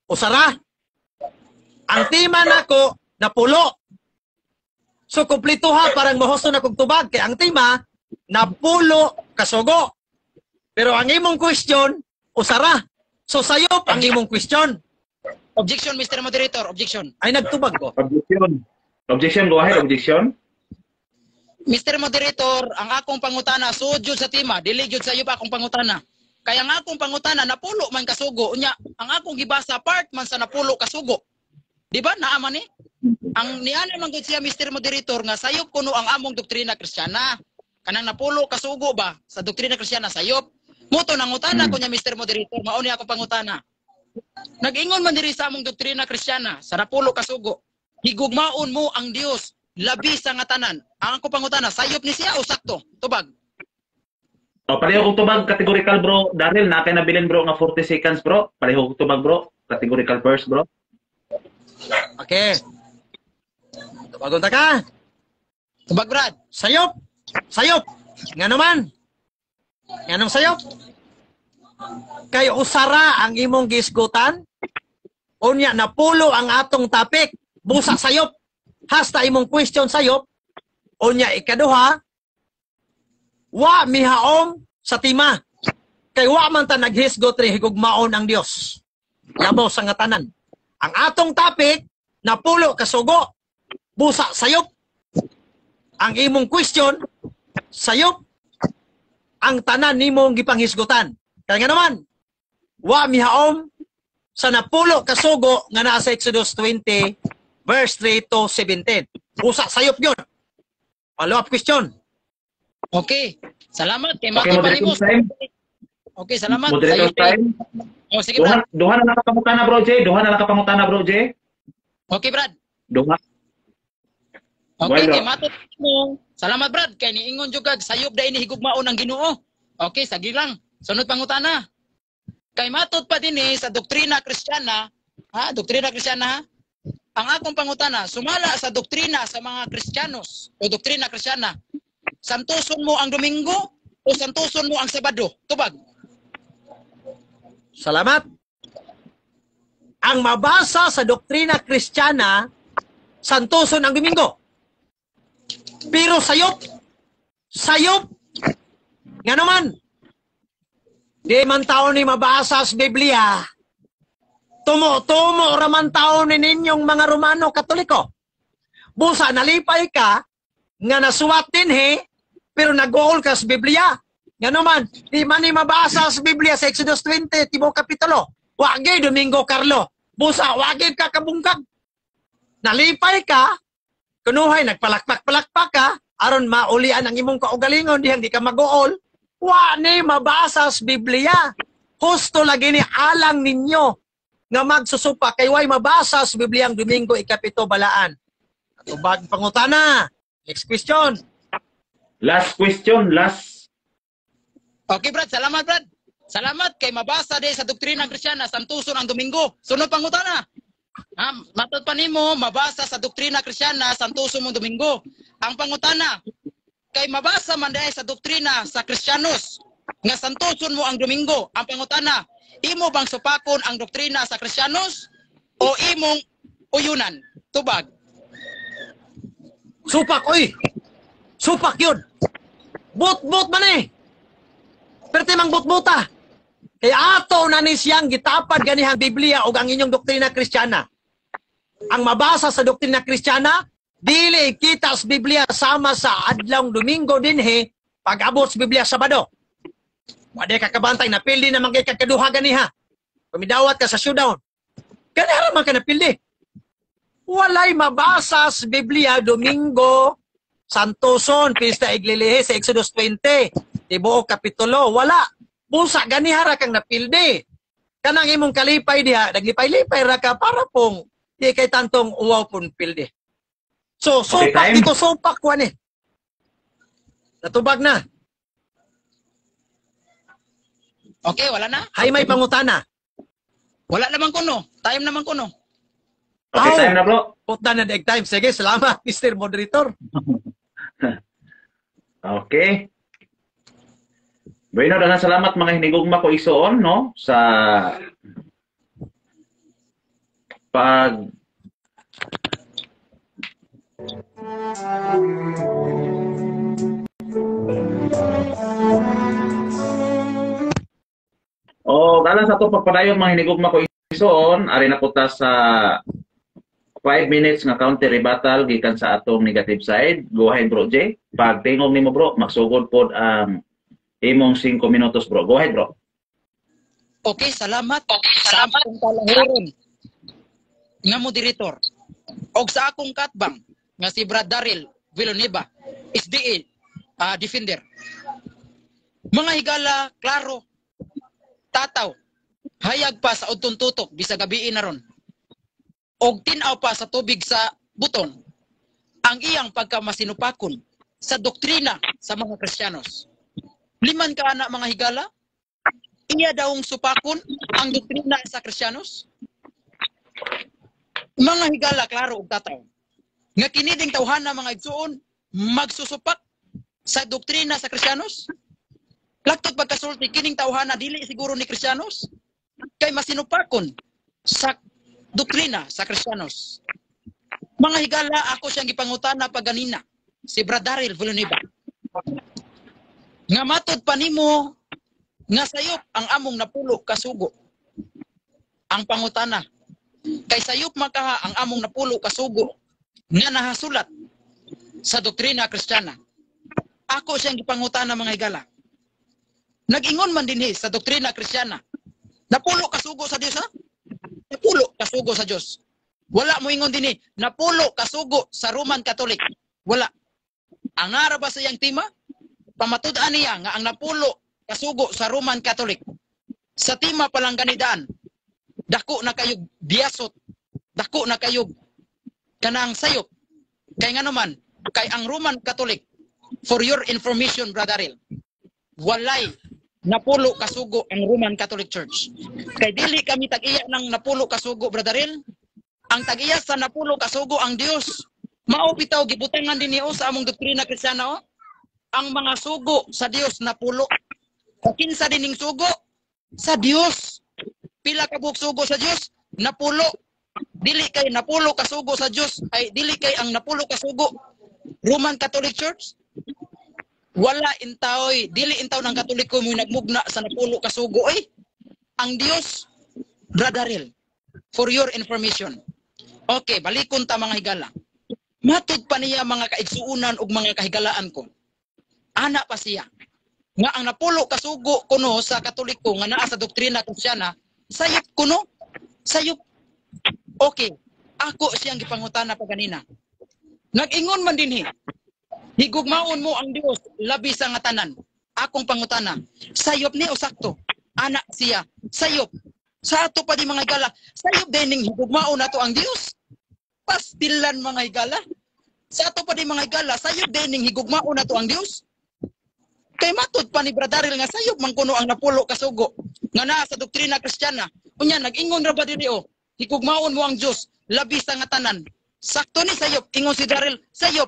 usara. Ang tema nako, napulo. So, kumpleto ha, parang mahusto na kong tubag. Kaya ang tema, napulo kasugo. Pero ang imong question, usara. So, sayop ang imong question. Objection, Mr. Moderator. Objection. Ay, nagtubag ko. Objection. Objection, go ahead, objection. Mr. Moderator, ang akong pangutana sud jud sa tema, dili jud sa iyo akong pangutana. Kaya ang akong pangutana napulo man kasugo, unya ang akong gibasa part man sa napulo kasugo. Di ba naa man ni? Ang niana man gud siya, Mr. Moderator, nga sayop kuno ang among doktrina Kristiyana. Kanang napulo kasugo ba sa doktrina Kristiyana sayop. Mao to nangutana ko niya, Mr. Moderator, mao ni akong pangutana. Nag-ingon man diri sa among doktrina Kristiyana sa napulo kasugo. Higugmaon mo ang Dios labi sa nga tanan. Ang ako pangutana, sayop ni siya o sakto? Tubag. O, pareho kong tubag, categorical, bro. Daryl, na kay nabilin, bro, nga 40 seconds, bro. Pareho kong tubag, bro. Categorical first, bro. Okay. Tubagon ta ka. Tubag, Brad. Sayop. Sayop. Nga naman. Nga nang sayop. Kay usara ang imong gisgutan. Unya napulo ang atong topic. Busa sayop. Hasta imong question sayop. Unya ikaduha, wa mihaom sa tema. Kay wa man ta naghisgot ri higugmaon ang Dios labaw sa nga tanan. Ang atong topic napulo kasugo. Busa sayop. Ang imong question sayop ang tanan nimong gipanghisgutan. Kaya nga naman, wa mihaom sa napulo kasugo nga naa sa Exodus 20 verse 3 to 17. Busa sayop yun. Follow up question. Okay. Salamat kay Okay, matod pa nimo. moderator's time. Okay, salamat. Moderator's Sayop, eh. time. Oh, sige, Duha, Brad. duha na nakapangutana, bro, Jay. Duha na nakapangutana, bro, Jay. Okay, Brad. Duha. Okay, Well, kay matod mo. Salamat, Brad. Kay niingon jud kag sayop dai ni higugmaon ang Ginoo. Okay, sagi lang. Sunod pangutana. Kay matod pa dinhi sa doktrina Kristiyana, ha, doktrina Kristiyana ha. Ang akong pangutana, sumala sa doktrina sa mga Kristiyanos o doktrina Kristiyana, santuson mo ang Domingo o santuson mo ang Sabado? Tubag. Salamat. Ang mabasa sa doktrina Kristiyana, Santoson ang Domingo. Pero sayop, sayop, nga naman, di man tao ni mabasa sa Biblia. Tumo-tumo raman tao ni ninyong mga Romano Katoliko. Busa, nalipay ka, nga nasuwat din he, pero nag-goal ka sa Biblia. Nga naman, di man ni mabasa sa Biblia sa Exodus 20, tibuok kapitulo. Wagi, Domingo Carlo. Busa, wagi ka kabungkag. Nalipay ka, kunuhay, nagpalakpak-palakpak ka, aron maulian ang imong kaugalingon, dihang di ka mag-uol. Wa ni mabasa sa Biblia. Husto lagi ni alang ninyo nga magsusupa kay way mabasa sa Biblia ang Domingo ikapito balaan. Tubag pangutana. Next question. Last question, last. Okay, Brad. Salamat, Brad. Salamat kay mabasa di sa doktrina Kristiyana santuson ang Domingo. Sunod pangutana. Ha, matod pa nimo mabasa sa doktrina Kristiyana santuson mo Domingo. Ang pangutana kay mabasa man diay sa doktrina sa Kristiyanos nga santuson mo ang Domingo. Ang pangutana, imo bang supakon ang doktrina sa Kristiyanos o imong uyunan? Tubag. Supak, oy! Supak yun! But-but man eh! Pero timang but-buta. Kaya ato na ni siyang gitapad ganihang Biblia o ang inyong doktrina Kristiyana. Ang mabasa sa doktrina Kristiyana, dili kita sa Biblia sama sa adlawng Domingo dinhi pag-abot sa Biblia Sabado. Wala ka kabantay, napildi naman kay kagkaduha ganiha. Pamidawat ka sa showdown. Ganiha man ka napildi. Walay mabasa sa Biblia Domingo Santoson, Pista Iglilihi sa Exodus 20, tibuok kapitulo, wala. Busa ganihara kang napildi. Kanang imong kalipay diha, naglipay-lipay ra ka para pong di kay tantong uwaw pong pildi. So, Okay, supak time. dito, supak kuan eh. Natubag na. Okay, wala na? Hay may pangutana. Wala naman kuno. Time naman kuno. Okay, Tao. time na bro. Put na egg time. Sige, salamat, Mr. Moderator. Okay. Bueno, daghang salamat mga hinigugma ko isuon, no, sa pag O, kalang sa itong pagpadayon mga hinigugma ko isuon, ari na po ta sa 5 minutes nga counter rebuttal gikan sa atong negative side. Go ahead bro, Jay. Pag tingog nimo bro, magsugod pod ang imong 5 minutos bro. Go ahead bro. Okay, salamat. Sa akong kalahiron nga moderator og sa akong katbang nga si Brad Daryl Villanueva, SDA defender. Mga higala, klaro, tataw, hayag pa sa udtong tutok bisag gabii na ron. Og tin-aw pa sa tubig sa buton ang iyang pagkamasinupakon sa doktrina sa mga Kristiyanos. Liman ka ana mga higala, iya daong supakon ang doktrina sa Kristiyanos? Mga higala, klaro og tataw nga kini ding tawhana mga igsuon magsusupak sa doktrina sa Kristiyanos? Laktod pagkasulti kining tawhana dili siguro ni Kristiyanos kay masinupakon sa doktrina sa Kristiyanos. Mga higala, ako siyang gipangutana paganina si Brad Daryl Villanueva. Nga matod pa nimo nga sayop ang among napulo kasugo. Ang pangutana, kay sayop makaha ang among napulo kasugo nga nahasulat sa doktrina Kristiyana. Ako siyang gipangutana mga higala. Nag-ingon man dinhi sa doktrina Kristiyana. Napulo kasugo sa Dios ha? Napulo kasugo sa Dios. Wala mo ingon dinhi, napulo kasugo sa Roman Catholic. Wala. Ang ara ba sa iyang tema? Pamatud-an niya nga ang napulo kasugo sa Roman Catholic. Sa tema pa lang ganidaan, dako na kayo biyasot, dako na kayo kanang sayop. Kay nga naman, kay ang Roman Catholic, for your information, Brother Ariel, walay napulo kasugo ang Roman Catholic Church. Kay dili kami tag-iya ng napulo kasugo, Brother Ariel. Ang tag-iya sa napulo kasugo ang Dios. Mao bitaw gibutangan din niyo sa among doktrina Kristiyana o. Ang mga sugo sa Dios napulo. Kinsa dining sugo? Sa Dios. Pila ka buok sugo sa Dios? Napulo. Dili kay napulo kasugo sa Dios ay dili kay ang napulo kasugo Roman Catholic Church. Wala intaoy, dili intaw ng Katoliko mo nagmugna sa napulo kasugo oy. Ang Dios, Brother, for your information. Okay, balikon ta mga higala. Matud pa niya mga kaigsuunan ug mga kahigalaan ko. Ana pa siya nga ang napulo kasugo kuno sa Katoliko nga naa sa doktrina Kristiyana, sayop kuno, sayop. Okay, ako siyang gipangutana pa ganina. Nag-ingon man dinhi, higugmaon mo ang Dios labi sa nga tanan. Akong pangutana, sayop ni o sakto? Ana siya, sayop. Sa ato pa di mga higala, sayop din ning higugmaon nato ang Dios. Pastilan mga higala. Sa ato pa di mga higala, sayop din ning higugmaon nato ang Dios. Kay matud pa ni Brother Daryl nga sayop man kuno ang napulo kasugo nga naa sa doktrina Kristiyana. Unya nag-ingon ra ba diri o, higugmaon mo ang Dios labi sa nga tanan. Sakto ni sayop, ingon si Daryl, sayop.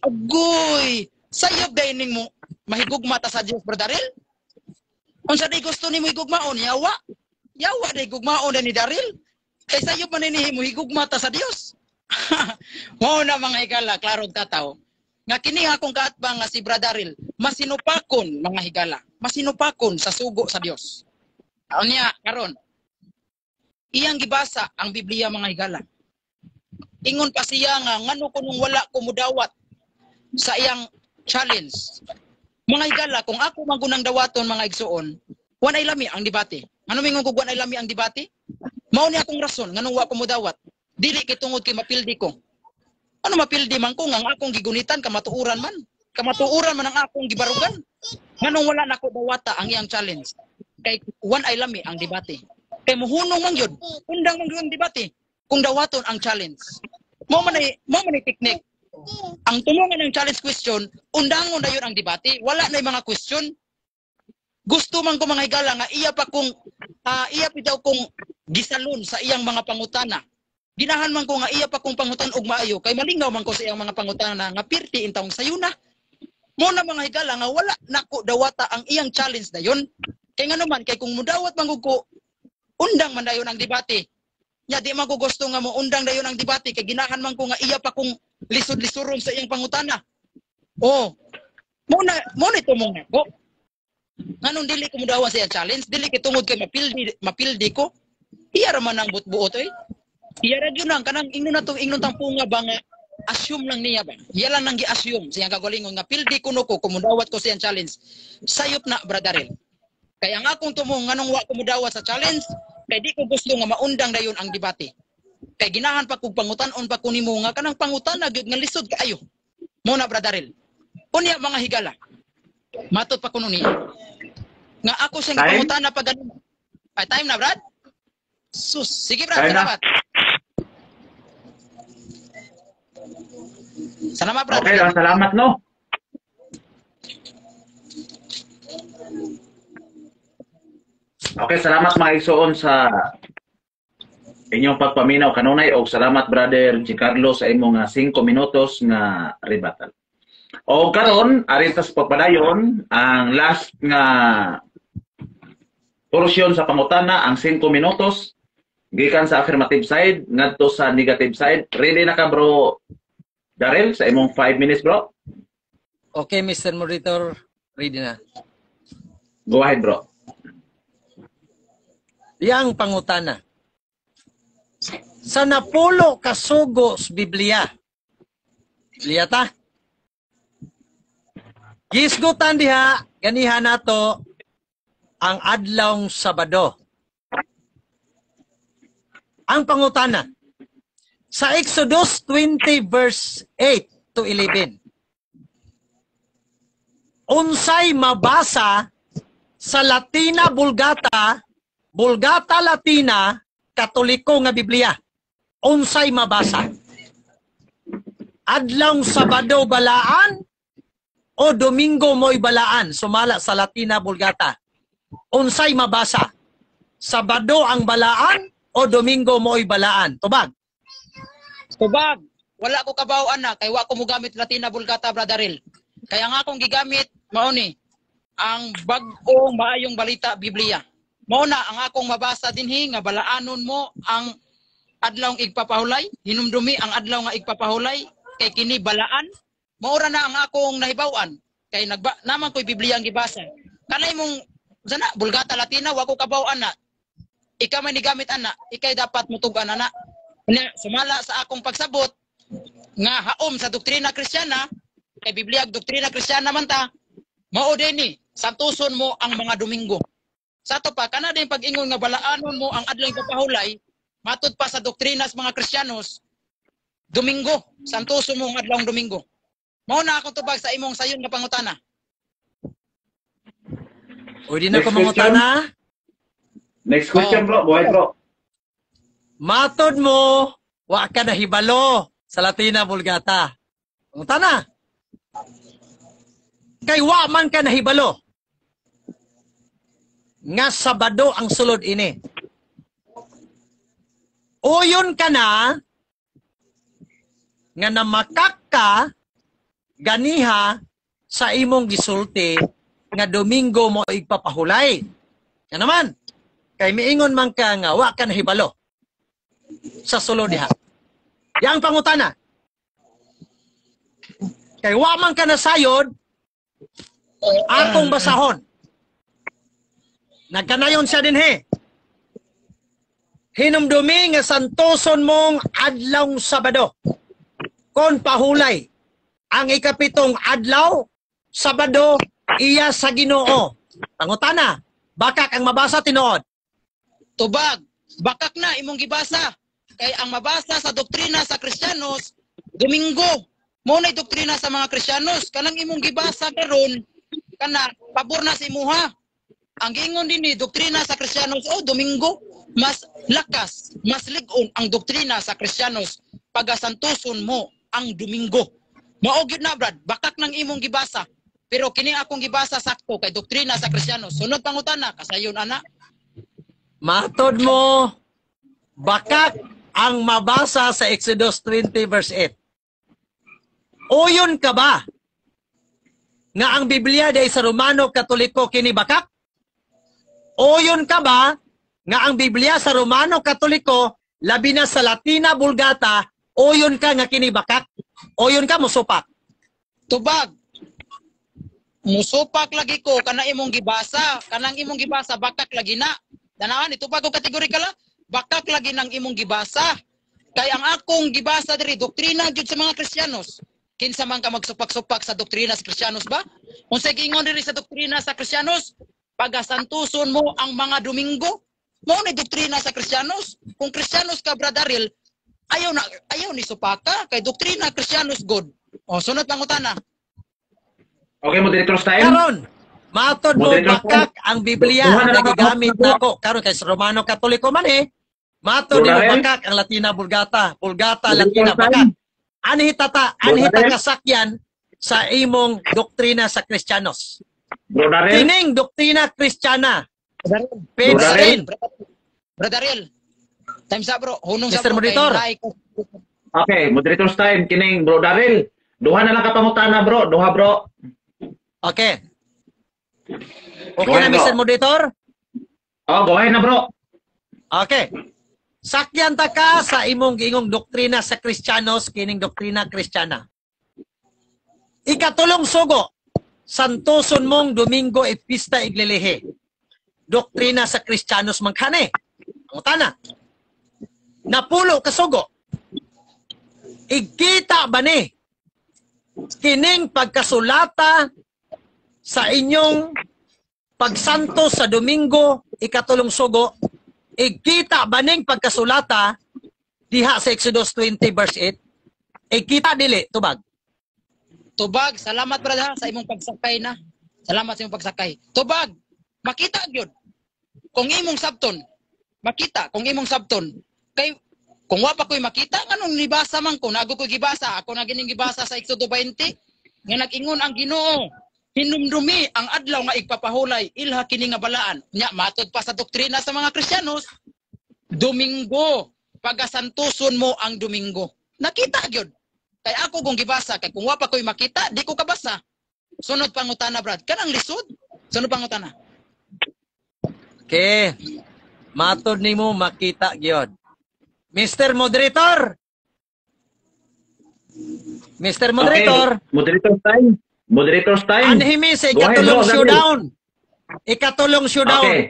Agoy, sayop dining mo mahigugma ta sa Dios, Brother Daryl. Unsa day gusto nimo higugmaon, yawa? Yawa day gugmaon na ni Daryl. Kay sayop man ni mo higugma ta sa Dios. Mao na mga higala, klarong tataw. Nga kini akong kaatbang nga si Brother Daryl, masinupakon mga higala, masinupakon sa sugo sa Dios. Unya karon iyang gibasa ang Biblia mga higala. Ingon pa siya nga ngano kunong wala ko mudawat sa iyang challenge. Mga higala, kung ako magunang dawaton mga igsuon, wanay lami ang debate. Ano mingon ko wanay lami ang debate? Mao ni akong rason nganong wa ko mudawat. Dili kay tungod kay mapildi ko. Ano mapildi man ko nga ang akong gigunitan kamatuoran man. Kamatuoran man ang akong gibarugan. Nganong wala nako dawata ang iyang challenge? Kay wanay lami ang debate. Kay muhunong man gyud, undang man gyud ang debate kung dawaton ang challenge. Mao man ay technique. Ang tumongan ng challenge question, undangon dayon ang debate, wala na mga question. Gusto man ko mga higala nga iya pa kung iya pa daw kung gisalon sa iyang mga pangutana. Ginahan man ko nga iya pa kung pangutan og maayo kay malingaw man ko sa iyang mga pangutana nga pirti intawong sayuna. Mo na mga higala nga wala nako dawata ang iyang challenge dayon. Kay ngano man kay kung mudawat man ko undang man dayon ang debate. Nya di man ko gusto nga mo undang dayon ang debate kay ginahan man ko nga iya pa kung lisod-lisuron sa iyang pangutana. Oh. Mo na tumong nako. Nganong dili ko modawa sa iyang challenge, dili kay tungod kay mapildi ko. Iya ra man ang buot-buot oy. Iya ra gyud nang kanang ingnon natong ingnon tang punga ba nga assume lang niya ba. Iya lang nang gi-assume sa iyang kagalingon nga pildi kuno ko kung mudawat ko sa iyang challenge. Sayop na, Brother Daryl. Kaya ang akong tumong nganong wa ko mudawat sa challenge kay di ko gusto nga maundang dayon ang debate. Kay ginahan pa kog pangutan-on pa ko nimo nga kanang pangutana gyud nga lisod kaayo. Mo na, Brother Daryl. Unya mga higala. Matod pa kuno niya. Nga ako siyang pangutana pa ganun. Ay, time na, Brad? Sus, sige Brad, salamat. Salamat, Brad. Okay, salamat no. Okay, salamat mga igsoon sa inyong pagpaminaw kanunay og salamat Brother Giancarlo sa imong 5 minutos nga rebuttal. O karon ari ta sa pagpadayon ang last nga porsyon sa pangutana ang 5 minutos gikan sa affirmative side ngadto sa negative side. Ready na ka, bro Daryl, sa imong 5 minutes, bro? Okay, Mr. Moderator, ready na. Go ahead, bro. Yang pangutana. Sa napulo kasugo sa Biblia. Biblia ta? Gisgutan diha, ganiha nato ang adlawng Sabado. Ang pangutana, sa Exodus 20 verse 8 to 11. Unsay mabasa sa Latina Vulgata, Vulgata Latina, Katoliko nga Biblia? Unsay mabasa? Adlawng Sabado balaan o Domingo mo'y balaan? Sumala sa Latina Vulgata. Unsay mabasa? Sabado ang balaan o Domingo mo'y balaan? Tubag. Tubag. Wala ko kabaw ana kay wa ko mogamit Latina Vulgata, Brother Daryl. Kaya nga akong gigamit mao ni ang bag-ong maayong balita Biblia. Mao na ang akong mabasa dinhi nga balaanon mo ang Adlaw igpapahulay, hinumdumi ang adlaw nga igpapahulay kay kini balaan. Maura na ang akong nahibaw-an kay nagba naman ko'y Biblia ang gibasa. Kanay mong sana Vulgata Latina, wa ko kabaw ana. Ikaw may nigamit ana, ikay dapat mutug-an ana. Unya, sumala sa akong pagsabot nga haom sa doktrina Kristiyana, kay Biblia ug doktrina Kristiyana man ta, mao din ni santuson mo ang mga Domingo. Sa ato pa kana din pag-ingon nga balaanon mo ang adlaw igpapahulay, matud pa sa doktrina sa mga Kristiyanos, Domingo, santuson mo ang adlaw Domingo. Mao na akong tubag sa imong sayon nga pangutana. Pwede na Next ko mangutana. Next question, Oh. bro. Buhay, bro. Matod mo, wa ka nahibalo sa Latina Vulgata. Pangutana. Kay wa man ka nahibalo nga Sabado ang sulod ini. Uyon ka na nga namakak ka ganiha sa imong gisulti nga Domingo mo igpapahulay. Nga naman, kay miingon man ka nga wa ka nahibalo sa sulod diha. Yang pangutana. Kay wa man ka nasayod, akong basahon. Nagkanayon siya dinhi. Hinumdumi nga santoson mong adlawng Sabado. Kon pahulay, ang ikapitong adlaw, Sabado, iya sa Ginoo. Pangutana, bakak ang mabasa tinuod? Tubag, bakak na imong gibasa. Kay ang mabasa sa doktrina sa Kristiyanos, Domingo. Mao na'y doktrina sa mga Kristiyanos. Kanang imong gibasa karon, kana pabor na sa imuha. Ang giingon dinhi doktrina sa Kristiyanos, oh, Domingo, mas lakas, mas lig-on ang doktrina sa Kristiyanos pagasantuson mo ang Domingo. Mao gyud na, Brad, bakak nang imong gibasa. Pero kini akong gibasa sakto kay doktrina sa Kristiyanos. Sunod pangutana, kasayon ana. Matod mo, bakak ang mabasa sa Exodus 20 verse 8. Uyon ka ba nga ang Biblia day sa Romano Katoliko kini bakak? Uyon ka ba nga ang Biblia sa Romano Katoliko labi na sa Latina Vulgata, uyon ka nga kini bakak? Uyon ka musupak? Tubag. Musupak lagi ko kana imong gibasa, kanang imong gibasa bakak lagi na. Danawan itubag ko kategorikal la, bakak lagi nang imong gibasa. Kay ang akong gibasa diri doktrina gyud sa mga Kristiyanos. Kinsa man ka magsupak-supak sa doktrina sa Kristiyanos ba? Unsay giingon diri sa doktrina sa Kristiyanos? Pagasantuson mo ang mga Domingo. Mao ni doktrina sa Kristiyanos. Kung Kristiyanos ka, Brother Ariel, ayaw na ayaw ni supaka kay doktrina Kristiyanos god. O sunod pangutana. Okay, moderator's time. Karon, matod mo Moderator. bakak ang Biblia Duha na nga lang ako. gigamit nako karon kay sa Romano Katoliko man eh. Matod nimo Brother. bakak ang Latina Vulgata, Vulgata Moderator Latina time. bakak. Anhi tata, anhi Brother. kasakyan sa imong doktrina sa Kristiyanos. Bro Darrell. Kining doktrina Kristiyana, page Brother. 10. Brother Ariel. Times up, bro. Hunong sa Mr. bro. Monitor. Kay naay ko. Okay, moderator's time. Kining Bro Darrell. Duha na lang ka pangutana, bro. Duha, bro. Okay. Okay Go na ahead, Mr. bro. Moderator? Oh, go ahead na, bro. Okay. Sakyan ta ka sa imong giingong doktrina sa Kristiyanos kining doktrina Kristiyana. Ikatulong sugo, santoson mong Domingo e pista iglilihi. Doktrina sa Kristiyanos man kani. Ang tana. Napulo ka sugo. Igkita ba ni kining pagkasulata sa inyong pagsanto sa Domingo, ikatulong sugo, igkita ba ning pagkasulata diha sa Exodus 20 verse 8? Igkita dili, tubag. Tubag, salamat brother sa imong pagsakay na. Salamat sa imong pagsakay. Tubag, makita gyud. Kung imong sabton, makita kung imong sabton. Kay kung wa pa ko'y makita, nganong nibasa man ko, nago ko'y gibasa, ako na gining gibasa sa Exodo 20, nga nag-ingon ang Ginoo, hinumdumi ang adlaw nga igpapahulay, ilha kini nga balaan. Nya matod pa sa doktrina sa mga Kristiyanos, Domingo, pagasantuson mo ang Domingo. Nakita gyud. Kay ako kung gibasa, kay kung wa pa ko'y makita, di ko kabasa. Sunod pangutana, Brad. Kanang lisod. Sunod pangutana. Okay. Matod nimo makita gyud. Mr. Moderator. Mr. Moderator. Okay. Moderator's time. Moderator's time. Anhimi sa Go ahead, ikatulong bro, Daryl. showdown. Ikatulong showdown. Okay.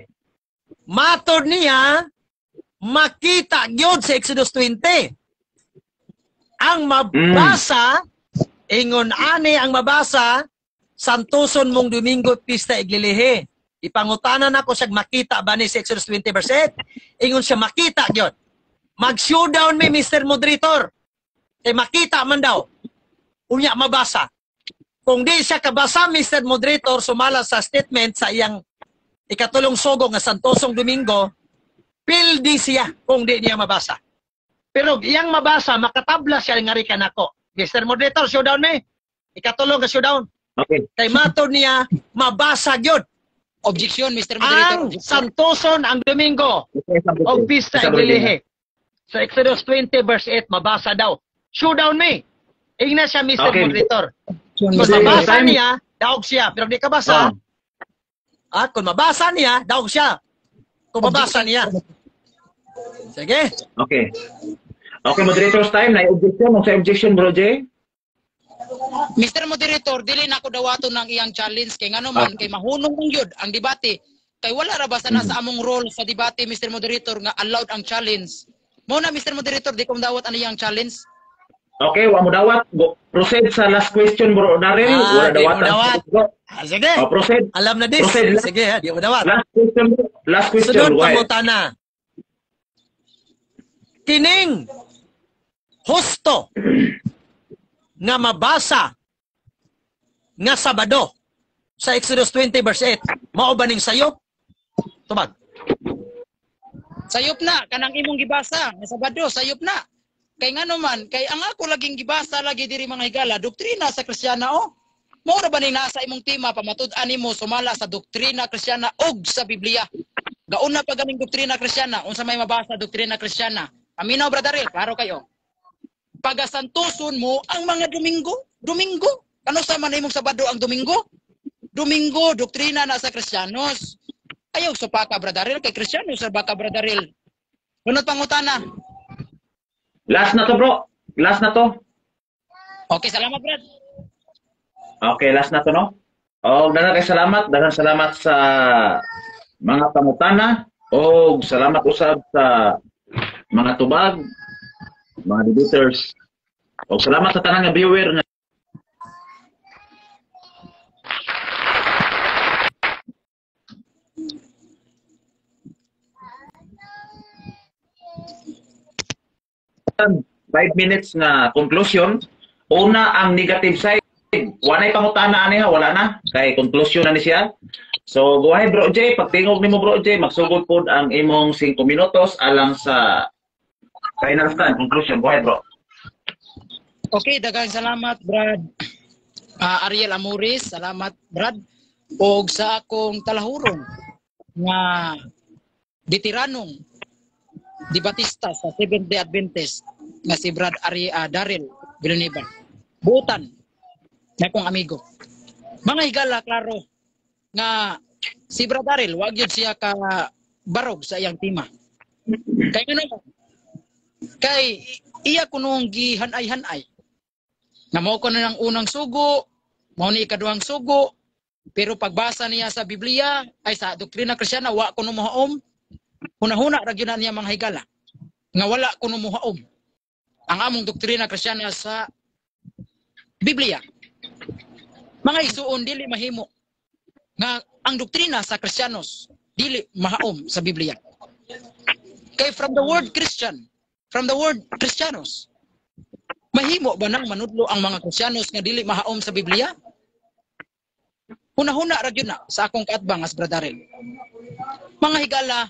Matod niya, makita gyud sa Exodus 20. Ang mabasa, ingon ani ang mabasa, santuson mong Domingo pista iglilihi. Ipangutanan ako siya makita ba ni sa Exodus 20 verse 8. Ingon siya makita gyud. Mag-showdown mi Mr. Moderator. Kay makita man daw. Unya mabasa. Kung di siya kabasa Mr. Moderator sumala sa statement sa iyang ikatulong sugo nga santosong Domingo, pildi siya kung di niya mabasa. Pero iyang mabasa, makatabla siya nga rikan ako. Mr. Moderator, showdown me. Ikatulong ka showdown. Okay. Kay matod niya, mabasa gyud Objection, Mr. Moderator. ang Objection. santoson ang Domingo o pista iglilihi. Sa Exodus 20 verse 8, mabasa daw. Showdown me. Ingna siya, Mr. Okay. Moderator. Kung Mr. mabasa Time. niya, daog siya. Pero di ka basa, kung mabasa niya, daog siya. Kung mabasa niya. Sige. Okay. Okay, moderator's time. Na objection. Sa objection, bro Jay? Mr. Moderator, dili na ako dawaton ng iyang challenge kay ngano man kay mahunong mong yun ang debate. Kay wala ra basta na sa among role sa debate, Mr. Moderator, nga allowed ang challenge. Mo na Mr. Moderator, di ko dawat ang iyang challenge. Okay, wa mo dawat. Go, proceed sa last question, bro Daryl. Ah, wala di mo dawat. dawat. Sige. Oh, proceed. Alam na this. Proceed. Sige, ha, di mo dawat. Last question, bro. Last question. Sunod Go ahead. pangutana. Kining husto nga mabasa nga Sabado sa Exodus 20 verse 8, mao ba ning sayop? Tubag. Sayop na kanang imong gibasa nga Sabado, sayop na. Kay ngano man, kay ang ako laging gibasa lagi diri mga higala, doktrina sa Kristiyana oh. Mao ra ba ning naa sa imong tema pamatud-an nimo sumala sa doktrina Kristiyana og sa Biblia. Gauna pa ganing doktrina Kristiyana, unsa may mabasa doktrina Kristiyana? Paminaw Brother Ariel, klaro kayo. Pagasantuson mo ang mga Domingo, Domingo. Ano sa man imong Sabado ang Domingo? Domingo, doktrina na sa Kristiyanos. Ayaw supaka Brother Ariel kay Kristiyanos sa baka Brother Ariel. Sunod pangutana. Last na to, bro. Last na to. Okay, salamat Brad. Okay, last na to, no? Oh, daghang kay salamat, daghang salamat sa mga pangutana og salamat usab sa mga tubag, mga debaters. Og salamat sa tanan nga viewer nga 5 minutes nga conclusion. Una ang negative side. Walay pangutana ani ha, wala na kay conclusion na ni siya. So go ahead Bro Jay, pagtingog nimo Bro Jay, magsugod pod ang imong 5 minutos alang sa final stand conclusion. Go ahead bro. Okay, daghang salamat Brad. Ariel Amores, salamat Brad. Og sa akong talahuron nga ditiranong debatista sa Seventh-day Adventist nga si Brad Daryl Villanueva. Buotan na akong amigo. Mga higala, klaro nga si Brad Daryl wag gyud siya ka barog sa iyang tima. Kay ngano? Kay iya kunong gihanay-hanay. Nga mao kuno ang unang sugo, mao ni ikaduhang sugo, pero pagbasa niya sa Biblia ay sa doktrina Kristiyana wa kuno mohaom. Hunahuna ra gyud na niya mga higala nga wala kuno mohaom ang among doktrina Kristiyana sa Biblia. Mga isuon, dili mahimo nga ang doktrina sa Kristiyanos dili mahaom sa Biblia. Kay from the word Christian, from the word Kristiyanos, mahimo ba nang manudlo ang mga Kristiyanos nga dili mahaom sa Biblia? Hunahuna ra gyud na sa akong kaatbang as Brother Daryl. Mga higala,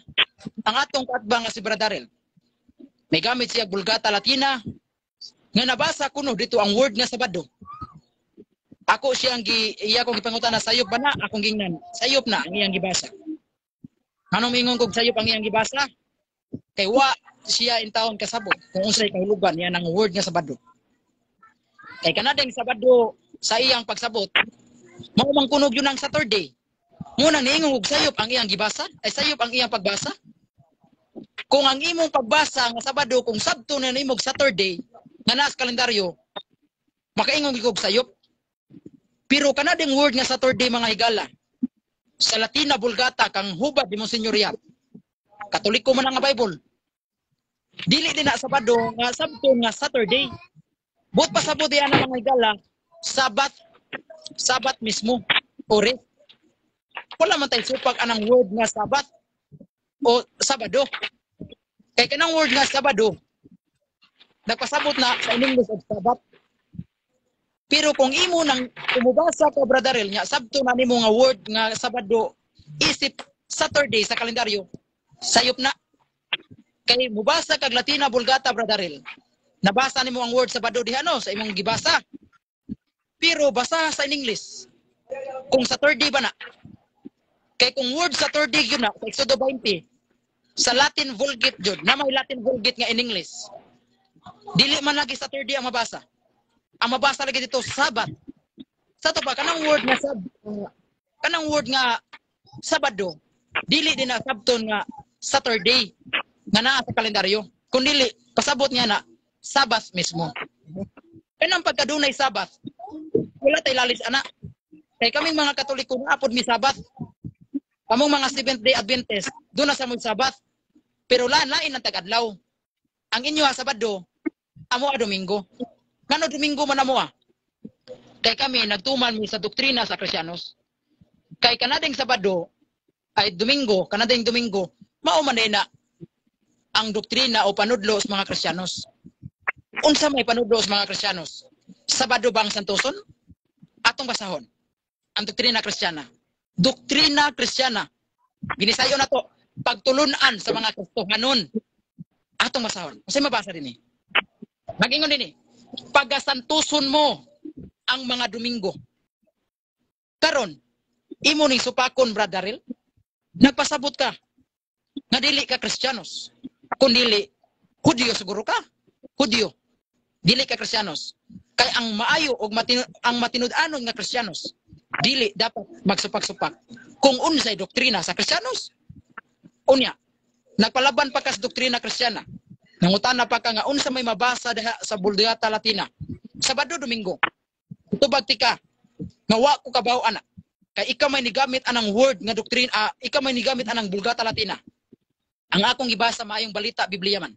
ang atong kaatbang si Brother Daryl, may gamit siya Vulgata Latina nga nabasa kuno dito ang word nga Sabado. Ako siyang iya kong gipangutana sayop ba na akong gingnan. Sayop na ang iyang gibasa. Anong mingon kog sayop ang iyang gibasa? Kay wa siya intawon kasabot kung unsay kahulugan niya ng word nga Sabado. Kay kanadeng Sabado sa iyang pagsabot, mao man kunog yun ang Saturday. Muna niingon og sayop ang iyang gibasa, ay sayop ang iyang pagbasa. Kung ang imong pagbasa nga Sabado, kung Sabto na nimog Saturday nga naa sa kalendaryo, makaingon gyud kog sayop. Pero kanading word nga Saturday, mga higala, sa Latina Vulgata kang hubad ni Monsignor Yap, Katoliko man ang nga Bible. Dili din na Sabado nga Sabto nga Saturday. Buot pasabot diyan ang mga higala, Sabat, Sabat mismo. Ore. Wala man tay supak anang word nga Sabat o Sabado. Kay kanang word nga Sabado, nagpasabot na sa English og Sabat. Pero kung imo nang kumubasa ka, Brother Rel, nga sabto na nimo nga word nga Sabado isip Saturday sa kalendaryo, sayop na. Kay mubasa kag Latina Vulgata, Brother Rel. Nabasa nimo ang word Sabado diha, no, sa imong gibasa. Pero basa sa in English. Kung Saturday ba na? Kay kung word Saturday yun na sa Exodo 20, sa Latin Vulgate jud, na may Latin Vulgate nga in English. Dili man lagi Saturday ang mabasa. Ang mabasa lagi dito Sabat. Sa to pa kanang word nga Sabado, dili din na sabton nga Saturday nga naa sa kalendaryo. Kung dili pasabot niya na Sabbath mismo. Kanang pagkadunay Sabbath, wala tay lalis ana. Kay kaming mga Katoliko naa pod mi Sabbath. Kamong mga Seventh Day Adventist, doon na sa mo'y Sabbath. Pero lain lain ang tagadlaw. Ang inyo ha Sabado, amo a Domingo. Ngano Domingo man amo ah? Kay kami nagtuman mi sa doktrina sa Kristiyanos. Kay kanading Sabado ay Domingo, kanading Domingo, mao man na ang doktrina o panudlo sa mga Kristiyanos. Unsa may panudlo sa mga Kristiyanos? Sabado bang santoson? Atong basahon. Ang doktrina Kristiyana. Doktrina Kristiyana. Binisayo na to. Pagtulunan sa mga Kristohanon. Atong basahon. Unsay mabasa dinhi? Magingon dinhi. Pagasantuson mo ang mga Domingo. Karon, imo ning supakon, Brother Daryl, nagpasabot ka nga dili ka Kristiyanos. Kung dili, Hudyo siguro ka. Hudyo. Dili ka Kristiyanos. Kay ang maayo og ang matinud-anon nga Kristiyanos, dili dapat magsupak-supak kung unsay doktrina sa Kristiyanos. Unya, nagpalaban pa ka sa doktrina Kristiyana. Nangutana pa ka nga unsa may mabasa diha sa Vulgata Latina. Sabado, Domingo. Tubag tika nga wa ko kabaw ana. Kay ikaw may nigamit anang word nga doktrina, ikaw may nigamit anang Vulgata Latina. Ang akong gibasa Maayong Balita Biblia man.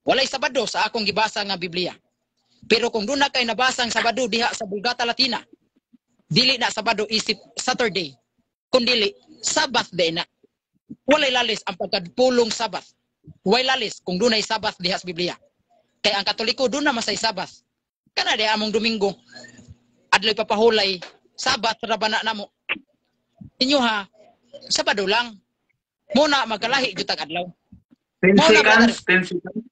Walay Sabado sa akong gibasa nga Biblia. Pero kung doon na kay nabasa ang Sabado diha sa Vulgata Latina, dili na Sabado isip Saturday, kundili Sabbath day na. Walay lalis ang pagkadpulong Sabbath. Walay lalis kung dunay Sabbath diha sa Biblia. Kay ang Katoliko doon na masay Sabbath. Kana di among Domingo. Adlaw papahulay, Sabbath ra ba na namo. Inyo ha, Sabado lang. Muna magkalahi jud tag adlaw. 10 Mao na, seconds, 10 seconds.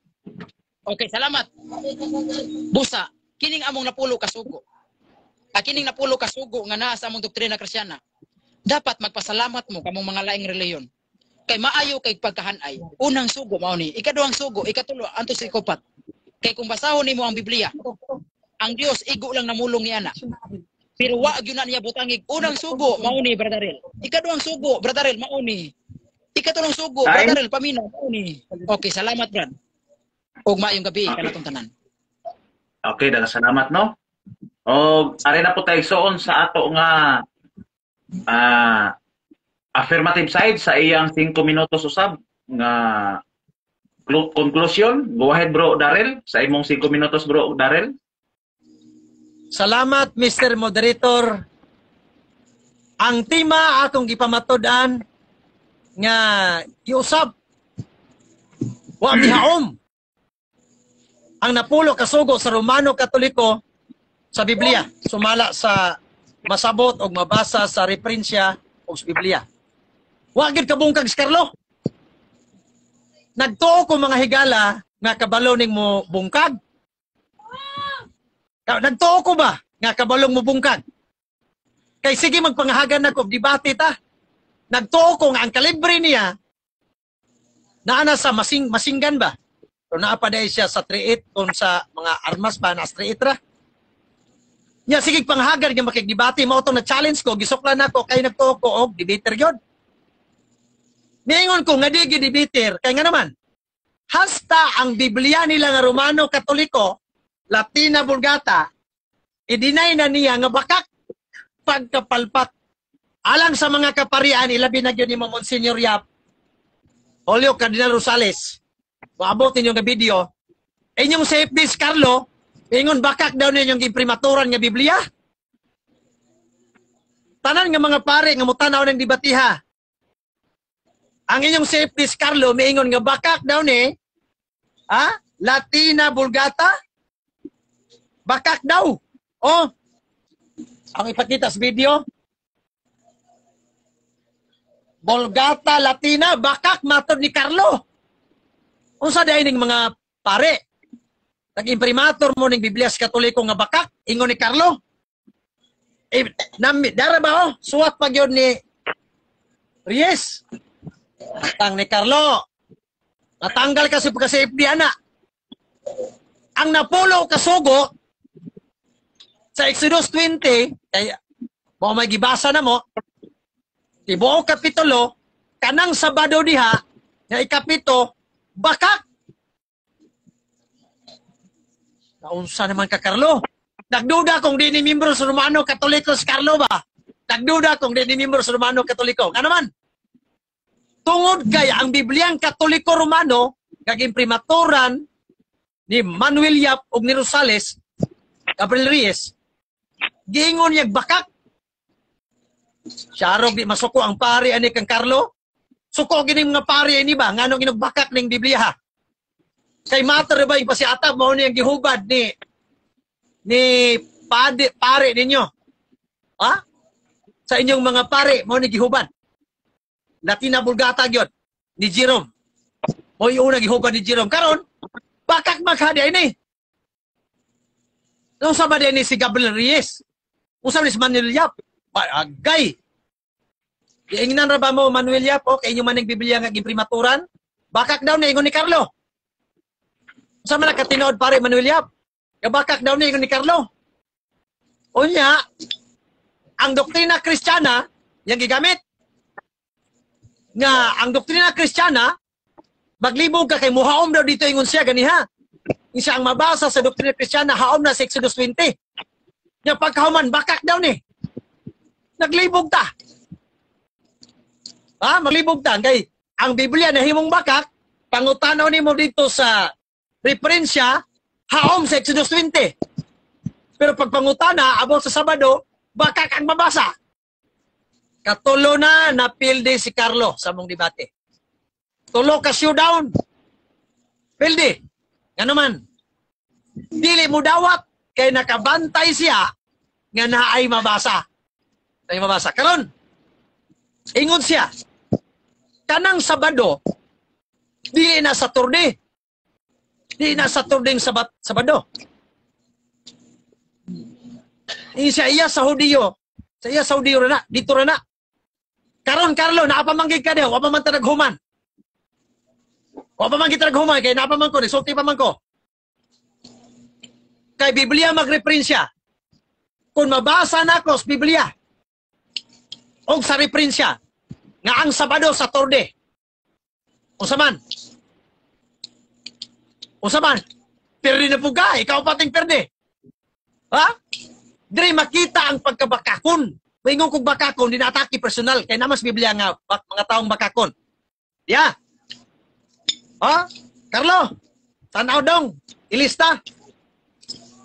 Okay, salamat. Busa, kining among napulo kasugo. Kining napulo kasugo nga naa sa among doktrina Kristiyana. Dapat magpasalamat mo kamong mga laing reliyon. Kay maayo kay pagkahanay. Unang sugo mao ni, ikaduhang sugo, ikatulo antos ikupat. Kay kung basahon nimo ang Biblia, ang Dios igo lang namulong niya na. Pero wa gyud na niya butangig. Unang sugo mao ni, Brother Rel. Ikaduhang sugo, Brother Rel, mao ni. Ikatulong sugo, Time. Brother Rel, pamina, mao ni. Okay, salamat, Brad. Ug maayong gabi kanatong tanan. Okay, daghang salamat, no. O ari na po tayo soon sa ato nga affirmative side sa iyang 5 minutos usab nga conclusion. Go ahead, Bro Darrell, sa imong 5 minutos, Bro Darrell. Salamat, Mr. Moderator. Ang tema akong gipamatud-an nga giusab wa mihaom ang napulo kasugo sa Romano Katoliko sa Biblia sumala sa masabot og mabasa sa referensya og sa Biblia. Wa gid kabungkag si Carlo. Nagtuo ko, mga higala, nga kabalo ning mo bungkag. Nagtuo ko ba nga kabalong mo bungkag? Kay sige magpangahagan na ko debate ta. Nagtuo ko nga ang kalibre niya naa na sa masinggan ba? So naa pa dahil siya sa 3.8 kung sa mga armas pa na 3.8 ra. Nya sige panghagan nga makigdebate mao tong na challenge ko, gisuklan nako kay nagtuo ko og debater gyud. Niingon ko nga di gidebater kay nga naman hasta ang Biblia nila nga Romano Katoliko, Latina Vulgata, i-deny na niya nga bakak pagkapalpak. Alang sa mga kaparian, ilabi na gyud ni Monsignor Yap, Julio Cardinal Rosales, maabot ninyo nga video, inyong safe base, Carlo, ingon bakak daw ninyong gimprimaturan nga Biblia. Tanan nga mga pare nga mutanaw ng debatiha. Ang inyong safe base, Carlo, miingon nga bakak daw ni, ha? Latina Vulgata? Bakak daw. Oh. Ang ipakita sa video, Vulgata Latina, bakak matod ni Carlo. Unsa diay ning mga pare? Nag-imprimatur mo ning Biblia sa Katoliko nga bakak, ingon ni Carlo. Eh, nami, dara ba oh? Suwat pa gyud ni Reyes. Tang ni Carlo. Natanggal kasi pagka safety ana. Ang napulo kasugo sa Exodus 20, kay mo may gibasa na mo, tibuok kapitulo, kanang Sabado diha, nga ikapito, bakak. Naunsa naman ka, Carlo? Nagduda kung di ni membro sa Romano Katoliko si Carlo ba? Nagduda kung di ni membro sa Romano Katoliko. Ano man? Tungod kay ang Bibliang Katoliko Romano, kag imprimaturan ni Manuel Yap ug ni Rosales, Gabriel Reyes, giingon niyag bakak. Siyarog di masuko ang pari ani kang Carlo. Suko gini mga pari ini ba nganong inugbakak ning Biblia ha? Kay matter ba yung pasiata mao niyang gihubad ni pade pare ninyo? Ha? Sa inyong mga pare mao ni gihubad. Latina Vulgata gyud ni Jerome. Mao yung una gihubad ni Jerome. Karon bakak maghadi ini. Unsa ba ni si Gabriel Reyes? Unsa ni si Manuel Yap? Agay. Giingnan ra ba mo Manuel Yap o kay inyo man ning Biblia nga gimprimaturan? Bakak daw ni ingon ni Carlo. Unsa man nakatinood pare Manuel Yap? Gabakak daw ni ingon ni Carlo. Unya, ang doktrina Kristiyana yang gigamit nga ang doktrina Kristiyana maglibog ka kay muhaom daw dito ingon siya ganiha. Isa ang mabasa sa doktrina Kristiyana haom na sa Exodus 20. Nya pagkahuman bakak daw ni. Naglibog ta. Ha, maglibog ta kay ang Biblia nahimong bakak, pangutanaw nimo dito sa referensya haom sa Exodus 20. Pero pag pangutana about sa Sabado, bakak ang mabasa. Katulo na napildi si Carlo sa mong debate. Tulo ka showdown. Pildi. Ngano man? Dili mo dawat kay nakabantay siya nga naay mabasa. Naay mabasa. Karon, ingon siya, kanang Sabado, dili na Saturday. Dili na Saturday Sabado. Siya iya sa Hudiyo. Sa iya sa Hudiyo na, dito na. Karon Carlo, naapamanggig ka daw, wa pa man ta naghuman. Wa pa man kita naghuman kay naa pa man ko, nisulti pa man ko. Kay Biblia magreferensya. Kung mabasa nako sa Biblia og sa referensya nga ang Sabado Saturday. Unsa man? Unsa man? Pirdi na pud ka, ikaw pating pirdi. Ha? Diri makita ang pagkabakakon. Maingon kog bakakon, di na-atake personal kay namas Biblia nga mga taong bakakon. Ya. Ha? Carlo, tanaw dong, ilista.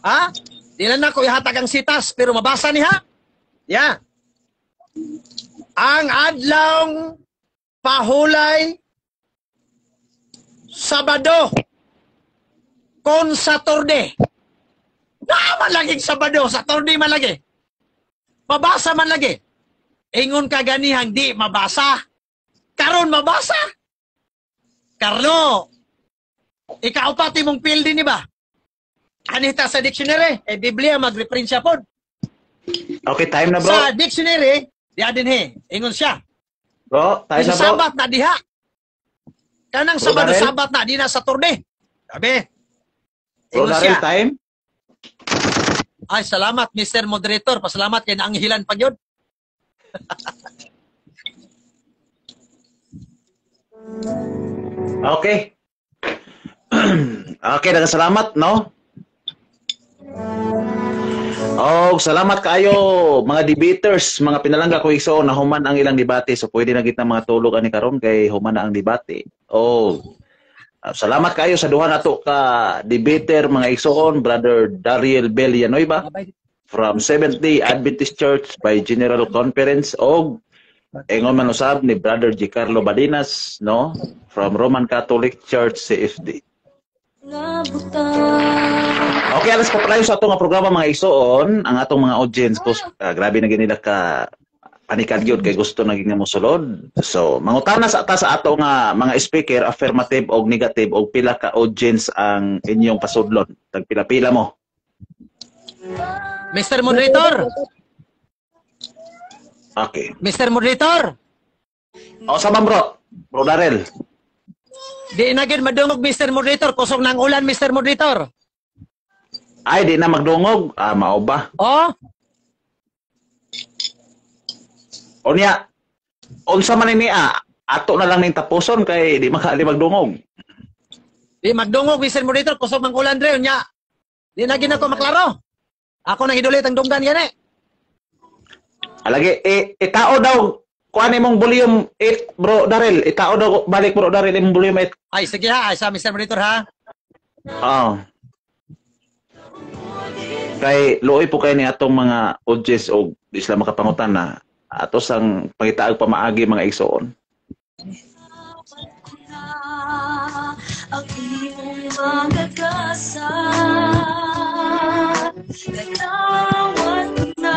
Ha? Di na nako ihatag ang sitas pero mabasa ni ha. Ya. Ang adlawng pahulay Sabado kon Saturday. Naa man lagi Sabado, Saturday man lagi. Mabasa man lagi. Ingon ka ganihang di mabasa. Karon mabasa. Carlo, ikaw pati mong pildi ni ba? Anita sa dictionary, eh Biblia magreferensya pod. Okay, time na bro. Sa dictionary, diha din he, ingon siya. Bro, time na bro. Sabat na diha. Kanang Bro, Sabado Darrell? Sabat na di na Saturday. Sabi. Bro, Ingon Darrell, siya. time? Ay, salamat Mr. Moderator. Pasalamat kay naanghilan pa gyud. Okay. Okay, daghang salamat, no? Oh, salamat kaayo mga debaters, mga pinalangga ko igsoon, nahuman ang ilang debate, so pwede na kita mga tulog ani karon kay human na ang debate. Oh. Salamat kaayo sa duha nato ka debater, mga igsoon, Brother Dariel Villanueva from Seventh-day Adventist Church by General Conference og ingon man usab ni Brother Giancarlo Badinas, no, from Roman Catholic Church CFD. Okay, alas pa sa atong nga programa, mga igsoon, ang atong mga audience ko, grabe na gyud nila ka panikad gyud kay gusto na gyud nga mosulod. So, mangutana sa ta sa ato nga mga speaker, affirmative og negative, og pila ka audience ang inyong pasudlon. Tag pila-pila mo. Mr. Moderator! Okay. Mr. Moderator! O sa bro? Bro Darrell. Di na gyud madungog, Mr. Moderator, kusog ng ulan, Mr. Moderator. Ay, di na magdungog. Ah, mao ba? Oh? O niya, unsa man ni niya, ato na lang ning tapuson kay di maka di magdungog. Di magdungog, Mr. Moderator, kusog mang ulan dre nya. Di na gyud ako maklaro. Ako nang idulit ang dunggan gani. Alagi, itao daw kuan imong volume 8, Bro Darrell. Itao daw balik, Bro Darrell, imong volume 8. Ay, sige ha, ay sa Mr. Moderator ha. Oo. Kay luoy po kay ni atong mga audience og di sila makapangutan na ato sang pangitaag pamaagi, mga igsoon. Ang imong mga gasa, Katawad na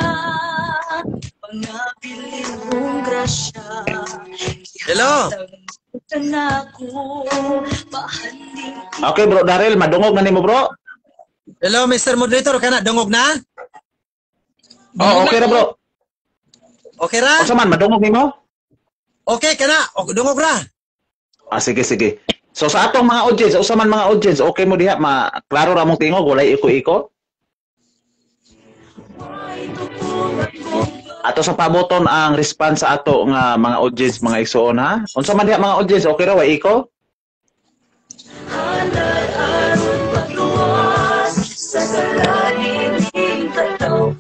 mga bilin mong grasya. Hello? Ko, pahanding Okay, Bro Darrell, madungog na nimo, bro? Hello, Mr. Moderator, kana dungog na? Oh, okay ra, bro. Okay ra? Unsa man, madungog nimo? Okay kana, o, dungog ra. Ah, sige, sige. So sa atong mga audience, usa man mga audience, okay mo diha, ma klaro ra mong tingog, walay iko-iko? Ato sa paboton ang response sa ato nga mga audience, mga igsoon ha. Unsa man diha, mga audience, okay ra, way iko? Halal aron pagluwas sa kalaing katawhan.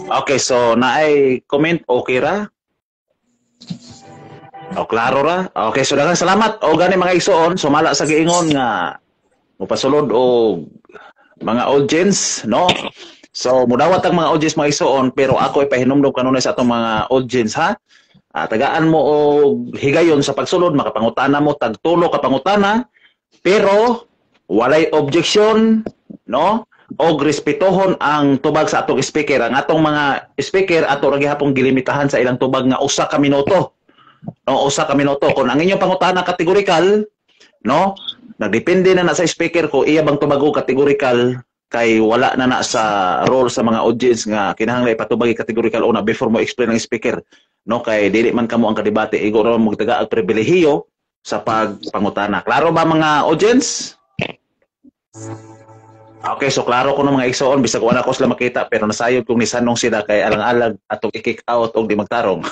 Okay, so naay comment, okay ra? O klaro ra? Okay, so daghang salamat. O gani, mga igsoon, sumala sa giingon nga mopasulod og mga audience, no? So mudawat ang mga audience, mga igsoon, pero ako ipahinumdom kanunay sa atong mga audience ha. Tagaan mo og higayon sa pagsulod, makapangutana mo tagtulo ka pangutana, pero walay objection, no? Og respetuhon ang tubag sa atong speaker. Ang atong mga speaker ato ra gihapon gilimitahan sa ilang tubag nga usa ka minuto. No, usa ka minuto. Kung ang inyong pangutana kategorikal, no, nagdepende na na sa speaker ko iya bang tubag og kategorikal, kay wala na na sa role sa mga audience nga kinahanglan ipatubag kategorikal una before mo explain ang speaker, no, kay dili man kamo ang kadebate, igo ra mo magtaga og pribilehiyo sa pagpangutana. Klaro ba, mga audience? Okay, so klaro ko ng mga igsoon, bisag wala ko sila makita pero nasayod kung nisanong sila kay alang-alag atong i-kick out og di magtarong.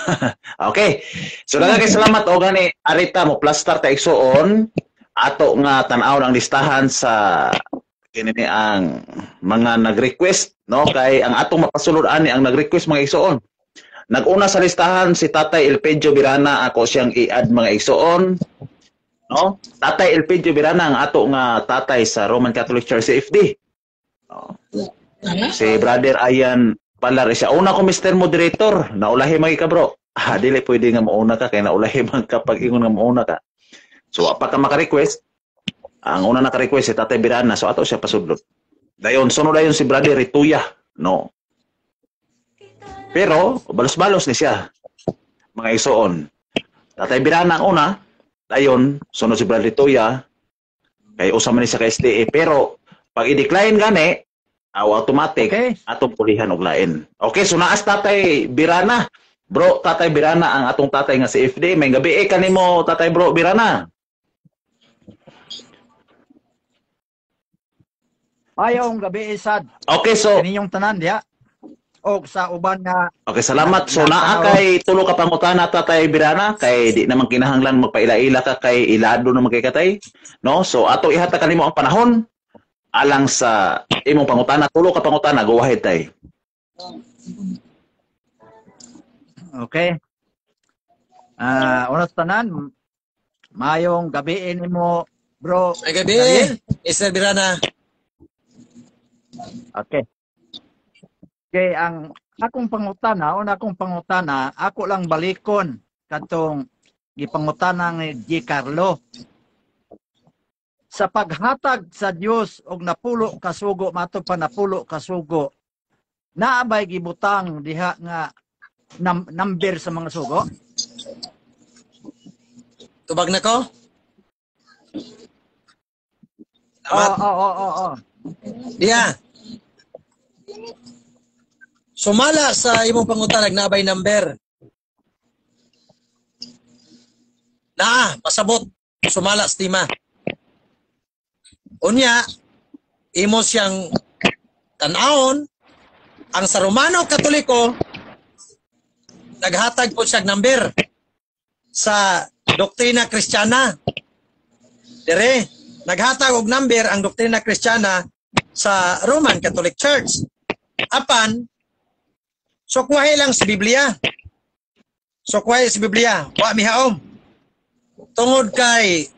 Okay. So daghang kay salamat og gani arita mo plaster ta, igsoon, ato nga tan-aw ang listahan sa kini ni ang mga nag-request, no, kay ang atong mapasulod ani ang nag-request, mga igsoon. Nag-una sa listahan si Tatay Elpedio Birana, ako siyang i-add, mga igsoon. No? Tatay Elpedio Birana ang ato nga tatay sa Roman Catholic Church CFD. No. Si Brother Ayan Palar siya. Una ko, Mr. Moderator, naulahi man ka, bro. Ah, dili pwede nga mauna ka kay naulahi man ka pag ingon nga mauna ka. So wa pa ka maka-request. Ang una naka-request si Tatay Birana, so ato siya pasudlot. Dayon sunod dayon si Brother Rituya, no. Pero balos-balos ni siya, mga igsoon. Tatay Birana ang una, dayon sunod si Brother Rituya, kay usa man ni siya ka SDA, pero pag i-decline gani, aw automatic, Okay. atong pulihan og lain. Okay, so naas Tatay Birana. Bro, Tatay Birana ang atong tatay nga si FD. May gabi eh kanimo, Tatay Bro Birana. Ayong gabi sad. Okay, so Kaninyong tanan diha. O sa uban nga Okay, salamat. So nga naa tao. Kay tulo ka pangutana, Tatay Birana, kay di naman kinahanglan magpaila-ila ka kay ilado naman kay katay, no? So ato ihatag kanimo ang panahon alang sa imong pangutana, tulo ka pangutana, go ahead, tay. Okay. Una sa tanan, mayong gabi nimo, bro. Ay gabi, Daniel. Mr. Birana. Okay. Okay, ang akong pangutana, una akong pangutana, ako lang balikon katong gipangutana ni G. Carlo. Sa paghatag sa Dios og napulo ka sugo, matod pa napulo ka sugo, naa bay gibutang diha nga number sa mga sugo? Tubag na ko? Oo, Salamat. oo. Diya. Sumala sa imong pangutana naabay number. Naa, pasabot. Sumala sa tima. Unya, imo siyang tan-awon, ang sa Romano Katoliko, naghatag po siya number sa doktrina Kristiyana. Dire, naghatag og number ang doktrina Kristiyana sa Roman Catholic Church. Apan, sukwahi lang sa Biblia. Sukwahi sa Biblia. Wa mihaom. Tungod kay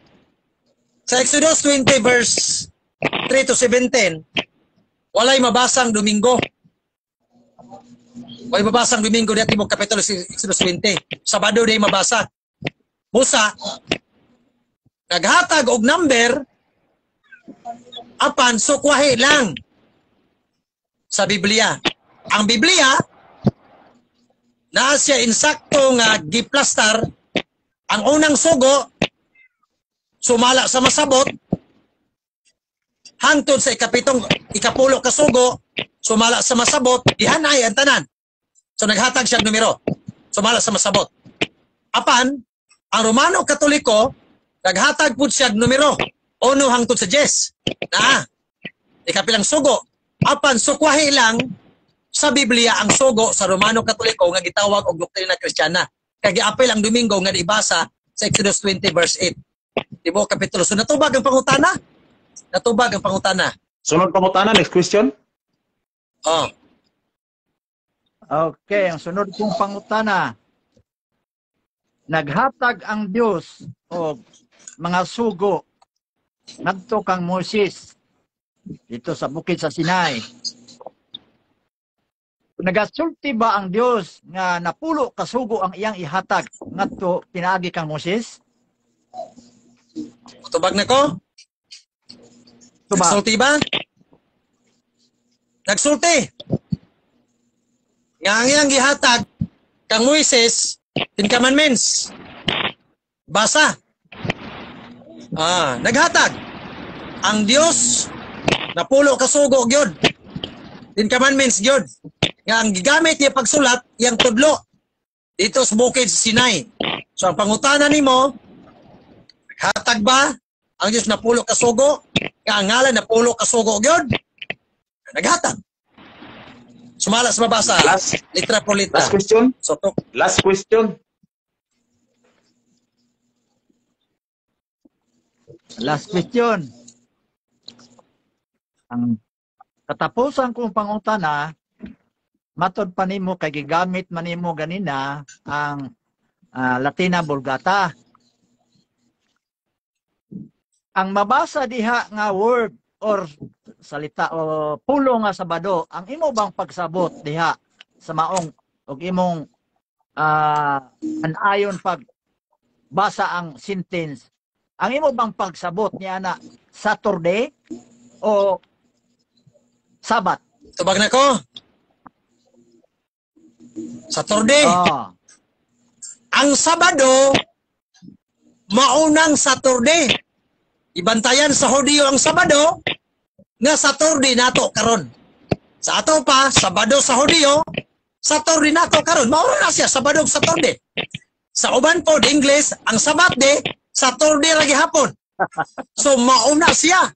sa Exodus 20 verse 3 to 17, walay mabasang Domingo. Walay mabasang Domingo diha tibok kapitulo sa Exodus 20. Sabado day mabasa. Busa, naghatag og number apan sukwahi lang sa Biblia. Ang Biblia naa siya insakto nga giplastar ang unang sugo sumala sa masabot hangtod sa ikapitong ikapulo ka sugo sumala sa masabot ihanay ang tanan. So naghatag siya og numero sumala sa masabot. Apan ang Romano Katoliko naghatag pud siya og numero 1 hangtod sa 10. Naa ikapilang sugo. Apan sukwahi lang sa Biblia ang sugo sa Romano Katoliko nga gitawag og doktrina Kristiyana. Kay giapil ang Domingo nga ibasa sa Exodus 20 verse 8. Tibuok kapitulo. So natubag ang pangutana? Natubag ang pangutana. Sunod pangutana, next question. Oh. Okay, ang sunod kong pangutana. Naghatag ang Dios og mga sugo ngadto kang Moses dito sa bukid sa Sinai. Nagasulti ba ang Dios nga napulo ka sugo ang iyang ihatag ngadto pinaagi kang Moses? Tubag na ko? Tubag. Nagsulti ba? Nagsulti. Nga ang iyang gihatag kang Moises, Ten Commandments. Basa. Naghatag. Ang Dios napulo ka sugo gyud. Ten Commandments gyud. Nga ang gigamit niya pagsulat iyang tudlo dito sa bukid sa Sinai. So ang pangutana nimo, hatag ba ang Dios napulo ka sugo? Nga ang ngalan napulo ka sugo gyud? Naghatag. Sumala sa mabasa. Last, Litra por litra. last question. So, Last question. Last question. Ang katapusan kong pangutana, matod pa nimo kay gigamit man nimo ganina ang Latina Vulgata. Ang mabasa diha nga word or salita o pulo nga Sabado, ang imo bang pagsabot diha sa maong og imong anayon pag basa ang sentence, ang imo bang pagsabot niya na Saturday o Sabat? Tubag na ko. Saturday. Oh. Ang Sabado, maunang Saturday. Ibantayan sa Hudiyo ang Sabado, nga Saturday nato karon. Sa ato pa, Sabado sa Hudiyo, Saturday nato karon. Mauna na siya, Sabado ug Saturday. Sa uban po, English, ang Sabat day, Saturday ra gihapon. So mauna siya.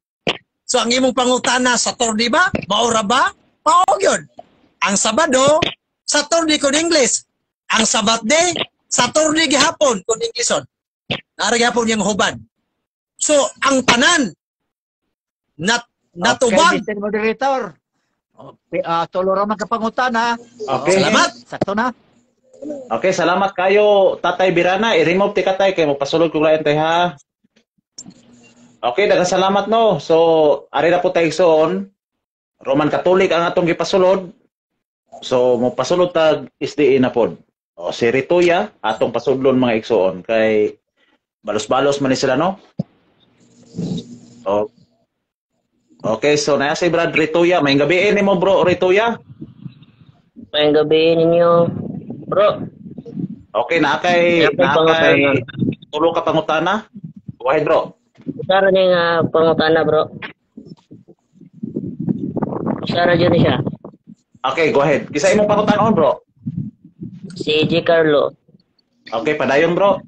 So ang imong pangutana, Saturday ba? Maura ba? Mao gyud. Ang Sabado, Saturday kun English. Ang Sabbath day, Saturday gihapon kun Englishon. Naara gihapon yang hubad. So, ang tanan natubag. Okay, Mr. Moderator. Tulo ra man ka pangutana. Okay. Salamat. Sakto na. Okay, salamat kayo Tatay Birana. I-remove ti katay kay mo pasulod ko lain tay ha. Okay, daghang salamat no. So, ari na po tayo igsoon. Roman Catholic ang atong gipasulod. So, mo pasulod tag SDA na pod. O si Rituya atong pasudlon mga igsoon kay balos-balos man ni sila no. O, okay, so naa si Brad Rituya. May gabi nimo bro Rituya. Mayang gabi ninyo, bro. Okay, naa kay tulo ka pangutana. Go ahead bro. Usara niya nga pangutana bro. Usara dyan siya. Okay, go ahead. Kisa imong pangutanon bro. Si J. Carlo. Okay, padayon bro.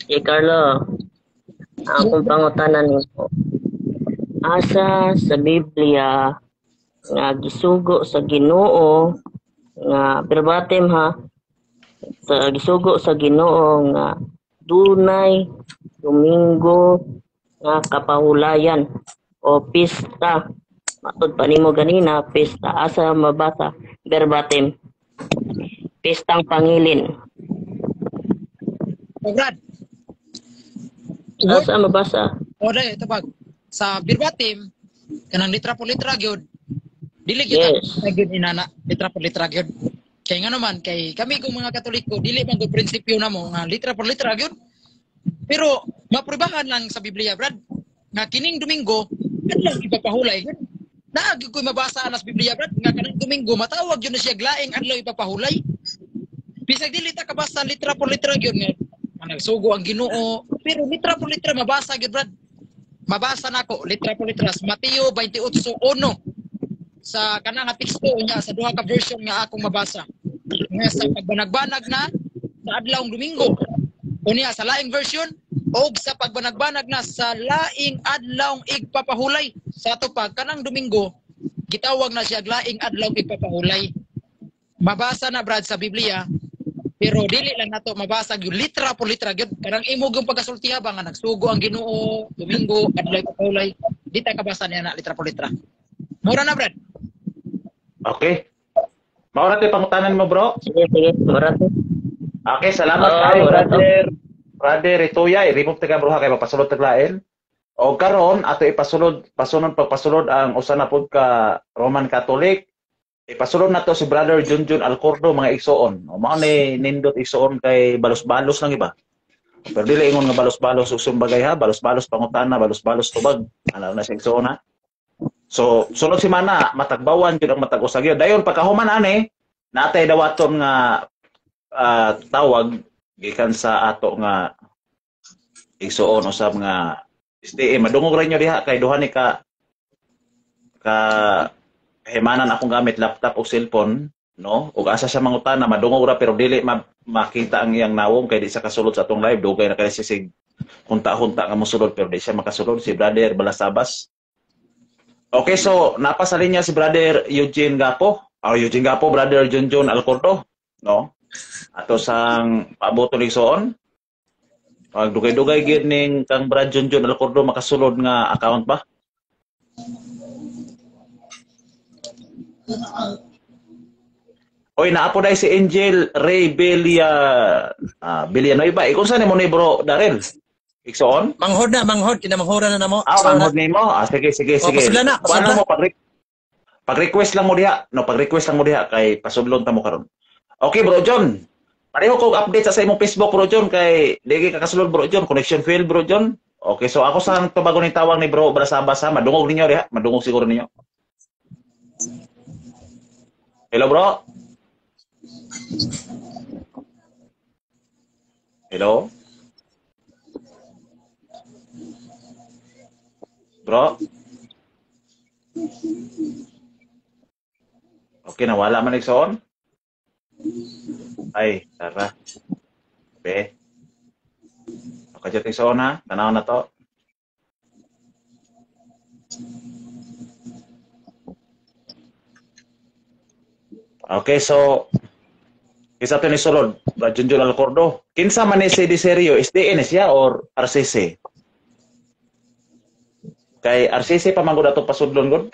J. Carlo, ang akong pangutana nimo. Asa sa Biblia nga gisugo sa Ginoo nga verbatim ha, sa gisugo sa Ginoo nga dunay Domingo nga kapahulayan o pista. Matod pa nimo ganina pista, asa mabasa verbatim pistang pangilin. Brad. Asa mabasa? O dai tabag. Sa verbatim kanang litra por litra gyud. Dili gyud yes. Gyud inana litra por litra gyud. Kay nga naman kay kami kung mga Katoliko dili man gud prinsipyo namo nga litra por litra gyud. Pero maprubahan lang sa Biblia Brad nga kining Domingo adlaw ipapahulay gyud. Naa gyud koy mabasa ana sa Biblia Brad nga kanang Domingo matawag gyud na siya laing adlaw ipapahulay. Bisag dili ta kabasa litra por litra gyud nga nagsugo ang Ginoo, pero litra por litra mabasa gyud Brad. Mabasa nako litra por litra sa Mateo 28:1 sa kanang nga teksto niya sa duha ka version nga akong mabasa. Nga sa pagbanagbanag na sa adlawng Domingo. Unya sa laing version og sa pagbanagbanag na sa laing adlawng igpapahulay. Sa ato pa kanang Domingo gitawag na siya laing adlaw igpapahulay. Mabasa na Brad sa Biblia pero dili lang nato mabasa gyud litra por litra gyud kanang imo gyud pagkasultiha ba nga nagsugo ang Ginoo Domingo adlaw igpapahulay, di ta kabasa niya na litra por litra. Mura na Brad. Okay. Maura to pangutanan mo bro. Sige sige, mura to. Okay, salamat kayo brother. Brother Rituya, i-remove ta ka bro ha kay mapasulod tag lain. O karon ato ipasulod pasunod pagpasulod ang usa na pud ka Roman Catholic. Ipasulod nato si Brother Junjun Alcordo mga igsoon. O mao ni nindot igsoon kay balos-balos lang iba. Pero dili ingon nga balos-balos usong bagay ha, balos-balos pangutana, balos-balos tubag. Ano na siya igsoon ha. So sulod si mana matagbawan jud ang matag usa gyud. Dayon pagkahuman ani natay dawaton nga tawag gikan sa ato nga igsoon usab nga SDA. Madungog ra inyo diha kay duha ni ka himanan akong gamit laptop o cellphone no, ug asa siya mangutana madungog ra pero dili makita ang iyang nawong kay di siya kasulod sa atong live. Dugay na kay siya sig hunta-hunta nga mosulod pero di siya makasulod si Brother Balasabas. Okay, so napa sa linya si Brother Eugene Gapo. Oh, Eugene Gapo, Brother Junjun Alcordo, no? Ato sang paabot ni igsoon. Pag dugay-dugay gid ning kang Brad Junjun Alcordo makasulod nga account ba? Oy, naapo dai si Angel Ray Belia Villanueva. Ikon sa nimo ni bro Darrell? Igsoon? Manghod na, manghod. Kinamanghoran na namo. Ah, manghod nimo. Ah, sige, sige, sige. Oh, pasudla na, pasudla. Mo pag-request lang mo diha. No, pag-request lang mo diha kay pasudlon ta mo karon. Okay, bro John. Pareho kog update sa imong Facebook bro John kay dili ka kasulod bro John, connection fail bro John. Okay, so ako sa tubagon ni tawag ni bro Balasabas ha, madungog ninyo diha, madungog siguro ninyo. Hello bro. Hello. Bro. Okay, nawala man igsoon. Ay, tara. Be. Okay, dyan igsoon ha. Tanaw na to. Okay, so isa to ni sulod, Brad Junjun Alcordo. Kinsa man ni si Diserio, SDN siya or RCC? Kay RCC pa man gud ato pasudlon gud.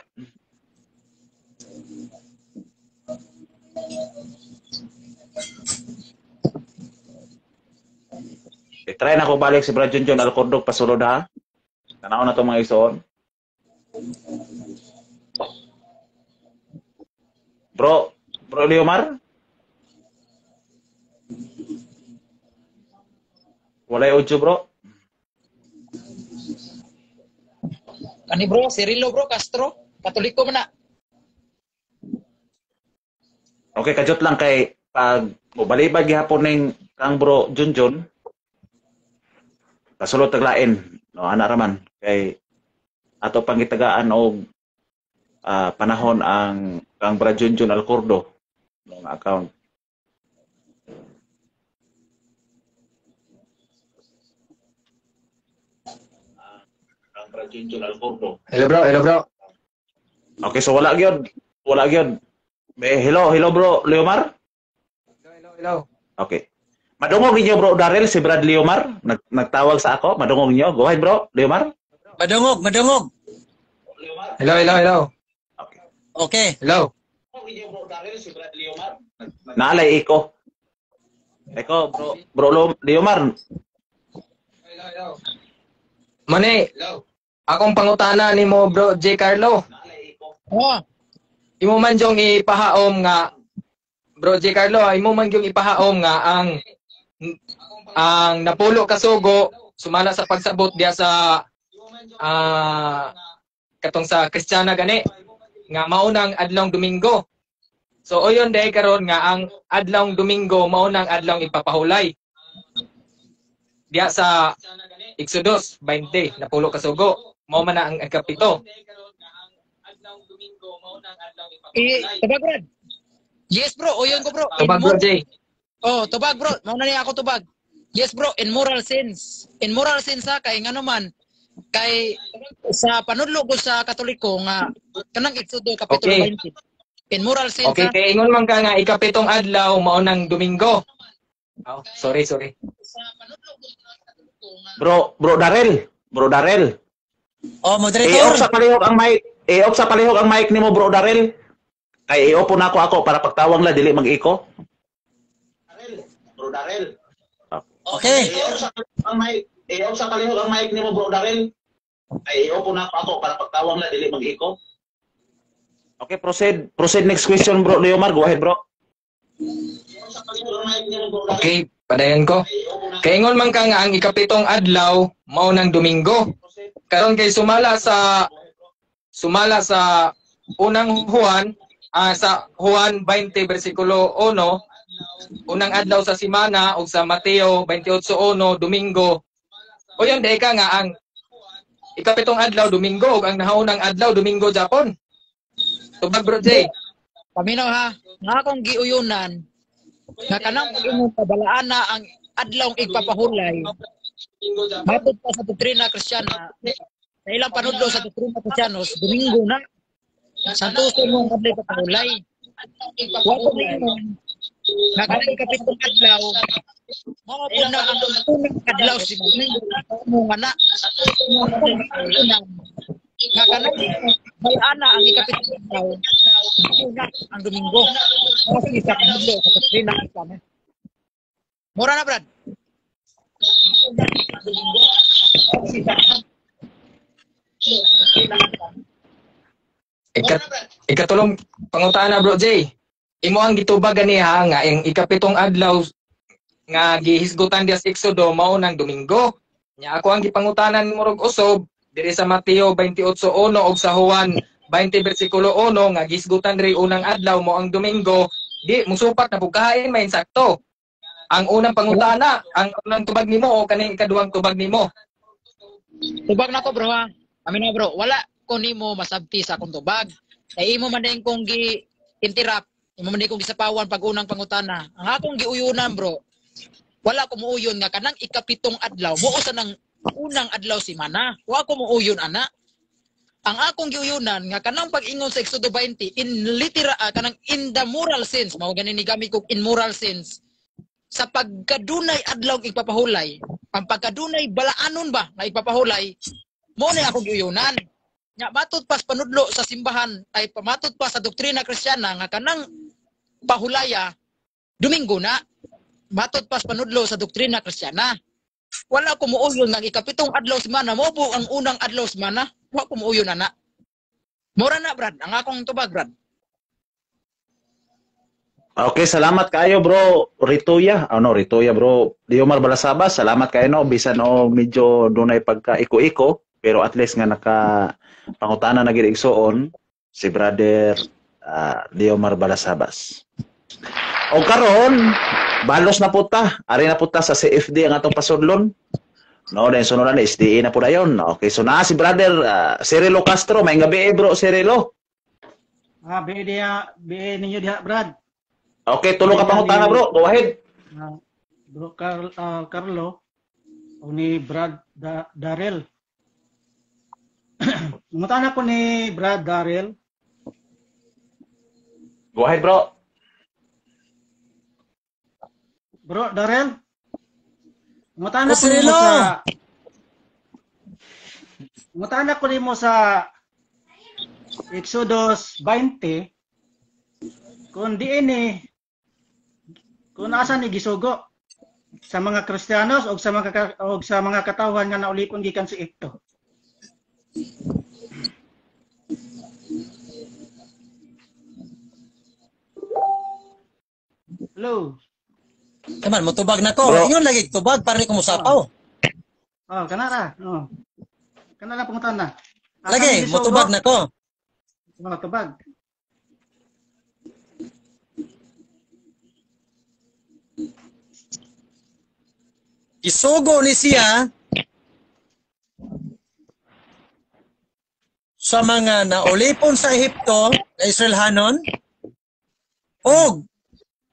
I-try na ko balik si Brad Junjun Alcordo pasulod ha. Tanaw na to mga igsoon. Bro, Bro Leomar? Walay audio, bro. Kani bro, Cirilo bro, Castro, Katoliko man na. Okay, kajot lang kay pag mobalibag gihapon ning kang bro Junjun. Pasulod taglain, no ana ra man kay ato pang gitagaan og panahon ang kang bro Junjun Alcordo ng account. Hello bro, hello bro. Okay, so wala gyud. Wala gyud. Eh, hello, hello bro, Leomar? Hello, hello, hello. Okay. Madungog ninyo bro Darrell si Brad Leomar nagtawag sa ako. Madungog ninyo. Go ahead bro, Leomar. Madungog, madungog. Hello, hello, hello. Okay. Okay. Hello. Naalay iko. Eko bro, bro Leomar. Hello, hello. Mane, akong pangutana nimo bro J Carlo. Oh. Imo man jong ipahaom nga bro J Carlo, imo man jong ipahaom nga ang napulo ka sugo sumala sa pagsabot diya sa katong sa Kristiyana gani nga maunang adlawng Domingo. So uyon day karon nga ang adlawng Domingo maunang adlawng ipapahulay. Diya sa Exodus 20 napulo ka sugo mao man na ang ikapito. Tubag bro. Yes bro, uyon ko bro. Tubag bro Jay. Oh, tubag bro, mao na niya ako tubag. Yes bro, in moral sense. In moral sense ha, kay ngano man kay sa panudlo ko sa Katoliko nga kanang Exodo kapitulo okay. 20. In moral sense. Okay, kay ingon man ka nga ikapitong adlaw mao nang Domingo. Oh, sorry, sorry. Bro, bro Darrell, bro Darrell. Oh, moderator. I-off sa palihog ang mic. I-off sa palihog ang mic nimo bro Darrell. Kay i-off na ako para pagtawang la dili mag-echo. Bro Darrell. Okay. I-off sa palihog ang mic nimo bro Darrell. Kay i-off na ako para pagtawang la dili mag-echo. Okay, proceed. Proceed next question bro Leomar, go ahead bro. Okay, padayon ko. Kaingon man ka nga ang ikapitong adlaw mao nang Domingo. Karon kay sumala sa unang Juan, sa Juan 20 bersikulo 1, unang adlaw sa semana ug sa Mateo 28:1 Domingo. Uyon day ka nga ang ikapitong adlaw Domingo ug ang nahaunang adlaw Domingo Japon. Tubag bro Jay. Paminaw ha, nga akong giuyunan nga kanang pag-imong kabalaan na ang adlawng igpapahulay matod pa sa doktrina Kristiyana sa ilang panudlo sa doktrina Kristiyanos Domingo na santuson mo ang adlaw ipapahulay. Wa ko niingon nga kanang ikapitong adlaw mao po na ang unang adlaw si Domingo mo nga na nga kanang balaan na ang ikapitong adlaw una ang Domingo. Kasi sa panudlo sa doktrina Kristiyana. Mura na Brad. Ikatulong pangutana bro Jay. Imo ang gitubag ganiha nga ang ikapitong adlaw nga gihisgutan diya sa Exodo mao nang Domingo. Nya ako ang gipangutanan murag usob diri sa Mateo 28:1 ug sa Juan 20 bersikulo 1 nga gihisgutan diri unang adlaw mo ang Domingo, di musupak na pugkain may insakto. Ang unang pangutana, ang unang tubag nimo o kaning ikaduhang tubag nimo? Tubag nako bro ha. Amin na bro, wala ko nimo masabti sa akong tubag. Kay imo man din kong gi-interrupt, imo man din kong gisapawan pag unang pangutana. Ang akong giuyunan bro, wala ko muuyon nga kanang ikapitong adlaw, muo sa nang unang adlaw si mana. Wa ko muuyon ana. Ang akong giuyunan nga kanang pag-ingon sa Exodo 20 in literal kanang in the moral sense, mao gani ni gamit kog in moral sense, sa pagkadunay adlaw igpapahulay, ang pagkadunay balaanon ba nga igpapahulay, mo ni akong giuyunan. Nya matud pa sa panudlo sa simbahan ay pamatud pa sa doktrina Kristiyana nga kanang pahulaya Domingo na, matud pa sa panudlo sa doktrina Kristiyana. Wala ko muuyon nga ikapitong adlaw semana mo po ang unang adlaw semana, wa ko muuyon ana. Mora na Brad, ang akong tubag Brad. Okay, salamat kayo bro Ritoya. Ano Ritoya bro? Diomar Balasabas, salamat kayo no bisan no medyo dunay pagka iko-iko pero at least nga naka pangutana na gid igsuon si brother Diomar Balasabas. O karon, balos na puta. Ari na puta sa CFD ang atong pasudlon. No, dahil sunod na SDA na po dayon. Okay, so na si brother Cirilo Castro. May gabi bro, Cirilo. Ah, BA diha, BA ninyo diha, Brad. Okay, tulo ka pangutana bro. Go ahead. Bro Carlo o ni Brad Darrell. Pangutana ko ni Brad Darrell. Go ahead, bro. Bro Darrell. Pangutana ko nimo sa Pangutana ko nimo sa Exodus 20 kung diini kung asa ni gisugo sa mga Kristiyanos o sa mga katawhan nga naulipon gikan sa Ehipto. Hello. Kaman, motubag na ko. Ingon lagi tubag para ni ko mosapaw. Oh, kana ra. Oh. Kana lang pangutana. Lagi, motubag na ko. Motubag. Isugo ni siya sa mga naulipon sa Ehipto na Israelhanon og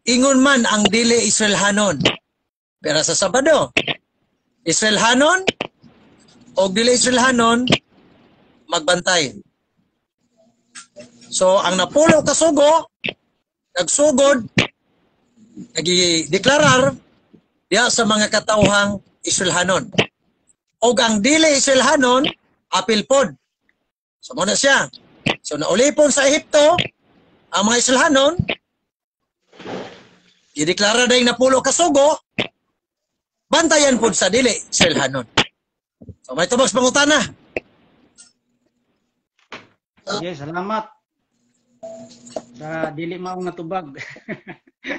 ingon man ang dili Israelhanon. Pero sa Sabado, Israelhanon og dili Israelhanon magbantay. So ang napulo ka sugo nagsugod, nagideklarar diya sa mga katawhang Israelhanon. Og ang dili Israelhanon apil pod. So muna siya. So naulipon sa Ehipto ang mga Israelhanon, gideklara dayong napulo ka sugo, bantayan pod sa dili Israelhanon. So may tubag sa pangutana. Okay, salamat. Sa dili maong natubag.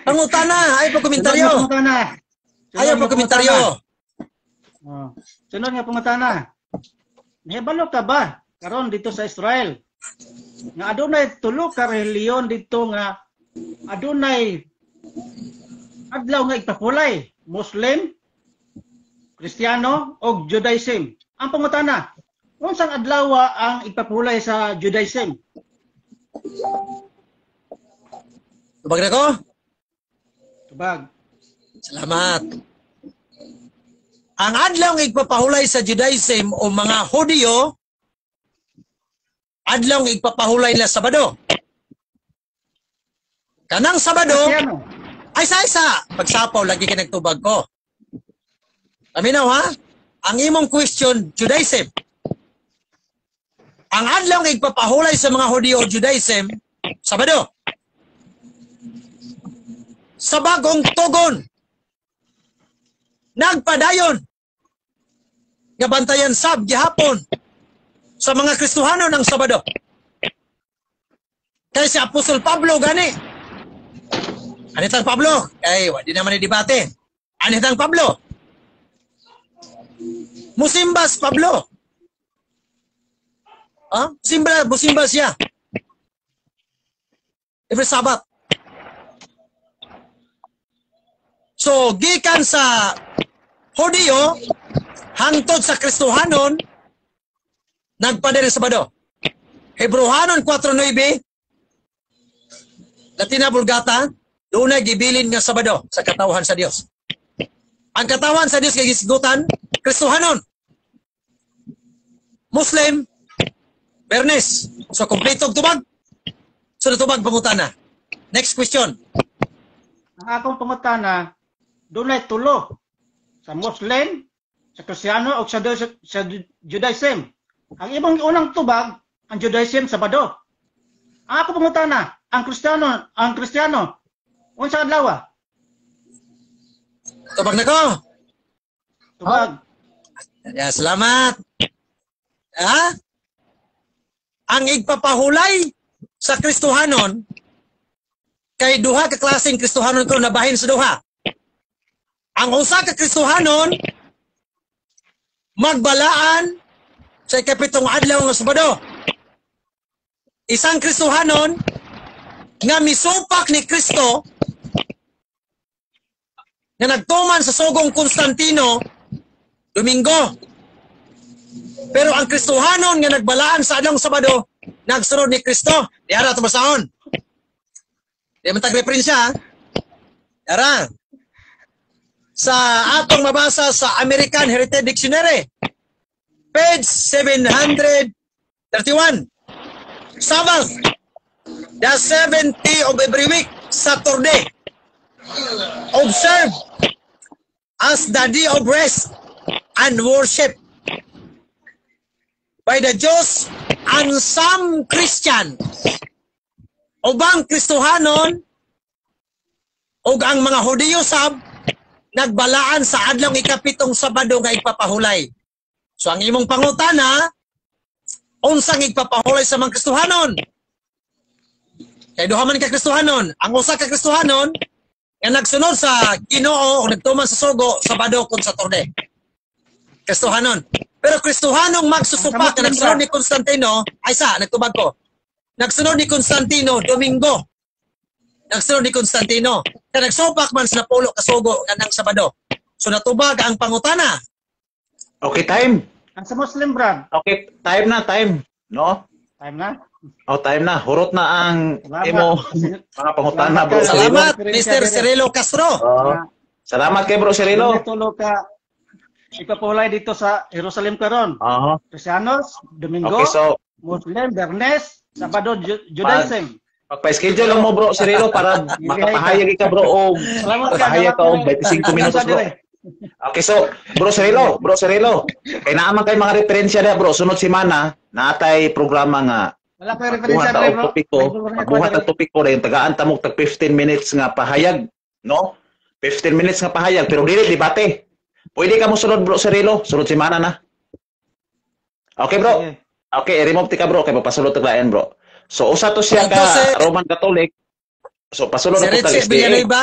Pangutana, ay pagkomentaryo. Ayaw pagkomentaryo. Oh. Sunod nga pangutana. Nahibalo ka ba karon dito sa Israel nga adunay tulo ka relihiyon dito nga adunay adlaw nga igpapulay, Muslim, Kristiyano og Judaism. Ang pangutana, unsang adlaw ang igpapulay sa Judaism? Tubag na ko? Tubag. Salamat. Ang adlaw nga igpapahulay sa Judaism o mga Hudiyo, adlaw nga igpapahulay nila Sabado. Kanang Sabado, ay sa pagsapaw lagi ka nagtubag ko. Paminaw ha? Ang imong question, Judaism. Ang adlaw nga igpapahulay sa mga Hudiyo o Judaism, Sabado. Sa bagong tugon, nagpadayon nga bantayan sab gihapon sa mga Kristohano ng Sabado. Kay si Apostol Pablo gani. Anitang Pablo? Kay wa di naman ni debate. Anitang Pablo? Musimbas Pablo. Ah, simba, musimba siya. Every Sabbath. So, gikan sa Hudiyo, hangtod sa Kristohanon, nagpadere sa Sabado. Hebrohanon 4:9, Latina Vulgata, doon ay gibilin nga Sabado sa katawhan sa Dios. Ang katawan sa Dios kay gisgutan, Kristohanon. Muslim, Bernes. So kompleto og tubag. So natubag pangutana. Next question. Ang akong pangutana, dunay tulo sa Muslim, sa Kristiyano o sa Judaism. Ang imong unang tubag, ang Judaism, Sabado. Ang ako pangutana, ang Kristiyano, unsa adlaw? Tubag na ko. Tubag. Yeah, salamat. Ha? Ang igpapahulay sa Kristohanon, kay duha ka klaseng Kristohanon ko nabahin sa duha. Ang usa ka Kristohanon magbalaan sa ikapitong adlaw nga Sabado. Isang Kristohanon nga misupak ni Kristo nga nagtuman sa sugong Constantino, Domingo. Pero ang Kristohanon nga nagbalaan sa adlawng Sabado, nagsunod ni Kristo. Diara ito basahon. Di man tag-referensya. Ha? Diara. Sa atong mabasa sa American Heritage Dictionary, page 731. Sabbath, the seventh day of every week, Saturday. Observe as the day of rest and worship by the Jews and some Christian. Ubang Kristohanon ug ang mga Hudiyo sab nagbalaan sa adlawng ikapitong Sabado nga igpapahulay. So ang imong pangutana, unsang igpapahulay sa mga Kristohanon? Kay duha man ka Kristohanon. Ang usa ka Kristohanon nga nagsunod sa Ginoo o nagtuman sa sugo, Sabado kon Saturday. Kristohanon. Pero Kristohanong magsusupak nga nagsunod ni Constantino, ay sa, nagtubag ko. Nagsunod ni Constantino, Domingo. Nagsunod ni Constantino. Kaya nagsupak man sa napulo kasugo nga nang Sabado. So natubag ang pangutana. Okay, time. Ang sa Muslim, Brad. Okay, time na, time. No? Time na? Oh, time na. Hurot na ang Salamat. imo mga pangutana, bro. Salamat, Salamat, Mr. Cirilo Castro. Oh. Salamat kay bro Cirilo. Dunay tulo ka ipapahulay dito sa Jerusalem karon. Aha. Kristiyanos, Domingo, Okay, so Muslim, Bernes, Sabado, Judaism. Magpa-schedule lang mo, bro Cirilo, para makapahayag ka, bro, og Salamat ka. makapahayag ka og 25 minutos, bro. Okay, so bro Cirilo, kay naa man kay mga referensya da, bro, sunod semana naatay programa nga Wala pa referensya magbuhat ta dire, og bro. topiko, magbuhat ta topiko dayon tagaan ta mo tag 15 minutes nga pahayag, no? 15 minutes nga pahayag pero dili debate. Pwede ka mo sunod, bro Cirilo, sunod semana na. Okay, bro. Okay, i-remove ti ka, bro, kay papasulod tag lain, bro. So usa to siya ka Roman Catholic. So pasulod Si na to tag Richie SDA. Villanueva.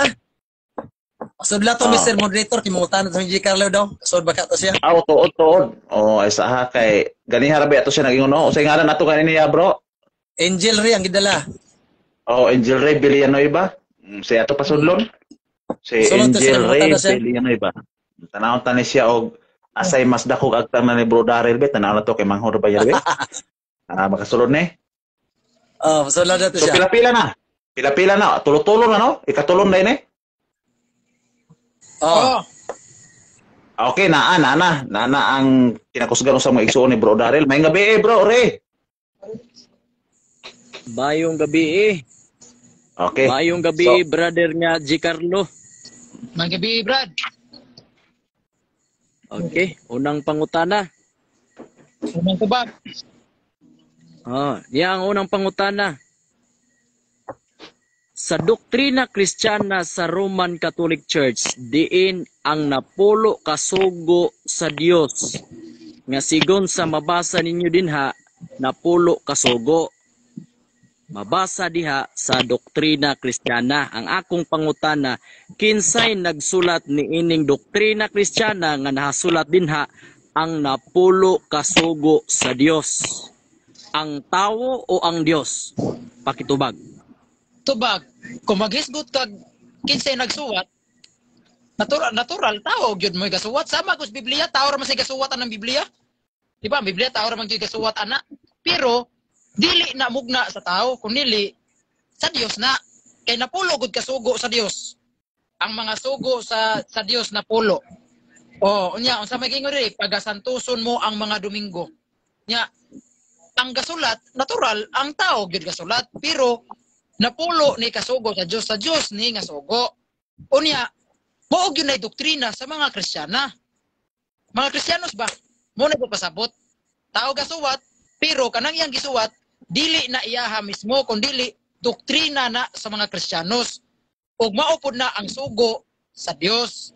Pasudla to, Ah. Mr. Moderator, kimungutan na to G. Carlo daw. Kasod ba ka to siya? Aw, tuod tuod. Oh, ay sa kay ganiha ra ba ato siya nag-ingon, no? Unsay ngalan nato kanina, bro? Angel Ray ang gidala. Oh, Angel Ray Villanueva. Siya ato pasudlon. Si Sulod to siya, Angel Ray nangungutan na siya. Villanueva. Tanawon ta ni siya og asay mas dakog agtang na ni bro Daryl be. Tanaw na to kay manghod ba yan be? Ah, makasulod ni. Oh, pasudla na to So siya. pila-pila na. Pila-pila na. Tulo-tulo na, no? Ikatulong na ini. Oh. Oh. Okay, naa na na. Naa na ang kinakusgan sa mga igsuon ni bro Daryl. May gabi eh, bro, Ray. Bayong gabi eh. Okay. Bayong gabi, So, brother nga G. Carlo. May gabi, Brad. Okay, unang pangutana. Unang tubag. Oh, niya ang unang pangutana. Sa doktrina Kristiyana sa Roman Catholic Church, diin ang napulo kasugo sa Dios. Nga sigon sa mabasa ninyo dinha, napulo kasugo. Mabasa diha sa doktrina Kristiyana. Ang akong pangutana, kinsay nagsulat ni ining doktrina Kristiyana nga nahasulat dinha ang napulo kasugo sa Dios? Ang tawo o ang Dios? Pakitubag. Tubag. Kung maghisgot kag kinsay nagsuwat, natural natural tao gyud mo gasuwat. Sama ko sa Biblia, tao ra man say gasuwat anang Biblia. Di ba? Ang Biblia tao ra man gyud gasuwat ana. Pero dili na mugna sa tao, kun dili sa Dios na. Kay napulo gud kasugo sa Dios. Ang mga sugo sa Dios napulo. Oh, unya unsa may gingon diri, pagasantuson mo ang mga Domingo. Nya Ang gasulat natural ang tao gyud gasulat, pero napulo ni kasugo sa Dios ni nga sugo. Unya mao gyud nay doktrina sa mga Kristiyana. Mga Kristiyanos ba? Mo na pasabot. Tao gasuwat, pero kanang iyang gisuwat dili na iyaha mismo kun dili doktrina na sa mga Kristiyanos. Ug mao pud na ang sugo sa Dios.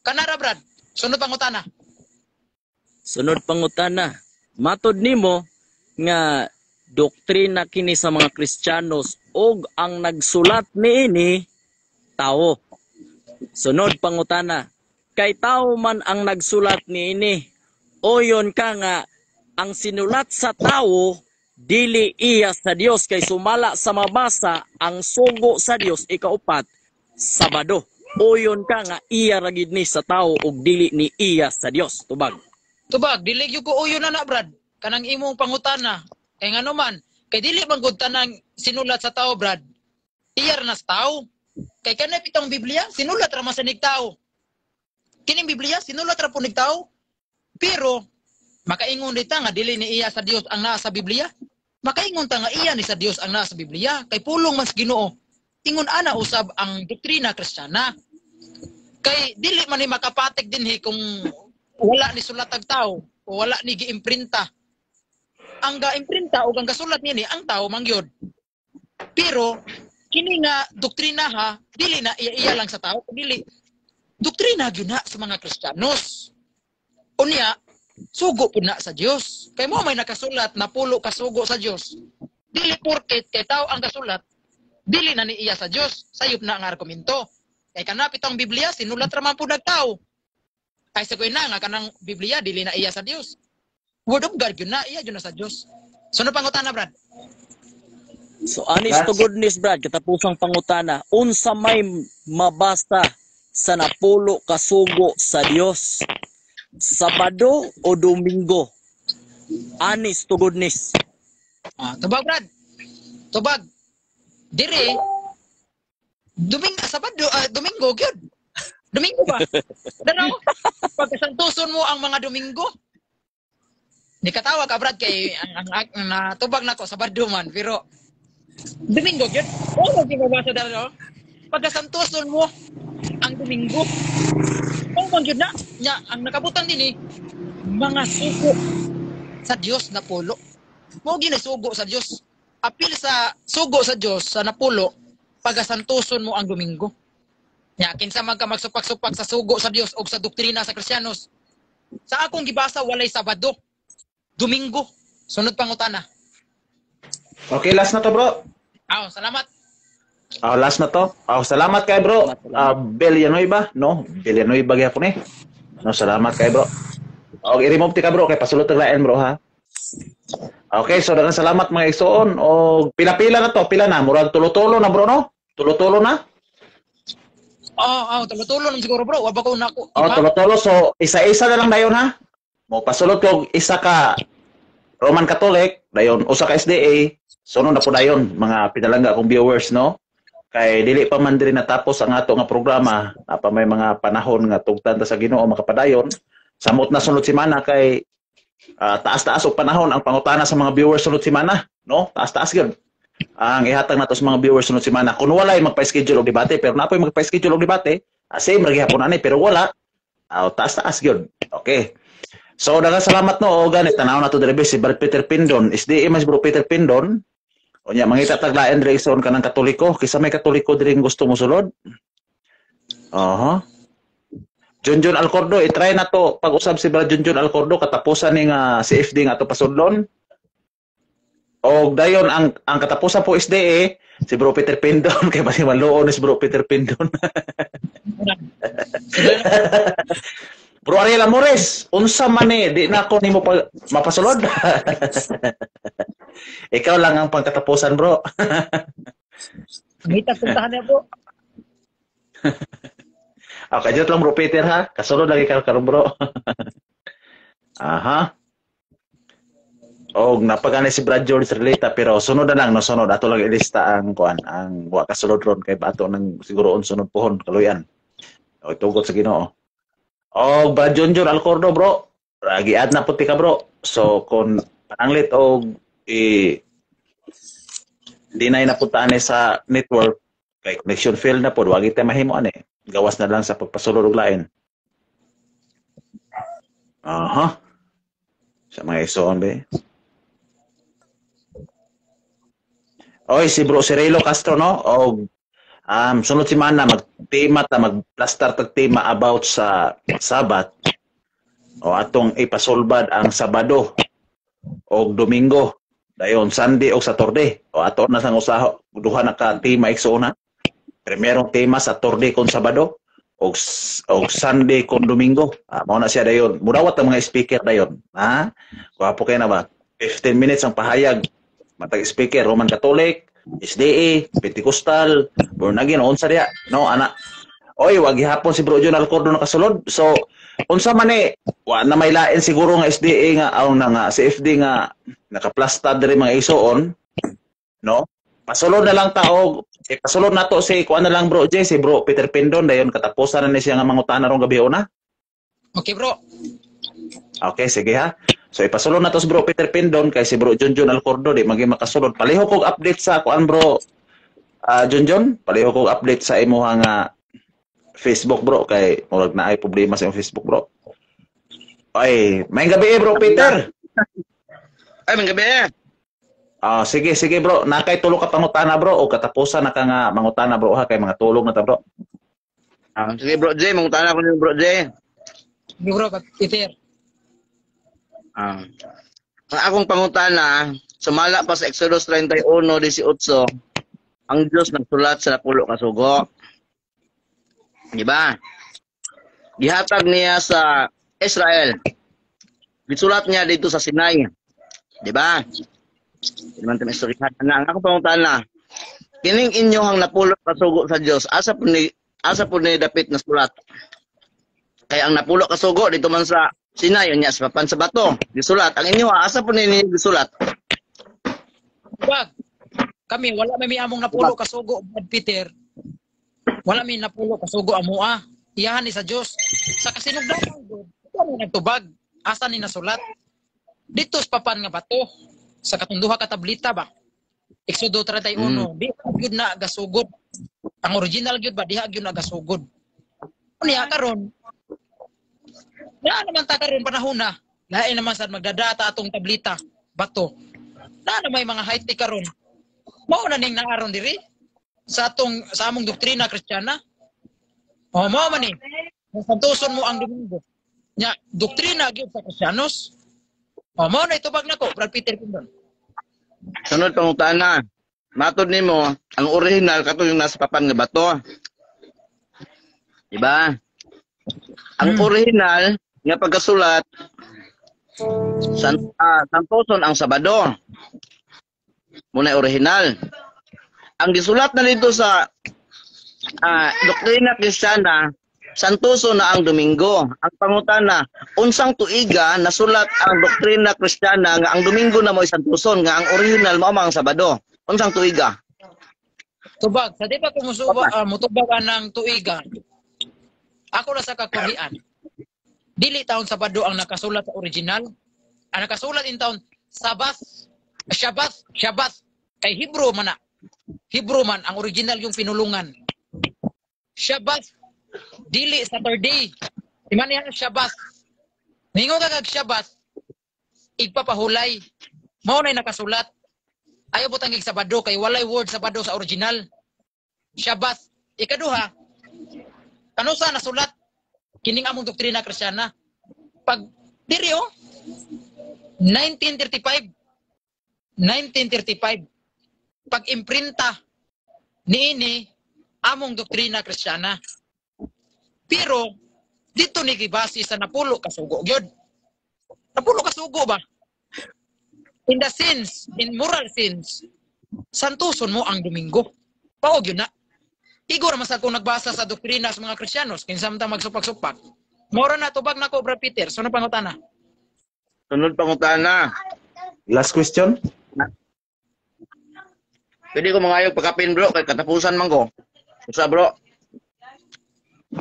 Kanara Brad, sunod pangutana. Sunod pangutana. Matod nimo nga doktrina kini sa mga Kristiyanos og ang nagsulat niini tao. Sunod pangutana. Kay tao man ang nagsulat niini, oyon ka nga ang sinulat sa tao dili iya sa Dios kay sumala sa mabasa ang sugo sa Dios ikaupat Sabado. Oyon ka nga iya ra gid ni sa tao ug dili ni iya sa Dios. Tubag. Tubag, dili gyud ko uyon na na Brad. Kanang imong pangutana. Kay ngano man, kay dili man gud tanang sinulat sa tao Brad. Iya ra na sa tao. Kay kanay pitong Biblia, sinulat ra man sa nig tao. Kining Biblia sinulat ra po nig tao. Pero makaingon dita nga dili ni iya sa Dios ang naa sa Biblia. Makaingon ta nga iya ni sa Dios ang naa sa Biblia kay pulong man sa Ginoo. Ingon ana usab ang doktrina Kristiyana. Kay dili man ni makapatik dinhi kung wala ni sulatag tao o wala ni giimprinta. Ang ga-imprinta o ang gasulat niini ang tao man gyud. Pero kini nga doktrina ha, dili na iya-iya lang sa tao, dili doktrina gyud na sa mga Kristiyanos. Unya, sugo pud na sa Dios. Kay mo may nakasulat na pulo ka sugo sa Dios. Dili porket kay tao ang gasulat, dili na ni iya sa Dios. Sayop na ang argumento. Kay kanapit ang Biblia, sinulat ra man pud tao. Ay sa na nga kanang Biblia dili na iya sa Dios. Word of God gyud na iya gyud na sa Dios. Sunod pangutana Brad. So honest to goodness Brad, katapusang pangutana, unsa may mabasa sa napulo ka sugo sa Dios? Sabado o Domingo? Honest to goodness. Tubag Brad. Tubag. Dire Domingo, Sabado, Domingo gyud. Domingo ba? Danaw, pagkasantuson mo ang mga Domingo. Di katawa ka Brad kay ang natubag nako Sabado man, pero Domingo gyud. Oo, di ba sa dalaw? Pagkasantuson mo ang Domingo. Oo man gyud na. Nya ang nakabutang dinhi mga sugo sa Dios na pulo. Mao gyud sugo sa Dios. Apil sa sugo sa Dios sa napulo, pagasantuson mo ang Domingo. Nya kinsa man ka magsupak-supak sa sugo sa Dios og sa doktrina sa Kristiyanos. Sa akong gibasa walay Sabado. Domingo. Sunod pangutana. Okay, last na to bro. Aw, salamat. Last na to. Salamat kay bro. Villanueva, no? Villanueva gyapon eh. No, salamat kay bro. Okay, i-remove ti ka bro kay pasulot og lain bro ha. Okay, so daghang salamat mga igsoon. Og pila-pila na to, pila na, murag tulo-tulo na bro no? Tulo-tulo na? Oo, tulo-tulo na siguro bro. Wa ba ko nako. Oh, tulo-tulo. So isa-isa na lang dayon ha. Mo pasulot ko isa ka Roman Catholic, dayon usa ka SDA, sunod na po dayon mga pinalangga akong viewers no. Kay dili pa man diri natapos ang ato nga programa, napa may mga panahon nga tugtan ta sa Ginoo makapadayon. Samot na sunod semana kay taas-taas og panahon ang pangutana sa mga viewers sunod semana, no? Taas-taas gyud ang ihatag nato sa mga viewers sunod semana. Kun walay magpa-schedule og debate, pero napoy magpa-schedule og debate, same ra gihapon ani, pero wala, taas-taas gyud. Okay. So daghang salamat no, o ganit tanaw nato diri si Brad Peter Pindon, SDA mas bro Peter Pindon. Unya mangita tag lain diri ison kanang Katoliko, kisa may Katoliko diri gusto mo sulod. Aha. Junjun Alcordo, i-try na to pag-usab si Brad Junjun Alcordo katapusan ni nga CFD nga ato pasudlon. Og dayon ang katapusan po SDA si Bro Peter Pindon kay basi maluon ni si Bro Peter Pindon. Bro Ariel Amores, unsa man ni di na ako nimo mapasulod. Ikaw lang ang pangkatapusan, bro. Ngita puntahan niya po. Okay, jud lang bro Peter ha. Kasulod lagi ka karon bro. Aha. Og napagani si Brad George Relita pero sunod na lang no, sunod ato lang ilista ang kuan ang wa kasulod ron kay bato nang siguro on sunod pohon kaluyan. O tugot sa Ginoo. Og Brad Junjun Alcordo bro, giad na puti ka bro. So kon pananglit og I deny na po ta ani sa network kay connection fail na po, wagi tayo mahimo ani. Gawas na lang sa pagpasulod og lain. Aha. Sa mga isuon be. Oy, si Bro Cirilo Castro, no? Og sunod si Mana magtema ta, magplastar tag tema about sa Sabat. O atong ipasulbad ang Sabado og Domingo. Dayon Sunday og Saturday. O ato na sang usaho duha na ka tema igsuon. Primerong tema Saturday kon Sabado og Sunday kon Domingo. Mao na siya dayon. Mudawat ang mga speaker dayon. Ha? Gwapo kay na ba? 15 minutes ang pahayag. Matag speaker Roman Catholic, SDA, Pentecostal, born again, unsa diya? No, ana. Oy, wag gihapon si Bro John Alcordo nakasulod. So, unsa man ni, wa na may lain siguro nga SDA nga aw na nga CFD nga nakaplasta diri mga isuon, no? Pasulod na lang ta og pasulod nato si kuan na lang Bro J, si Bro Peter Pindon dayon katapusan na ni siya nga mangutana rong gabi una. Okay, bro. Okay, sige ha. So ipasulod na to si Bro Peter Pindon kay si Bro John John Alcordo di maging makasulod. Palihog kog update sa kuan bro John John, palihog kog update sa imuha nga Facebook bro kay murag naay problema sa imong Facebook bro. Ay, may gabi bro Peter. Ay, may gabi. Sige sige bro, nakay tulo ka pangutana bro o katapusan na ka nga mangutana bro ha kay mga tulog na ta bro. Sige bro Jay, mangutana ko ni bro Jay. Sige bro, Peter. Ang akong pangutana, sumala pa sa Exodus 31:18, ang Diyos nagsulat sa napulo ka sugo. Di ba? Gihatag niya sa Israel. Gisulat niya dito sa Sinai. Di ba? Di man tayo istoryahan na. Ang akong pangutana, kining inyohang napulo ka sugo sa Diyos, asa po ni dapit na sulat? Kaya ang napulo ka sugo dito man sa Sinai, yun niya, sa papan sa bato, gisulat. Ang inyo, asa po ninyo gisulat? Wag. Kami, wala may among napulo kasugo, Brad Peter. Wala may napulo kasugo amoa. Iyahan ni sa Diyos. Sa kasinugdanan, wala nagtubag. Asa ni nasulat? Dito sa papan nga bato. Sa katunduha ka tablita ba? Exodo 31. Diha gyud na gasugod. Ang original gyud ba? Diha gyud na gasugod. Niya karon. Na naman ta karon panahon na. Lain naman sad magdadata atong tablita, bato. Na may mga high-tech karon. Mao na ning naaron diri sa atong sa among doktrina Kristiyana. O mao man ni. Santuson mo ang Domingo. Nya doktrina gyud sa Kristiyanos. O mao na itubag nako, Brad Peter Pindon. Sunod pangutana. Matod nimo ang original kato yung nasa papan nga bato. Diba? Ang original nga pagkasulat santoson ang Sabado. Muna original. Ang gisulat na dito sa doktrina Kristiyana, santoso na ang Domingo. Ang pangutana, unsang tuiga nasulat ang doktrina Kristiyana nga ang Domingo na mo'y santoson, nga ang original mao ang Sabado. Unsang tuiga? Tubag, sa di ba kumusuba mutubag ang tuiga? Ako na sa kakurian. Dili taon Sabado ang nakasulat sa original. Ang nakasulat in taon Sabbath, Shabbat, Shabbat. Kay Hebrew man na. Hebrew man ang original yung pinulungan. Shabbat, dili Saturday. Iman niya Shabbat. Ningo ka kag Shabbat, igpapahulay. Mao na'y nakasulat. Ayaw butang ig Sabado kay walay word Sabado sa original. Shabbat. Ikaduha, kano sa nasulat kining among doktrina Kristiyana? Pag diri oh, 1935 pag imprinta niini among doktrina Kristiyana. Pero dito ni gibase sa napulo ka sugo gyud. Napulo ka sugo ba? In the sense, in moral sense, santuson mo ang Domingo. Pao gyud na. Igor man sa kung nagbasa sa doktrina sa mga Kristiyanos, kinsa man ta magsupak-supak. Mora na tubag nako Brad Peter. Sunod pangutana. Sunod pangutana. Last question. Pwede ko mangayog pagkapin bro kay katapusan man ko. Usa bro.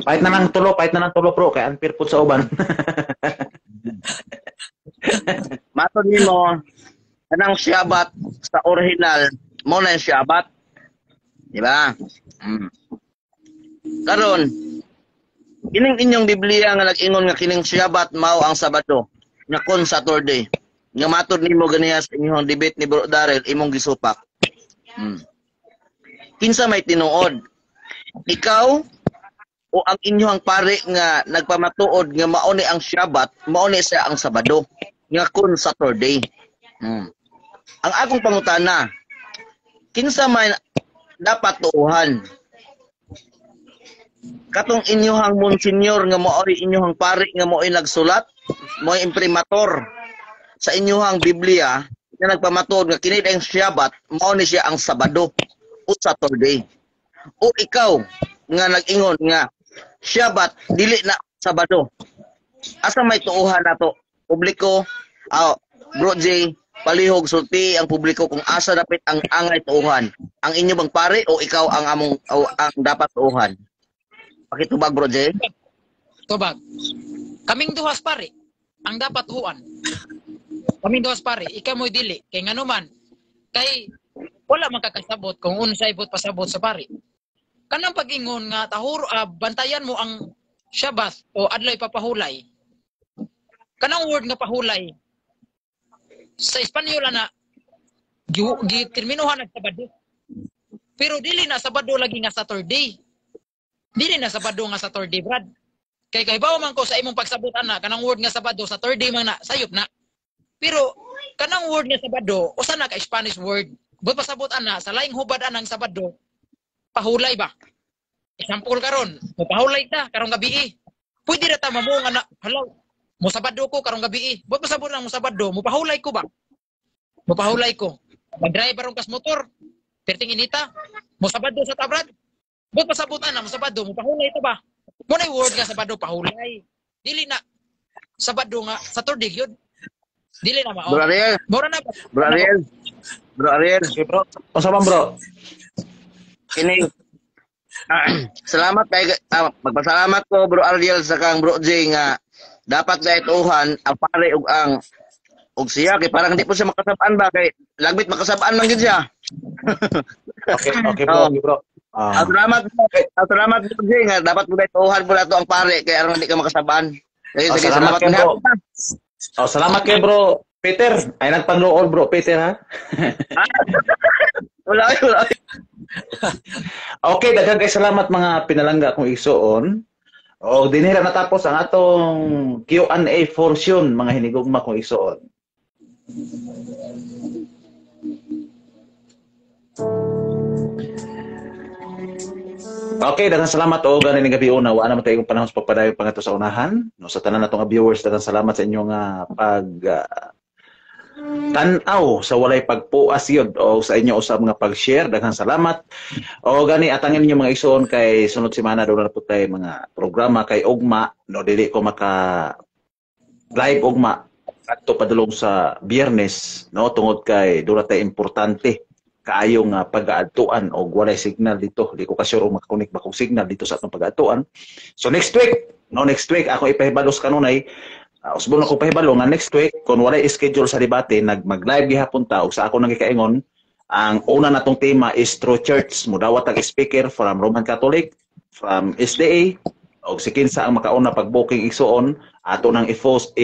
Pahit na lang tulo, bro kay unfair pud sa uban. Matod nimo Kanang Shabbat sa original mo na yung Shabbat. Di ba? Karon, kining inyong Biblia nga nag-ingon nga kining Shabbat mao ang Sabado, nga kon Saturday. Nga matod nimo ganiha sa inyong debate ni Bro Darrell, imong gisupak. Kinsa may tinuod? Ikaw o ang inyong pare nga nagpamatuod nga mao ni ang Shabbat, mao ni siya ang Sabado, nga kun Saturday. Ang akong pangutana, kinsa may dapat tuuhan? Katong inyohang monsenyor nga mao'y inyohang pare nga mao'y nagsulat, mao'y imprimator sa inyohang Biblia nga nagpamatuod nga kini ang Shabbat, mao ni siya ang Sabado o Saturday. O ikaw nga nag-ingon nga Shabbat dili na Sabado. Asa may tuuhan nato? Publiko, Bro J, palihog sulti ang publiko kung asa dapit ang angay tuuhan. Ang inyo bang pare o ikaw ang among o ang dapat tuuhan? Pakitubag, Bro J. Tubag. Kaming duhas pare ang dapat tuuhan. Kaming duhas pare, ikaw mo'y dili kay nganuman kay wala man kakasabot kung unsay buot pasabot sa pare. Kanang pag-ingon nga tahur, bantayan mo ang Shabbat o adlaw papahulay. Kanang word nga pahulay sa Espanyol na giterminuhan ang Sabado. Pero dili na Sabado lagi nga Saturday. Dili na Sabado nga Saturday, Brad. Kay kahibaw man ko sa imong pagsabot ana kanang word nga Sabado Saturday man na sayop na. Pero kanang word nga Sabado usa na ka Spanish word. Buot pasabot ana sa laing hubad anang Sabado pahulay ba? Example karon, mopahulay ta karong gabi. Pwede ra ta mamuong ana, hala, mo Sabado ko karong gabi. Buot pasabot ang mo Sabado, mopahulay ko ba? Mopahulay ko. Mag-drive aron kas motor, perting inita, mo Sabado sa tabrad. Buot pasabot ana mo Sabado, mopahulay ta ba? Mo nay word nga Sabado pahulay. Dili na Sabado nga Saturday gyud. Dili na mao. Bro Ariel. Mura na ba? Bro Ariel. Bro Ariel. Okay, bro. Unsa man, bro? Kini salamat kay magpasalamat ko Bro Ariel sa kang Bro J nga dapat na ituhan ang pare ug ang ug siya kay parang hindi po siya makasabaan ba kay lagbit makasabaan man gid siya. Okay, bro, okay, bro. Salamat salamat Bro J nga dapat mo ituhan po nato ang pare kay aron hindi ka makasabaan. Sige, sige, salamat salamat kay bro. Oh, salamat kay Bro Peter. Ay nagpanluol Bro Peter ha. Wala. Okay, daghang kay salamat mga pinalangga kong igsuon. O dinhi ra natapos ang atong Q&A portion mga hinigugma kong igsuon. Okay, daghang salamat og ganing gabi una wa na man tayo panahon sa pagpadayon pangadto sa unahan. No, sa tanan natong viewers, daghang salamat sa inyong pag tan-aw sa walay pagpuas yun o sa inyo usab nga pag-share. Daghang salamat. O gani atangin ninyo mga igsoon kay sunod semana doon na po tayo mga programa kay ugma no dili ko maka live ugma adto padulong sa Biyernes no tungod kay doon na tayo importante kaayo nga pag-aadtuan og walay signal dito. Di ko ka sure makakonect ba kog signal dito sa atong pag-aadtuan. So next week, no next week ako ipahibalos kanunay. Usbon ako pahibalo nga next week kung walay schedule sa debate mag-live gihapon ta og sa ako nang gikaingon ang una natong tema is True Church. Mudawat ang speaker from Roman Catholic, from SDA og si kinsa ang makauna pag-booking igsuon ato nang i-post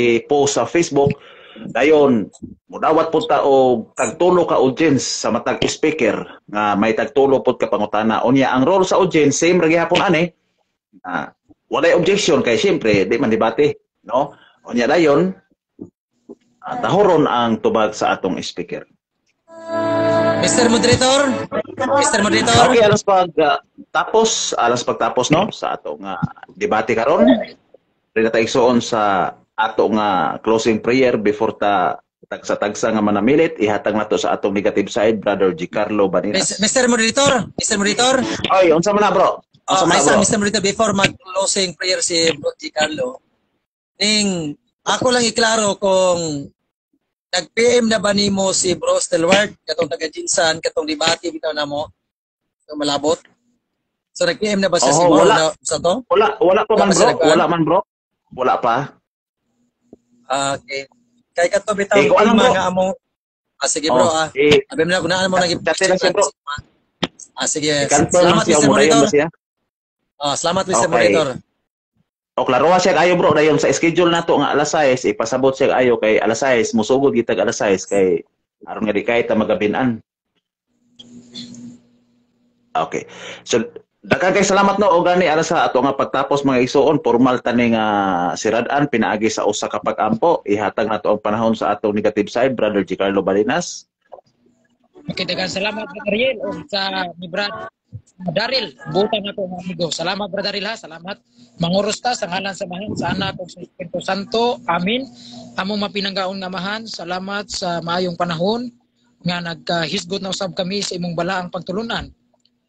sa Facebook. Dayon mudawat pud ta og tagtulo ka audience sa matag speaker nga may tagtulo pud ka pangutana. Unya ang role sa audience same ra gihapon ani. Walay objection kay syempre di man debate, no? Unya dayon tahoron ang tubag sa atong speaker. Mr. Moderator, Mr. Moderator. Okay, alas pag tapos, alas pagtapos no sa atong debate karon. Ready ta igsuon sa ato nga closing prayer before ta tagsa-tagsa nga manamilit ihatag nato sa atong negative side Brother Giancarlo Baninas. Mr. Moderator, Mr. Moderator. Oy, unsa man na bro? Unsa man na, bro? Mr. Moderator, before mag-closing prayer si Bro Giancarlo, ning ako lang iklaro kung nag-PM na ba nimo si Bro Stelward katong taga Jinsan katong debate bitaw namo so malabot. So nag-PM na ba siya si Bro wala. Na, sa to? Wala pa man bro, wala man bro. Wala pa. Okay. Kay kato bitaw tema nga among Sige bro Oh, ah. eh, Abi mo na kung naan mo nang chat lang siya bro. Sige. I-confirm lang Salamat siya Mr. mo dayon Monitor. ba siya? Salamat Mr. Okay. Monitor. O klaroha siya ayo bro dayon sa schedule nato nga alas 6 ipasabot siya ayo kay alas 6 musugod gitag alas 6 kay aron nga di kay ta magabinan. Okay. So daghan kay salamat no og gani alas sa ato nga pagtapos mga igsuon formal tani nga sirad-an pinaagi sa usa ka pag-ampo ihatag nato ang panahon sa atong negative side Brother Giancarlo Balinas. Okay, daghang salamat Brother Ariel og sa ni Brad Daryl, butan ako nga amigo. Salamat Brad Daryl ha, salamat. Manguros ta sa ngalan sa Amahan, sa Anak ug sa Espiritu Santo. Amen. Among mapinanggaon nga Amahan, salamat sa maayong panahon nga nagkahisgot na usab kami sa imong balaang pagtulunan.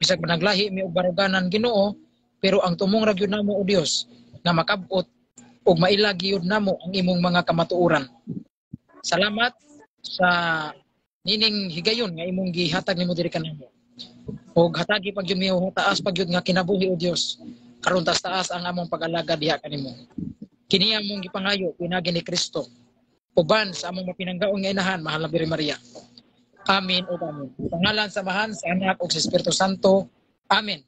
Bisag managlahi mi og baruganan Ginoo, pero ang tumong ra gyud namo o Dios nga makab-ot ug maila gyud namo ang imong mga kamatuoran. Salamat sa nining higayon nga imong gihatag nimo diri kanamo. Og hatagi pag yun mi taas pag yun nga kinabuhi o Dios. Karon taas taas ang among pag-alaga diha kanimo. Kini among gipangayo pinaagi ni Kristo. Uban sa among mapinanggaon nga inahan, mahal na Birhen Maria. Amen ug amen. Sa ngalan sa Amahan, sa Anak ug sa Espiritu Santo. Amen.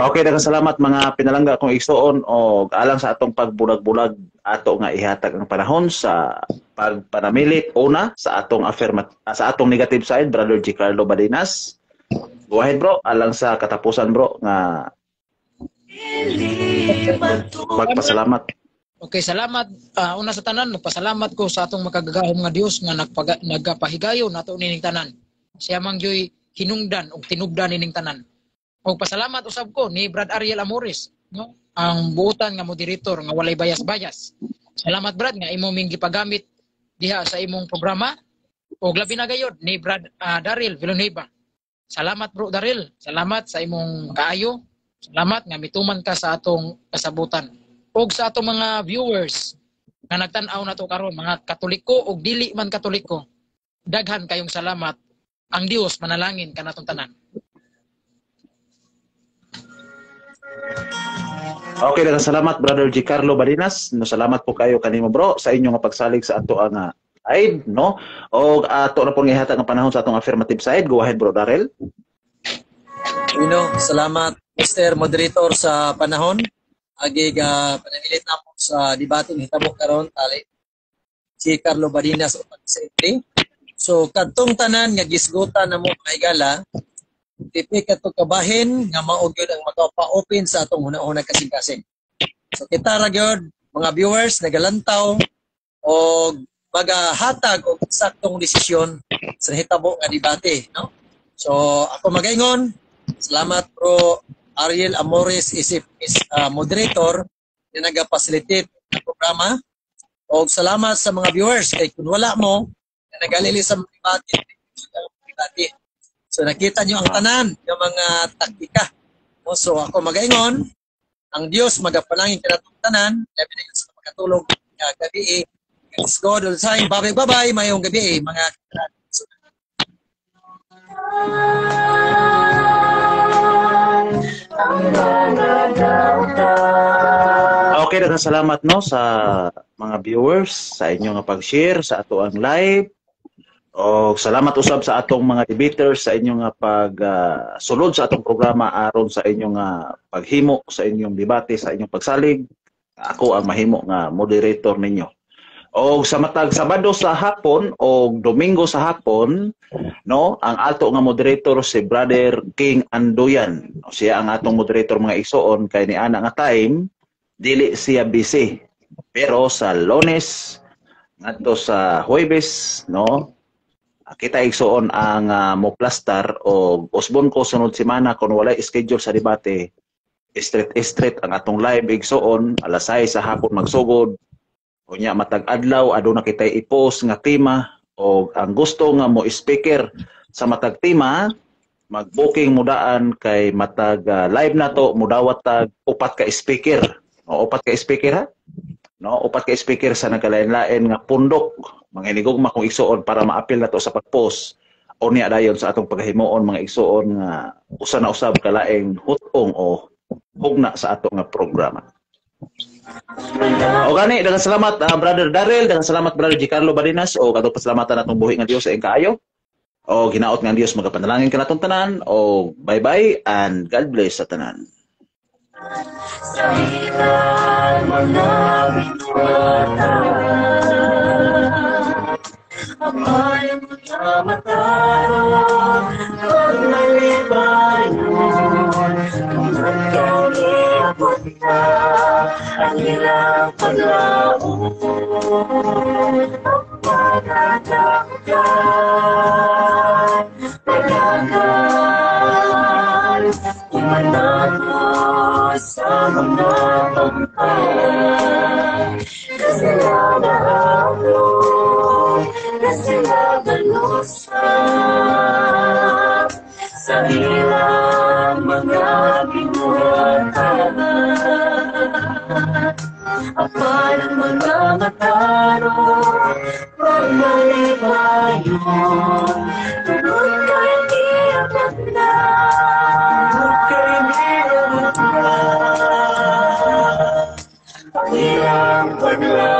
Okay, daghang salamat mga pinalangga akong igsuon og alang sa atong pagbulag-bulag ato nga ihatag ang panahon sa pagpanamilit una sa atong sa atong negative side Brother Giancarlo Balinas. Go ahead bro, alang sa katapusan bro nga magpasalamat. Okay, salamat. Una sa tanan, nagpasalamat ko sa atong makagagahom nga Dios nga nagpahigayon nato nining tanan. Siya man gyoy hinungdan og tinubdan nining tanan. Og pasalamat usab ko ni Brad Ariel Amores, no? Ang buutan nga moderator nga walay bayas-bayas. Salamat Brad nga imo ming gipagamit diha sa imong programa. Og labi na gayod ni Brad Daryl Villanueva. Salamat bro Daryl, salamat sa imong kaayo. Salamat nga mituman ka sa atong kasabutan. Og sa atong mga viewers nga nagtan-aw nato karon, mga Katoliko og dili man Katoliko, daghan kayong salamat. Ang Dios manalangin kanatong tanan. Okay, daghang salamat Brother Giancarlo Balinas. No, salamat po kayo kanimo bro sa inyong nga pagsalig sa ato ang side, no? Og ato na pong ihatag ang panahon sa atong affirmative side. Go ahead bro Daryl. Ino, salamat Mr. Moderator sa panahon. Agi panamilit na po sa debate ng hitabo karon tali si Carlo Balinas o pag-safety. So kadtong tanan nga gisgutan namo mga higala, tipi kadto kabahin nga mao gyud ang makapa-open sa atong hunahuna kasing-kasing. So kita ra gyud mga viewers nagalantaw og magahatag og saktong desisyon sa hitabo nga debate, no? So ako magaingon, salamat bro Ariel Amores isip is moderator na nagapasilitate ng programa. Og salamat sa mga viewers kay kun wala mo na nagalili sa mga debate. So nakita niyo ang tanan ng mga taktika. No? So ako magaingon, ang Dios magapalangin kanatong tanan, labi na sa makatulog gabi. It's God all the time. Bye bye, mayong gabi mga Okay, daghang salamat no sa mga viewers sa inyong pag-share sa ato ang live. Og salamat usab sa atong mga debaters sa inyong pag sulod sa atong programa aron sa inyong paghimo sa inyong debate, sa inyong pagsalig. Ako ang mahimo nga moderator ninyo. Og sa matag Sabado sa hapon o Domingo sa hapon, no, ang ato nga moderator si Brother King Anduyan. Siya ang atong moderator mga igsoon kay ni ana nga time dili siya busy. Pero sa Lunes ngadto sa Huwebes, no, kita igsoon ang moplastar o usbon ko sunod semana kung walay schedule sa debate, straight ang atong live igsoon alas 6 sa hapon magsugod. Unya matag adlaw aduna kitay i-post nga tema o ang gusto nga mo speaker sa matag tema mag-booking mudaan kay matag live nato mudawat tag upat ka speaker. No, upat ka speaker ha? No, upat ka speaker sa nagkalain-lain nga pundok mga inigugma kung igsoon para maapil nato sa pag-post. unya dayon sa atong paghimuon, mga igsuon, nga usa na usab kalaing hut-ong o hugna sa ato nga programa. O gani, daghang salamat, Brother Daryl, daghang salamat, Brother Giancarlo Barinas, o katong pasalamatan natong buhi nga Dios sa iyang kaayo. O ginaot nga ang Dios magapanalangin kanatong tanan, o bye-bye and God bless sa tanan. Sa ilang mga binuhatan, apan mga matarong pagmalipayon, tungod kay giabot na ang ilang paglaom. Ang panadangkan, padagan, umanato sa mga pangpang, na sila naamlong, na sila galusap sa ilang mga binuhatan. Apan ang mga matarong pagmalipayon, tungod kay giabot na, tungod kay giabot na ang ilang paglaom.